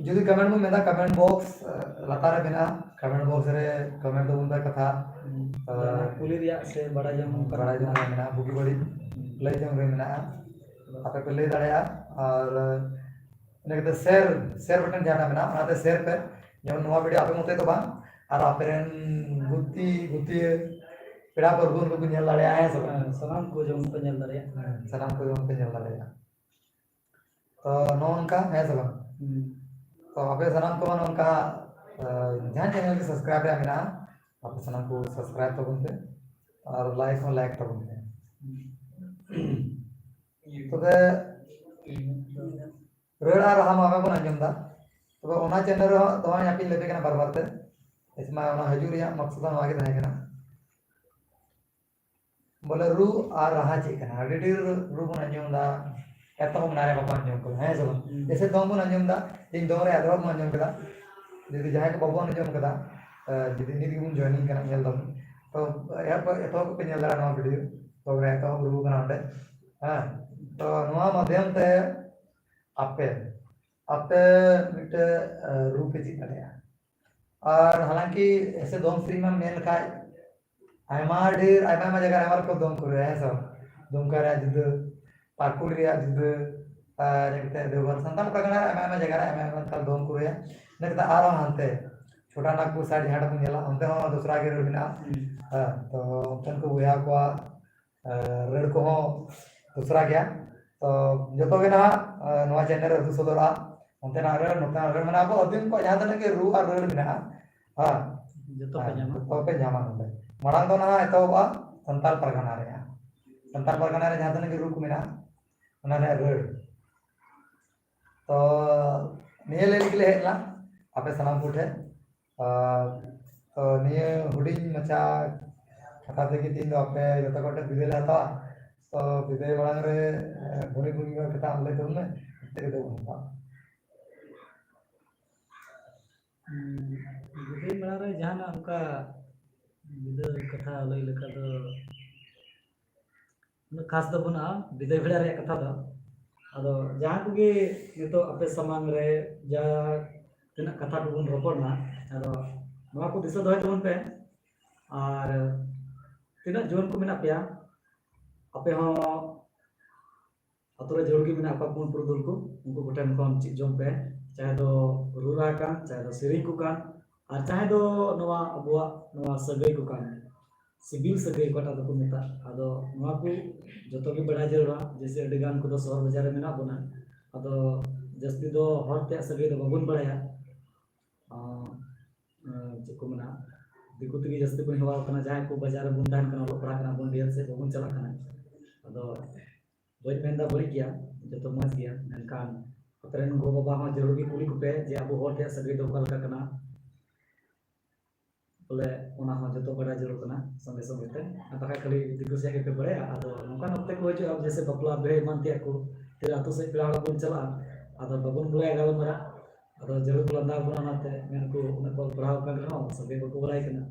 ᱡᱩᱫᱤ comment ᱵᱚᱱ ᱢᱮᱱᱟ, comment box, ᱞᱟᱛᱟᱨ ᱨᱮ ᱢᱮᱱᱟᱜᱼᱟ, comment box ᱨᱮ comment ᱛᱟᱵᱚᱱ ᱯᱮ ᱠᱟᱛᱷᱟ᱾ ᱦᱩᱸ᱾ ᱟᱨ ᱡᱟᱦᱟᱸᱱᱟᱜ ᱠᱩᱞᱤ ᱨᱮᱭᱟᱜ ᱥᱮ ᱵᱟᱲᱟᱭ ᱡᱚᱝ ᱚᱱᱠᱟᱱᱟᱜ ᱵᱟᱲᱟᱭ ᱡᱚᱝ ᱨᱮ ᱢᱮᱱᱟᱜᱼᱟ, ᱵᱩᱜᱤ ᱵᱟᱹᱲᱤᱡ ᱦᱩᱸ᱾ ᱞᱟᱹᱭ ᱡᱚᱝ ᱨᱮ ᱢᱮᱱᱟᱜᱼᱟ, ᱟᱯᱮ ᱯᱮ ᱞᱟᱹᱭ ᱫᱟᱲᱮᱭᱟᱜᱼᱟ᱾ ᱟᱨ ᱤᱱᱟᱹ ᱠᱟᱛᱮ share, share button ᱡᱟᱦᱟᱸᱴᱟᱜ ᱢᱮᱱᱟᱜᱼᱟ, ᱚᱱᱟᱛᱮ share ᱯᱮ᱾ ᱡᱮᱢᱚᱱ ᱱᱚᱣᱟ video ᱟᱯᱮ ᱢᱚᱛᱚ ᱫᱚ ᱵᱟᱝ, ᱟᱨ ᱟᱯᱮ ᱨᱮᱱ ᱜᱩᱛᱤ, ᱜᱩᱛᱤᱭᱟᱹ, ᱯᱮᱲᱟ ᱯᱟᱹᱨᱵᱷᱟᱹ ᱩᱱᱠᱩ ᱠᱚ ᱧᱮᱞ ᱫᱟᱲᱮᱭᱟᱜᱼᱟ, ᱦᱮᱸ ᱥᱮ ᱵᱟᱝ? ᱦᱮᱸ, ᱥᱟᱱᱟᱢ ᱠᱚ ᱡᱮᱢᱚᱱ ᱠᱚ ᱧᱮᱞ ᱫᱟᱲᱮᱭᱟᱜ᱾ ᱦᱮᱸ, ᱥᱟᱱᱟᱢ ᱠᱚ ᱡᱮᱢᱚᱱ ᱠᱚ ᱧᱮᱞ ᱫᱟᱲᱮᱭᱟᱜᱼᱟ᱾ ᱛᱚ, ᱱᱚᱜᱼᱚ ᱱᱚᱝᱠᱟ, ᱦᱮᱸ ᱥᱮ ᱵᱟᱝ? ᱦᱩᱸ᱾ ᱛᱚ, ᱟᱯᱮ ᱥᱟᱱᱟᱢ ᱠᱚ ᱱᱚᱝᱠᱟ, ᱟᱸ, ᱡᱟᱦᱟᱸ channel ᱜᱮ subscribe ᱨᱮᱭᱟᱜ ᱢᱮᱱᱟᱜᱼᱟ, ᱟᱯᱮ ᱥᱟᱱᱟᱢ ᱠᱚ subscribe ᱛᱟᱵᱚᱱ ᱯᱮ ᱟᱨ like ᱦᱚᱸ like ᱛᱟᱵᱚᱱ ᱯᱮ᱾ ᱦᱩᱸ᱾ ᱛᱚᱵᱮ, ᱨᱟᱹᱲ ᱟᱨ ᱨᱟᱦᱟ ᱢᱟ ᱵᱟᱵᱚᱱ ᱟᱸᱡᱚᱢ ᱮᱫᱟ, ᱛᱚᱵᱮ ᱚᱱᱟ channel ᱨᱮᱦᱚᱸ ᱫᱚᱦᱚ ᱧᱟᱯᱤᱧ ᱞᱮᱯᱮ ᱠᱟᱱᱟ ᱵᱟᱨ ᱵᱟᱨ ᱛᱮ᱾ ᱮᱥᱢᱟ ᱚᱱᱟ ᱦᱤᱡᱩᱜ ᱨᱮᱭᱟᱜ ᱢᱚᱠᱥᱚᱫ ᱦᱚᱸ ᱱᱚᱣᱟ ᱜᱮ ᱛᱟᱦᱮᱸ ᱠᱟᱱᱟ᱾ ᱵᱚᱞᱮ ᱨᱩ ᱟᱨ ᱨᱟᱦᱟ ᱪᱮᱫ ᱠᱟᱱᱟ? ᱟᱹᱰᱤ ᱰᱷᱮᱨ ᱨᱩ ᱵᱚᱱ ᱟᱸᱡᱚᱢ ᱮᱫᱟ, ᱮᱛᱚᱦᱚᱵ ᱱᱟᱨᱮ ᱵᱟᱠᱚ ᱟᱸᱡᱚᱢ ᱠᱟᱫᱟ, ᱦᱮᱸ ᱥᱮ ᱵᱟᱝ? ᱦᱩᱸ᱾ ᱡᱮᱭᱥᱮ ᱫᱚᱝ ᱵᱚᱱ ᱟᱸᱡᱚᱢ ᱮᱫᱟ, ᱤᱧ ᱫᱚᱝ ᱨᱮ ᱮᱛᱚᱦᱚᱵ ᱵᱚᱱ ᱟᱸᱡᱚᱢ ᱠᱮᱫᱟ᱾ ᱡᱩᱫᱤ ᱡᱟᱦᱟᱸᱭ ᱠᱚ ᱵᱟᱵᱚᱱ ᱟᱸᱡᱚᱢ ᱠᱟᱫᱟ, ᱮ, ᱡᱩᱫᱤ ᱱᱤᱛ ᱜᱮᱵᱚᱱ joining ᱠᱟᱱᱟ, ᱧᱮᱞ ᱫᱟᱵᱚᱱ, ᱛᱚ ᱮᱦᱚᱵ, ᱮᱛᱚᱦᱚᱵ ᱯᱮ ᱧᱮᱞ ᱫᱟᱲᱮᱭᱟᱜᱼᱟ ᱱᱚᱣᱟ video, ᱫᱚᱝ ᱨᱮ ᱮᱛᱚᱦᱚᱵ ᱨᱩ ᱠᱟᱱᱟ ᱚᱸᱰᱮ, ᱦᱮᱸ᱾ ᱛᱚ ᱱᱚᱣᱟ ᱢᱟᱫᱷᱭᱚᱢ ᱛᱮ ᱟᱯᱮ, ᱟᱯᱮ ᱢᱤᱫᱴᱮᱡ, ᱮ, ᱨᱩ ᱯᱮ ᱪᱮᱫ ᱫᱟᱲᱮᱭᱟᱜᱼᱟ᱾ ᱟᱨ ᱦᱟᱞᱟᱝᱠᱤ ᱮᱥᱮ ᱫᱚᱝ ᱥᱮᱨᱮᱧ ᱢᱟ ᱢᱮᱱ ᱞᱮᱠᱷᱟᱡ ᱟᱭᱢᱟ ᱰᱷᱮᱨ, ᱟᱭᱢᱟ, ᱟᱭᱢᱟ ᱡᱟᱭᱜᱟ ᱨᱮ ᱟᱭᱢᱟ ᱨᱚᱠᱚᱢ ᱫᱚᱝ ᱠᱚ ᱨᱩᱭᱟ, ᱦᱮᱸ ᱥᱮ ᱵᱟᱝ? ᱫᱩᱢᱠᱟ ᱨᱮᱭᱟᱜ ᱡᱩᱫᱟᱹ, ᱯᱟᱹᱠᱩᱲ ᱨᱮᱭᱟᱜ ᱡᱩᱫᱟᱹ, ᱟᱨ ᱱᱚᱛᱮ ᱫᱮᱣᱜᱷᱚᱨ, ᱥᱟᱱᱛᱟᱲ ᱯᱟᱨᱜᱟᱱᱟ ᱨᱮ ᱟᱭᱢᱟ, ᱟᱭᱢᱟ ᱡᱟᱭᱜᱟ ᱨᱮ ᱟᱭᱢᱟ, ᱟᱭᱢᱟ ᱞᱮᱠᱟᱱ ᱫᱚᱝ ᱠᱚ ᱨᱩᱭᱟ᱾ ᱤᱱᱟᱹ ᱠᱟᱛᱮ ᱟᱨᱦᱚᱸ ᱦᱟᱱᱛᱮ ᱪᱷᱳᱴᱟ ᱱᱟᱜᱽᱯᱩᱨ side ᱡᱟᱦᱟᱸᱴᱟᱜ ᱵᱚᱱ ᱧᱮᱞᱟ, ᱚᱱᱛᱮ ᱦᱚᱸ ᱫᱚᱥᱨᱟ ᱜᱮ ᱨᱟᱹᱲ ᱢᱮᱱᱟᱜᱼᱟ᱾ ᱦᱩᱸ᱾ ᱦᱮᱸ, ᱛᱚ ᱚᱱᱛᱮᱱ ᱠᱚ ᱵᱚᱭᱦᱟ ᱠᱚᱣᱟᱜ, ᱮ, ᱨᱟᱹᱲ ᱠᱚᱦᱚᱸ ᱫᱚᱥᱨᱟ ᱜᱮᱭᱟ᱾ ᱛᱚ ᱡᱚᱛᱚ ᱜᱮ ᱱᱟᱦᱟᱜ, ᱮ, ᱱᱚᱣᱟ channel ᱨᱮ ᱩᱫᱩᱜ ᱥᱚᱫᱚᱨᱚᱜᱼᱟ᱾ ᱚᱱᱛᱮᱱᱟᱜ ᱨᱟᱹᱲ, ᱱᱚᱛᱮᱱᱟᱜ ᱨᱟᱹᱲ, ᱢᱟᱱᱮ ᱟᱵᱚ ᱟᱹᱫᱤᱢ ᱠᱚᱣᱟᱜ ᱡᱟᱦᱟᱸ ᱛᱤᱱᱟᱹᱜ ᱜᱮ ᱨᱩ ᱟᱨ ᱨᱟᱹᱲ ᱢᱮᱱᱟᱜᱼᱟ, ᱦᱮᱸ, ᱡᱚᱛᱚ ᱯᱮ ᱦᱮᱸ, ᱧᱟᱢᱟ᱾ ᱡᱚᱛᱚ ᱯᱮ ᱧᱟᱢᱟ ᱱᱚᱰᱮ᱾ ᱢᱟᱲᱟᱝ ᱫᱚ ᱱᱟᱦᱟᱜ ᱮᱛᱚᱦᱚᱵᱚᱜᱼᱟ ᱥᱟᱱᱛᱟᱲ ᱯᱟᱨᱜᱟᱱᱟ ᱨᱮ, ᱦᱮᱸ᱾ ᱥᱟᱱᱛᱟᱲ ᱯᱟᱨᱜᱟᱱᱟ ᱨᱮ ᱡᱟᱦᱟᱸ ᱛᱤᱱᱟᱹᱜ ᱜᱮ ᱨᱩ ᱠᱚ ᱢᱮᱱᱟᱜᱼᱟ, ᱚᱱᱟ ᱨᱮᱭᱟᱜ ᱨᱟᱹᱲ᱾ ᱛᱚ ᱱᱤᱭᱟᱹ ᱞᱟᱹᱭ ᱞᱟᱹᱜᱤᱫ ᱞᱮ ᱦᱮᱡ ᱞᱮᱱᱟ ᱟᱯᱮ ᱥᱟᱱᱟᱢ ᱠᱚᱴᱷᱮᱱ᱾ ᱟᱨ ᱛᱚ ᱱᱤᱭᱟᱹ ᱦᱩᱰᱤᱧ ᱢᱟᱪᱷᱟ ᱠᱟᱛᱷᱟ ᱛᱮᱜᱮ ᱛᱮᱦᱮᱧ ᱫᱚ ᱟᱯᱮ ᱡᱚᱛᱚ ᱠᱚᱴᱷᱮᱱ ᱵᱤᱫᱟᱹᱭ ᱞᱮ ᱦᱟᱛᱟᱣᱟ᱾ ᱛᱚ ᱵᱤᱫᱟᱹᱭ ᱢᱟᱲᱟᱝ ᱨᱮ, ᱮ, ᱵᱷᱩᱢᱤ ᱵᱷᱩᱢᱤ ᱠᱟᱛᱷᱟ ᱟᱢ ᱞᱟᱹᱭ ᱛᱟᱵᱚᱱ ᱢᱮ, ᱪᱮᱫ ᱠᱟᱛᱮ ᱵᱚᱱ ᱦᱟᱛᱟᱣᱟ? ᱦᱩᱸ, ᱵᱤᱫᱟᱹᱭ ᱢᱟᱲᱟᱝ ᱨᱮ ᱡᱟᱦᱟᱱᱟᱜ ᱚᱱᱠᱟ ᱵᱤᱫᱟᱹᱭ ᱠᱟᱛᱷᱟ ᱞᱟᱹᱭ ᱞᱮᱠᱟ ᱫᱚ ᱩᱱᱟᱹᱜ ᱠᱷᱟᱥ ᱫᱚ ᱵᱟᱹᱱᱩᱜᱼᱟ ᱵᱤᱫᱟᱹᱭ ᱵᱮᱲᱟ ᱨᱮᱭᱟᱜ ᱠᱟᱛᱷᱟ ᱫᱚ᱾ ᱟᱫᱚ ᱡᱟᱦᱟᱸ ᱠᱚᱜᱮ ᱱᱤᱛᱚᱜ ᱟᱯᱮ ᱥᱟᱢᱟᱝ ᱨᱮ ᱡᱟ ᱛᱤᱱᱟᱹᱜ ᱠᱟᱛᱷᱟ ᱠᱚᱵᱚᱱ ᱨᱚᱯᱚᱲ ᱮᱱᱟ, ᱟᱫᱚ ᱱᱚᱣᱟ ᱠᱚ ᱫᱤᱥᱟᱹ ᱫᱚᱦᱚᱭ ᱛᱟᱵᱚᱱ ᱯᱮ᱾ ᱟᱨ ᱛᱤᱱᱟᱹᱜ ᱡᱩᱣᱟᱹᱱ ᱠᱚ ᱢᱮᱱᱟᱜ ᱯᱮᱭᱟ, ᱟᱯᱮ ᱦᱚᱸ ᱟᱛᱳ ᱨᱮ ᱡᱟᱹᱨᱩᱲ ᱜᱮ ᱢᱮᱱᱟᱜ ᱠᱚᱣᱟ ᱠᱩᱢᱩᱴ ᱯᱩᱨᱩᱫᱷᱩᱞ ᱠᱚ, ᱩᱱᱠᱩ ᱠᱚᱴᱷᱮᱱ ᱠᱷᱚᱱ ᱪᱮᱫ ᱡᱚᱝ ᱯᱮ, ᱪᱟᱦᱮ ᱫᱚ ᱨᱩ ᱨᱟᱦᱟ ᱠᱟᱱ, ᱪᱟᱦᱮ ᱫᱚ ᱥᱮᱨᱮᱧ ᱠᱚ ᱠᱟᱱ, ᱟᱨ ᱪᱟᱦᱮ ᱫᱚ ᱱᱚᱣᱟ ᱟᱵᱚᱣᱟᱜ ᱱᱚᱣᱟ ᱥᱟᱹᱜᱟᱹᱭ ᱠᱚ ᱠᱟᱱ, ᱥᱤᱵᱤᱞ ᱥᱟᱹᱜᱟᱹᱭ ᱚᱠᱟᱴᱟᱜ ᱫᱚᱠᱚ ᱢᱮᱛᱟᱜ᱾ ᱟᱫᱚ ᱱᱚᱣᱟ ᱠᱚ ᱡᱚᱛᱚ ᱜᱮ ᱵᱟᱲᱟᱭ ᱡᱟᱹᱨᱩᱲᱟ᱾ ᱡᱮᱭᱥᱮ ᱟᱹᱰᱤ ᱜᱟᱱ ᱠᱚᱫᱚ ᱥᱚᱦᱚᱨ ᱵᱟᱡᱟᱨ ᱨᱮ ᱢᱮᱱᱟᱜ ᱵᱚᱱᱟ, ᱟᱫᱚ ᱡᱟᱹᱥᱛᱤ ᱫᱚ ᱦᱚᱲ ᱛᱮᱭᱟᱜ ᱥᱟᱹᱜᱟᱹᱭ ᱫᱚ ᱵᱟᱵᱚᱱ ᱵᱟᱲᱟᱭᱟ᱾ ᱟᱸ, ᱟᱸ, ᱪᱮᱫ ᱠᱚ ᱢᱮᱱᱟ, ᱫᱤᱠᱩ ᱛᱮᱜᱮ ᱡᱟᱹᱥᱛᱤ ᱵᱚᱱ ᱦᱮᱣᱟ ᱠᱟᱱᱟ᱾ ᱡᱟᱦᱟᱸᱭ ᱠᱚ ᱵᱟᱡᱟᱨ ᱨᱮᱵᱚᱱ ᱛᱟᱦᱮᱱ ᱠᱟᱱᱟ, ᱚᱞᱚᱜ ᱯᱟᱲᱦᱟᱜ ᱠᱟᱱᱟ ᱵᱚᱱ, ᱰᱷᱮᱨ ᱥᱮᱫ ᱵᱟᱵᱚᱱ ᱪᱟᱞᱟᱜ ᱠᱟᱱᱟ᱾ ᱟᱫᱚ ᱵᱟᱹᱧ ᱢᱮᱱᱫᱟ ᱵᱟᱹᱲᱤᱡ ᱜᱮᱭᱟ, ᱡᱚᱛᱚ ᱢᱚᱡᱽ ᱜᱮᱭᱟ, ᱢᱮᱱᱠᱷᱟᱱ ᱟᱯᱮ ᱨᱮᱱ ᱜᱚ-ᱵᱟᱵᱟ ᱦᱚᱸ ᱡᱟᱹᱨᱩᱲ ᱜᱮ ᱠᱩᱞᱤ ᱠᱚᱯᱮ ᱡᱮ ᱟᱵᱚ ᱦᱚᱲ ᱛᱮᱭᱟᱜ ᱥᱟᱹᱜᱟᱹᱭ ᱫᱚ ᱚᱠᱟ ᱞᱮᱠᱟ ᱠᱟᱱᱟ᱾ ᱵᱚᱞᱮ ᱚᱱᱟ ᱦᱚᱸ ᱡᱚᱛᱚ ᱵᱟᱰᱟᱭ ᱡᱟᱹᱨᱩᱲ ᱠᱟᱱᱟ ᱥᱚᱸᱜᱮ ᱥᱚᱸᱜᱮ ᱛᱮ᱾ ᱟᱨ ᱵᱟᱠᱷᱟᱡ ᱠᱷᱟᱹᱞᱤ ᱫᱤᱠᱩ ᱥᱮᱫ ᱜᱮᱯᱮ ᱵᱟᱲᱟᱭᱟ᱾ ᱟᱫᱚ ᱱᱚᱝᱠᱟᱱ ᱚᱠᱛᱮ ᱠᱚ ᱦᱤᱡᱩᱜᱼᱟ, ᱡᱮᱭᱥᱮ ᱵᱟᱯᱞᱟ, ᱵᱤᱦᱟᱹ, ᱮᱢᱟᱱ ᱛᱮᱭᱟᱜ ᱠᱚ, ᱛᱤᱨᱮ ᱟᱹᱛᱩ ᱥᱮᱫ ᱯᱮᱲᱟ ᱦᱚᱲ ᱵᱚᱱ ᱪᱟᱞᱟᱜᱼᱟ, ᱟᱫᱚ ᱵᱟᱵᱚᱱ ᱵᱟᱲᱟᱭᱟ ᱜᱟᱞᱢᱟᱨᱟᱜ᱾ ᱟᱫᱚ ᱡᱟᱹᱨᱩᱲ ᱠᱚ ᱞᱟᱸᱫᱟ ᱵᱚᱱᱟ, ᱚᱱᱟᱛᱮ ᱢᱮᱱ ᱠᱚ ᱩᱱᱟᱹᱜ ᱠᱚ ᱯᱟᱲᱦᱟᱣ ᱟᱠᱟᱱ ᱨᱮᱦᱚᱸ ᱥᱚᱸᱜᱮ ᱵᱟᱠᱚ ᱵᱟᱲᱟᱭ ᱠᱟᱱᱟ᱾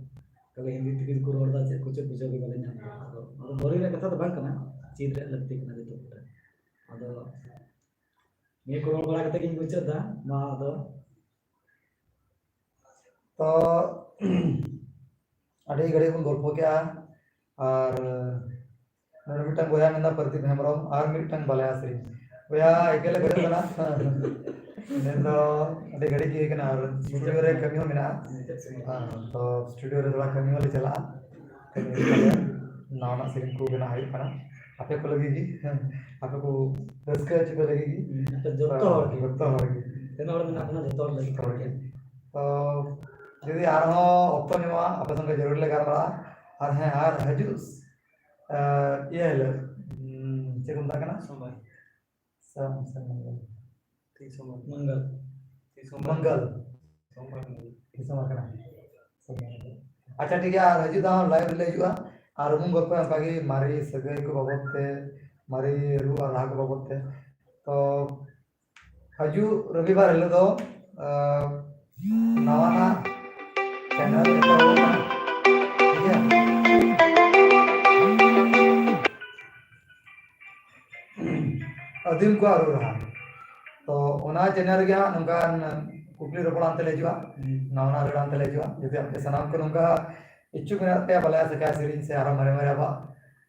ᱛᱚᱵᱮ ᱦᱤᱱᱫᱤ ᱛᱮᱜᱮ ᱠᱚ ᱨᱚᱲ ᱮᱫᱟ, ᱪᱮᱫ ᱠᱚᱪᱚ ᱵᱩᱡᱷᱟᱹᱣ ᱜᱮ ᱵᱟᱞᱮ ᱧᱟᱢ ᱮᱫᱟ᱾ ᱟᱫᱚ ᱚᱱᱟ ᱫᱚ ᱵᱟᱹᱲᱤᱡ ᱨᱮᱭᱟᱜ ᱠᱟᱛᱷᱟ ᱫᱚ ᱵᱟᱝ ᱠᱟᱱᱟ, ᱪᱮᱫ ᱨᱮᱭᱟᱜ ᱞᱟᱹᱠᱛᱤ ᱠᱟᱱᱟ ᱡᱚᱛᱚ ᱠᱚᱨᱮ᱾ ᱟᱫᱚ ᱱᱤᱭᱟᱹ ᱠᱚ ᱨᱚᱲ ᱵᱟᱲᱟ ᱠᱟᱛᱮ ᱜᱤᱧ ᱢᱩᱪᱟᱹᱫ ᱮᱫᱟ᱾ ᱢᱟ ᱟᱫᱚ᱾ ᱛᱚ, ᱟᱹᱰᱤ ᱜᱷᱟᱹᱲᱤᱡ ᱵᱚᱱ ᱜᱚᱞᱯᱚ ᱠᱮᱜᱼᱟ᱾ ᱟᱨ ᱱᱚᱰᱮ ᱢᱤᱫᱴᱟᱝ ᱵᱚᱭᱦᱟ ᱢᱮᱱᱫᱟ ᱯᱨᱚᱫᱤᱯ ᱦᱮᱢᱵᱨᱚᱢ, ᱟᱨ ᱢᱤᱫᱴᱟᱝ ᱵᱟᱞᱟᱭᱟ ᱥᱮᱨᱮᱧ᱾ ᱵᱚᱭᱦᱟ ᱮᱠᱮᱞᱮ ᱵᱟᱹᱱᱩᱜ ᱠᱟᱱᱟ᱾ ᱩᱱᱤ ᱫᱚ ᱟᱹᱰᱤ ᱜᱷᱟᱹᱲᱤᱡ ᱜᱮ ᱦᱩᱭ ᱠᱟᱱᱟ, ᱟᱨ ᱥᱴᱩᱰᱤᱭᱳ ᱨᱮ ᱠᱟᱹᱢᱤ ᱦᱚᱸ ᱢᱮᱱᱟᱜᱼᱟ᱾ ᱦᱮᱸ, ᱛᱚ ᱥᱴᱩᱰᱤᱭᱳ ᱨᱮ ᱛᱷᱚᱲᱟ ᱠᱟᱹᱢᱤ ᱦᱚᱸᱞᱮ ᱪᱟᱞᱟᱜᱼᱟ᱾ ᱠᱟᱹᱢᱤ ᱦᱩᱭᱩᱜ ᱛᱟᱞᱮᱭᱟ᱾ ᱱᱟᱣᱟᱱᱟᱜ ᱥᱮᱨᱮᱧ ᱠᱚ ᱵᱮᱱᱟᱣ ᱦᱩᱭᱩᱜ ᱠᱟᱱᱟ᱾ ᱟᱯᱮ ᱠᱚ ᱞᱟᱹᱜᱤᱫ ᱜᱮ, ᱟᱯᱮ ᱠᱚ ᱨᱟᱹᱥᱠᱟᱹ ᱦᱚᱪᱚ ᱠᱚ ᱞᱟᱹᱜᱤᱫ ᱜᱮ᱾ ᱟᱯᱮ ᱡᱚᱛᱚ ᱦᱚᱲ ᱜᱮ᱾ ᱡᱚᱛᱚ ᱦᱚᱲ ᱜᱮ᱾ ᱛᱤᱱᱟᱹᱜ ᱦᱚᱲ ᱢᱮᱱᱟᱜ ᱵᱚᱱᱟ, ᱡᱚᱛᱚ ᱦᱚᱲ ᱞᱟᱹᱜᱤᱫ ᱡᱚᱛᱚ ᱦᱚᱲ ᱜᱮ᱾ ᱛᱚ ᱡᱩᱫᱤ ᱟᱨᱦᱚᱸ ᱚᱠᱛᱚ ᱧᱟᱢᱚᱜᱼᱟ, ᱟᱯᱮ ᱥᱚᱸᱜᱮ ᱡᱟᱹᱨᱩᱲ ᱞᱮ ᱜᱟᱞᱢᱟᱨᱟᱜᱼᱟ᱾ ᱟᱨ ᱦᱮᱸ, ᱟᱨ ᱦᱤᱡᱩᱜ, ᱟᱨ ᱤᱭᱟᱹ ᱦᱤᱞᱳᱜ, ᱩᱸ, ᱪᱮᱫ ᱠᱚ ᱢᱮᱛᱟᱜ ᱠᱟᱱᱟ? ᱥᱚᱢᱵᱟᱨ᱾ ᱥᱮ, ᱥᱮ ᱢᱚᱝᱜᱚᱞ᱾ ᱛᱤᱦᱤᱧ ᱥᱚᱢᱵᱟᱨ᱾ ᱢᱚᱝᱜᱚᱞ᱾ ᱛᱤᱦᱤᱧ ᱥᱚᱢᱵᱟᱨ᱾ ᱢᱚᱝᱜᱚᱞ᱾ ᱥᱚᱢᱵᱟᱨ, ᱢᱚᱝᱜᱚᱞ᱾ ᱛᱤᱦᱤᱧ ᱥᱚᱢᱵᱟᱨ ᱠᱟᱱᱟ᱾ ᱥᱚᱢᱵᱟᱨ᱾ ᱟᱪᱪᱷᱟ, ᱴᱷᱤᱠ ᱜᱮᱭᱟ, ᱟᱨ ᱦᱤᱡᱩᱜ ᱫᱷᱟᱣ ᱞᱟᱭᱤᱵᱷ ᱨᱮᱞᱮ ᱦᱤᱡᱩᱜᱼᱟ᱾ ᱟᱨ ᱵᱚᱱ ᱜᱚᱞᱯᱚᱭᱟ ᱚᱱᱠᱟ ᱜᱮ ᱢᱟᱨᱮ ᱥᱟᱹᱜᱟᱹᱭ ᱠᱚ ᱵᱟᱵᱚᱫ ᱛᱮ, ᱢᱟᱨᱮ ᱨᱩ ᱟᱨ ᱨᱟᱦᱟ ᱠᱚ ᱵᱟᱵᱚᱫ ᱛᱮ᱾ ᱛᱚ ᱦᱤᱡᱩᱜ ᱨᱚᱵᱤᱵᱟᱨ ᱦᱤᱞᱳᱜ ᱫᱚ, ᱟᱸ, ᱱᱟᱣᱟᱱᱟᱜ ᱪᱮᱱᱮᱞ ᱮᱛᱚᱦᱚᱵ ᱠᱟᱱᱟ᱾ ᱴᱷᱤᱠ ᱜᱮᱭᱟ? ᱟᱹᱫᱤᱢ ᱠᱚᱣᱟᱜ ᱨᱩ ᱨᱟᱦᱟ᱾ ᱛᱚ ᱚᱱᱟ ᱪᱮᱱᱮᱞ ᱨᱮᱜᱮ ᱦᱟᱸᱜ ᱱᱚᱝᱠᱟᱱ ᱠᱩᱠᱞᱤ ᱨᱚᱯᱚᱲ ᱟᱱᱛᱮ ᱞᱮ ᱦᱤᱡᱩᱜᱼᱟ, ᱱᱟᱣᱟ ᱱᱟᱣᱟ ᱨᱟᱹᱲ ᱟᱱᱛᱮ ᱞᱮ ᱦᱤᱡᱩᱜᱼᱟ᱾ ᱡᱩᱫᱤ ᱟᱯᱮ ᱥᱟᱱᱟᱢ ᱠᱚ ᱱᱚᱝᱠᱟ ᱤᱪᱪᱷᱩᱠ ᱢᱮᱱᱟᱜ ᱯᱮᱭᱟ ᱵᱟᱞᱟᱭᱟ ᱥᱟᱠᱟᱭᱟ ᱥᱮᱨᱮᱧ ᱥᱮ ᱟᱨᱦᱚᱸ ᱢᱟᱨᱮ ᱢᱟᱨᱮ ᱟᱵᱚᱣᱟᱜ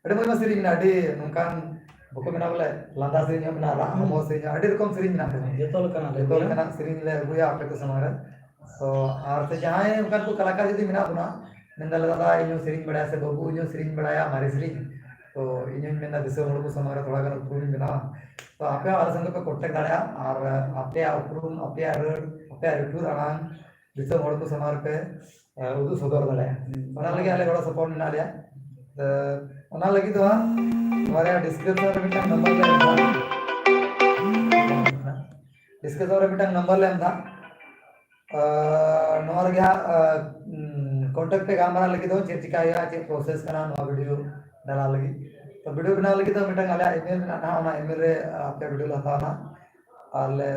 ᱟᱹᱰᱤ ᱢᱚᱡᱽ ᱢᱚᱡᱽ ᱥᱮᱨᱮᱧ ᱢᱮᱱᱟᱜᱼᱟ, ᱟᱹᱰᱤ ᱱᱚᱝᱠᱟᱱ ᱵᱟᱠᱚ ᱢᱮᱱᱟ ᱵᱚᱞᱮ ᱞᱟᱸᱫᱟ ᱥᱮᱨᱮᱧ ᱦᱚᱸ ᱢᱮᱱᱟᱜᱼᱟ, ᱨᱟᱜ ᱦᱩᱸ᱾ ᱦᱚᱢᱚᱨ ᱥᱮᱨᱮᱧ ᱦᱚᱸ, ᱟᱹᱰᱤ ᱨᱚᱠᱚᱢ ᱥᱮᱨᱮᱧ ᱢᱮᱱᱟᱜ ᱛᱟᱵᱚᱱᱟ᱾ ᱡᱚᱛᱚ ᱞᱮᱠᱟᱱᱟᱜ ᱞᱮ ᱡᱚᱛᱚ ᱟᱹᱜᱩᱭᱟ᱾ ᱞᱮᱠᱟᱱᱟᱜ ᱥᱮᱨᱮᱧ ᱞᱮ ᱟᱹᱜᱩᱭᱟ ᱟᱯᱮ ᱠᱚ ᱥᱟᱢᱟᱝ ᱨᱮ᱾ ᱛᱚ ᱟᱨ ᱥᱮ ᱡᱟᱦᱟᱸᱭ ᱚᱱᱠᱟᱱ ᱠᱚ ᱠᱟᱞᱟᱠᱟᱨ ᱡᱩᱫᱤ ᱢᱮᱱᱟᱜ ᱵᱚᱱᱟ, ᱢᱮᱱᱫᱟ ᱞᱮ, "ᱫᱟᱫᱟ, ᱤᱧ ᱦᱚᱸ ᱥᱮᱨᱮᱧ ᱵᱟᱲᱟᱭᱟ" ᱥᱮ "ᱵᱟᱹᱵᱩ, ᱤᱧ ᱦᱚᱸ ᱥᱮᱨᱮᱧ ᱵᱟᱲᱟᱭᱟ ᱢᱟᱨᱮ ᱥᱮᱨᱮᱧ", ᱛᱚ ᱤᱧ ᱦᱚᱸᱧ ᱢᱮᱱᱫᱟ ᱫᱤᱥᱚᱢ ᱦᱚᱲ ᱠᱚ ᱥᱟᱢᱟᱝ ᱨᱮ ᱛᱷᱚᱲᱟ ᱜᱟᱱ ᱩᱯᱨᱩᱢ ᱤᱧ ᱵᱮᱱᱟᱣᱟ᱾ ᱛᱚ ᱟᱯᱮ ᱦᱚᱸ ᱟᱞᱮ ᱥᱚᱸᱜᱮ ᱯᱮ ᱠᱚᱱᱴᱟᱠᱴ ᱫᱟᱲᱮᱭᱟᱜᱼᱟ, ᱟᱨ ᱟᱯᱮᱭᱟᱜ ᱩᱯᱨᱩᱢ, ᱟᱯᱮᱭᱟᱜ ᱨᱟᱹᱲ, ᱟᱯᱮᱭᱟᱜ ᱨᱟᱹᱴᱷᱩᱨ ᱟᱲᱟᱝ ᱫᱤᱥᱚᱢ ᱦᱚᱲ ᱠᱚ ᱥᱟᱢᱟᱝ ᱨᱮᱯᱮ, ᱮ, ᱩᱫᱩᱜ ᱥᱚᱫᱚᱨ ᱫᱟᱲᱮᱭᱟᱜᱼᱟ᱾ ᱦᱩᱸ᱾ ᱚᱱᱟ ᱞᱟᱹᱜᱤᱫ ᱟᱞᱮ ᱜᱚᱲᱚ ᱥᱚᱯᱚᱦᱚᱫ ᱢᱮᱱᱟᱜ ᱞᱮᱭᱟ᱾ ᱛᱚ ᱚᱱᱟ ᱞᱟᱹᱜᱤᱫ ᱫᱚ ᱦᱟᱸᱜ ᱱᱚᱣᱟ ᱨᱮᱭᱟᱜ ᱰᱤᱥᱠᱨᱤᱯᱥᱚᱱ ᱨᱮ ᱢᱤᱫᱴᱟᱝ ᱱᱟᱢᱵᱟᱨ ᱞᱮ ᱮᱢ ᱮᱫᱟ᱾ ᱰᱤᱥᱠᱨᱤᱯᱥᱚᱱ ᱨᱮ ᱢᱤᱫᱴᱟᱝ ᱱᱟᱢᱵᱟᱨ ᱞᱮ ᱮᱢ ᱮᱫᱟ᱾ ᱟᱨ ᱱᱚᱣᱟ ᱨᱮᱜᱮ ᱦᱟᱸᱜ, ᱟᱨ, ᱩᱸ, ᱠᱚᱱᱴᱟᱠᱴ ᱛᱮ ᱜᱟᱞᱢᱟᱨᱟᱣ ᱞᱟᱹᱜᱤᱫ ᱫᱚ ᱪᱮᱫ ᱪᱤᱠᱟ ᱦᱩᱭᱩᱜᱼᱟ, ᱪᱮᱫ ᱯᱨᱚᱥᱮᱥ ᱠᱟᱱᱟ ᱱᱚᱣᱟ ᱵᱷᱤᱰᱤᱭᱳ ᱵᱮᱱᱟᱣ ᱞᱟᱹᱜᱤᱫ᱾ ᱛᱚ ᱵᱷᱤᱰᱤᱭᱳ ᱵᱮᱱᱟᱣ ᱞᱟᱹᱜᱤᱫ ᱫᱚ ᱢᱤᱫᱴᱟᱝ ᱟᱞᱮᱭᱟᱜ ᱤᱢᱮᱞ ᱢᱮᱱᱟᱜᱼᱟ, ᱚᱱᱟ ᱤᱢᱮᱞ ᱨᱮ ᱟᱯᱮ ᱵᱷᱤᱰᱤᱭᱳ ᱞᱮ ᱦᱟᱛᱟᱣᱟ ᱱᱟᱦᱟᱜ᱾ ᱟᱨ ᱞᱮ,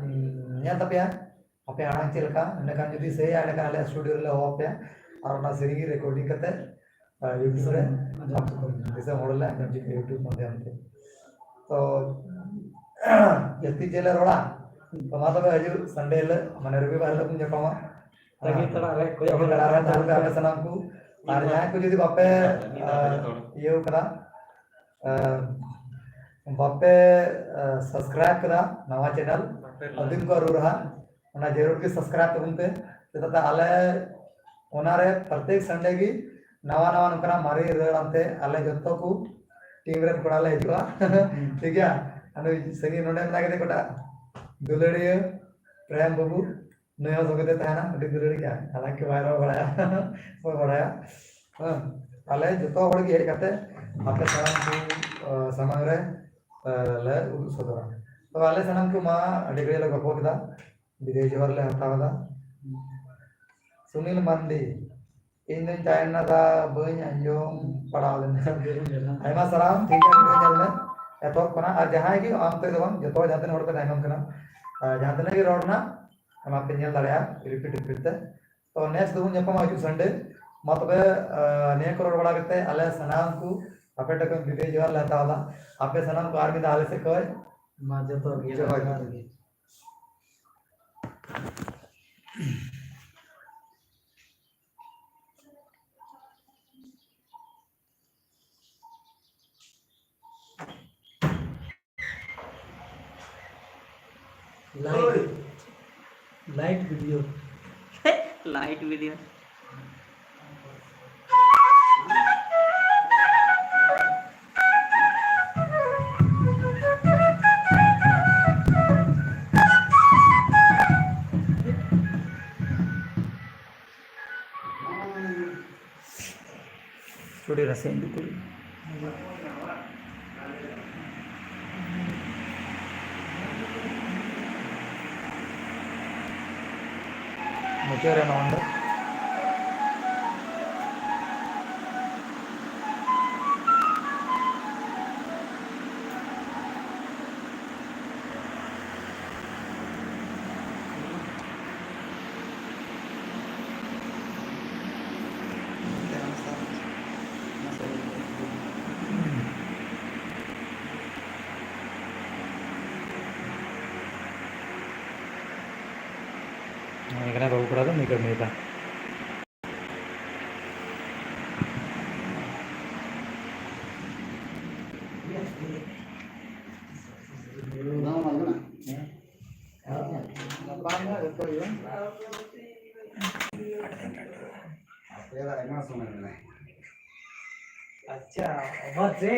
ᱩᱸ, ᱧᱮᱞ ᱛᱟᱯᱮᱭᱟ ᱟᱯᱮ ᱟᱲᱟᱝ ᱪᱮᱫ ᱞᱮᱠᱟ᱾ ᱮᱸᱰᱮᱠᱷᱟᱱ ᱡᱩᱫᱤ ᱥᱟᱹᱦᱤᱭᱟ, ᱮᱸᱰᱮᱠᱷᱟᱱ ᱟᱞᱮᱭᱟᱜ ᱥᱴᱩᱰᱤᱭᱳ ᱨᱮᱞᱮ ᱦᱚᱦᱚ ᱟᱯᱮᱭᱟ ᱟᱨ ᱚᱱᱟ ᱥᱮᱨᱮᱧ ᱜᱮ ᱨᱮᱠᱚᱨᱰᱤᱝ ᱠᱟᱛᱮ, ᱟ, YouTube ᱨᱮ ᱟᱸᱡᱚᱢ ᱦᱚᱪᱚ ᱠᱚᱣᱟ᱾ ᱫᱤᱥᱚᱢ ᱦᱚᱲ ᱞᱮ ᱟᱸᱡᱚᱢ ᱦᱚᱪᱚ ᱠᱚᱣᱟ YouTube ᱢᱟᱫᱽᱫᱷᱚᱢ ᱛᱮ᱾ ᱛᱚ ᱡᱟᱹᱥᱛᱤ ᱪᱮᱫ ᱞᱮ ᱨᱚᱲᱟ? ᱛᱚ ᱢᱟ ᱛᱚᱵᱮ ᱦᱤᱡᱩᱜ ᱥᱟᱱᱰᱮ ᱦᱤᱞᱳᱜ, ᱢᱟᱱᱮ ᱨᱚᱵᱤᱵᱟᱨ ᱦᱤᱞᱳᱜ ᱵᱚᱱ ᱧᱟᱯᱟᱢᱟ᱾ ᱛᱟᱺᱜᱤ ᱛᱟᱲᱟᱜ ᱨᱮ ᱠᱚᱭᱚᱜ ᱛᱟᱺᱜᱤ ᱦᱚᱨ ᱛᱟᱲᱟᱜ ᱨᱮ ᱛᱟᱦᱮᱱ ᱛᱟᱦᱮᱱ ᱯᱮ ᱟᱯᱮ ᱯᱮ᱾ ᱥᱟᱱᱟᱢ ᱠᱚ᱾ ᱟᱨ ᱡᱟᱦᱟᱸᱭ ᱠᱚ ᱡᱩᱫᱤ ᱵᱟᱯᱮ, ᱢᱤᱫ ᱫᱷᱟᱣ ᱛᱮ ᱟ, ᱡᱚᱛᱚ ᱦᱚᱲ᱾ ᱤᱭᱟᱹ ᱠᱟᱫᱟ, ᱟ, ᱵᱟᱯᱮ, ᱟ, ᱥᱟᱵᱥᱠᱨᱟᱭᱤᱵ ᱠᱟᱫᱟ ᱱᱟᱣᱟ ᱪᱮᱱᱮᱞ, ᱵᱟᱯᱮ ᱟᱹᱫᱤᱢ ᱠᱚ ᱟᱹᱨᱩ ᱨᱟᱦᱟ, ᱚᱱᱟ ᱡᱟᱹᱨᱩᱲ ᱜᱮ ᱥᱟᱵᱥᱠᱨᱟᱭᱤᱵ ᱛᱟᱵᱚᱱ ᱯᱮ᱾ ᱪᱮᱫᱟᱜ ᱥᱮ ᱟᱞᱮ ᱚᱱᱟᱨᱮ ᱯᱨᱚᱛᱮᱠ ᱥᱟᱱᱰᱮ ᱜᱮ ᱱᱟᱣᱟ ᱱᱟᱣᱟ ᱱᱚᱝᱠᱟᱱᱟᱜ ᱢᱟᱨᱮ ᱨᱟᱹᱲ ᱟᱱᱛᱮ ᱟᱞᱮ ᱡᱚᱛᱚ ᱠᱚ ᱴᱤᱢ ᱨᱮᱱ ᱠᱚᱲᱟ ᱞᱮ ᱦᱤᱡᱩᱜᱼᱟ᱾ ᱦᱩᱸ᱾ ᱴᱷᱤᱠ ᱜᱮᱭᱟ? ᱟᱨ ᱱᱩᱭ ᱥᱟᱺᱜᱤᱧ ᱱᱚᱰᱮ ᱢᱮᱱᱟᱭ ᱠᱟᱫᱮ ᱠᱚᱴᱟ ᱫᱩᱞᱟᱹᱲᱤᱭᱟᱹ ᱯᱨᱮᱢ ᱵᱟᱹᱵᱩ, ᱱᱩᱭ ᱦᱚᱸ ᱥᱚᱸᱜᱮ ᱛᱮ ᱛᱟᱦᱮᱱᱟ, ᱟᱹᱰᱤ ᱫᱩᱞᱟᱹᱲᱤ ᱜᱮᱭᱟ, ᱦᱟᱞᱟᱝᱠᱤ ᱵᱟᱭ ᱨᱚᱲ ᱵᱟᱲᱟᱭᱟ, ᱵᱟᱭ ᱵᱟᱲᱟᱭᱟ᱾ ᱦᱮᱸ, ᱟᱞᱮ ᱡᱚᱛᱚ ᱦᱚᱲ ᱜᱮ ᱦᱮᱡ ᱠᱟᱛᱮ ᱟᱯᱮ ᱥᱟᱱᱟᱢ ᱠᱚ, ᱟ, ᱥᱟᱢᱟᱝ ᱨᱮ, ᱟ, ᱞᱮ ᱩᱫᱩᱜ ᱥᱚᱫᱚᱨᱟ᱾ ᱛᱚ ᱟᱞᱮ ᱥᱟᱱᱟᱢ ᱠᱚ ᱢᱟ ᱟᱹᱰᱤ ᱜᱷᱟᱹᱲᱤᱡ ᱞᱮ ᱜᱚᱞᱯᱚ ᱠᱮᱫᱟ, ᱵᱤᱫᱟᱹᱭ ᱡᱚᱦᱟᱨ ᱞᱮ ᱦᱟᱛᱟᱣ ᱮᱫᱟ᱾ ᱥᱩᱱᱤᱞ ᱢᱟᱱᱰᱤ, ᱤᱧ ᱫᱚᱧ ᱛᱟᱭᱚᱢ ᱮᱱᱟ ᱫᱟ, ᱵᱟᱹᱧ ᱟᱸᱡᱚᱢ ᱯᱟᱲᱟᱣ ᱞᱮᱱᱟ᱾ ᱟᱭᱢᱟ ᱥᱟᱨᱦᱟᱣ, ᱴᱷᱤᱠ ᱜᱮᱭᱟ, ᱵᱷᱤᱰᱤᱭᱳ ᱧᱮᱞ ᱢᱮ᱾ ᱮᱛᱚᱦᱚᱵ ᱠᱷᱚᱱᱟᱜ, ᱟᱨ ᱡᱟᱦᱟᱸᱭ ᱜᱮ ᱟᱢ ᱛᱮ ᱫᱚ ᱵᱟᱝ, ᱡᱚᱛᱚ ᱦᱚᱲ ᱡᱟᱦᱟᱸ ᱛᱤᱱᱟᱹᱜ ᱦᱚᱲ ᱯᱮ ᱛᱟᱭᱱᱚᱢ ᱠᱟᱱᱟ, ᱟᱨ ᱡᱟᱦᱟᱸ ᱛᱤᱱᱟᱹᱜ ᱜᱮ ᱨᱚᱲ ᱨᱮᱱᱟᱜ, ᱚᱱᱟ ᱯᱮ ᱧᱮᱞ ᱫᱟᱲᱮᱭᱟᱜᱼᱟ ᱨᱤᱯᱤᱴ ᱨᱤᱯᱤᱴ ᱛᱮ᱾ ᱛᱚ ᱱᱮᱠᱥᱴ ᱫᱚᱵᱚᱱ ᱧᱟᱯᱟᱢᱟ ᱦᱤᱡᱩᱜ ᱥᱟᱱᱰᱮ᱾ ᱢᱟ ᱛᱚᱵᱮ, ᱟᱸ, ᱱᱤᱭᱟᱹ ᱠᱚ ᱨᱚᱲ ᱵᱟᱲᱟ ᱠᱟᱛᱮ ᱟᱞᱮ ᱥᱟᱱᱟᱢ ᱠᱚ ᱟᱯᱮ ᱴᱷᱮᱱ ᱠᱷᱚᱱ ᱵᱤᱫᱟᱹᱭ ᱡᱚᱦᱟᱨ ᱞᱮ ᱦᱟᱛᱟᱣ ᱮᱫᱟ᱾ ᱟᱯᱮ ᱥᱟᱱᱟᱢ ᱠᱚ ᱟᱨ ᱢᱤᱫ ᱫᱷᱟᱣ ᱟᱞᱮ ᱥᱮᱫ ᱠᱷᱚᱱ ᱢᱟ ᱡᱚᱛᱚ ᱜᱮ ᱡᱚᱦᱟᱨ᱾ ᱡᱚᱦᱟᱨ ᱜᱮ᱾ Light, light video. Light video. ᱪᱩᱲᱤ ᱨᱟᱥᱮ ᱤᱧ ᱫᱩ ᱠᱩᱲᱤ᱾ ᱢᱩᱪᱟᱹᱫ ᱨᱮ ᱱᱚᱜᱼᱚᱭ ᱱᱚᱰᱮ᱾ ᱱᱚᱜᱼᱚᱭ ᱠᱟᱱᱟ ᱵᱟᱹᱵᱩ ᱠᱚᱲᱟ ᱫᱚ ᱱᱩᱭ ᱠᱟᱹᱢᱤᱭᱮᱫᱟ᱾ ᱟᱪᱪᱷᱟ, ᱚᱵᱷᱟᱨ ᱥᱮ?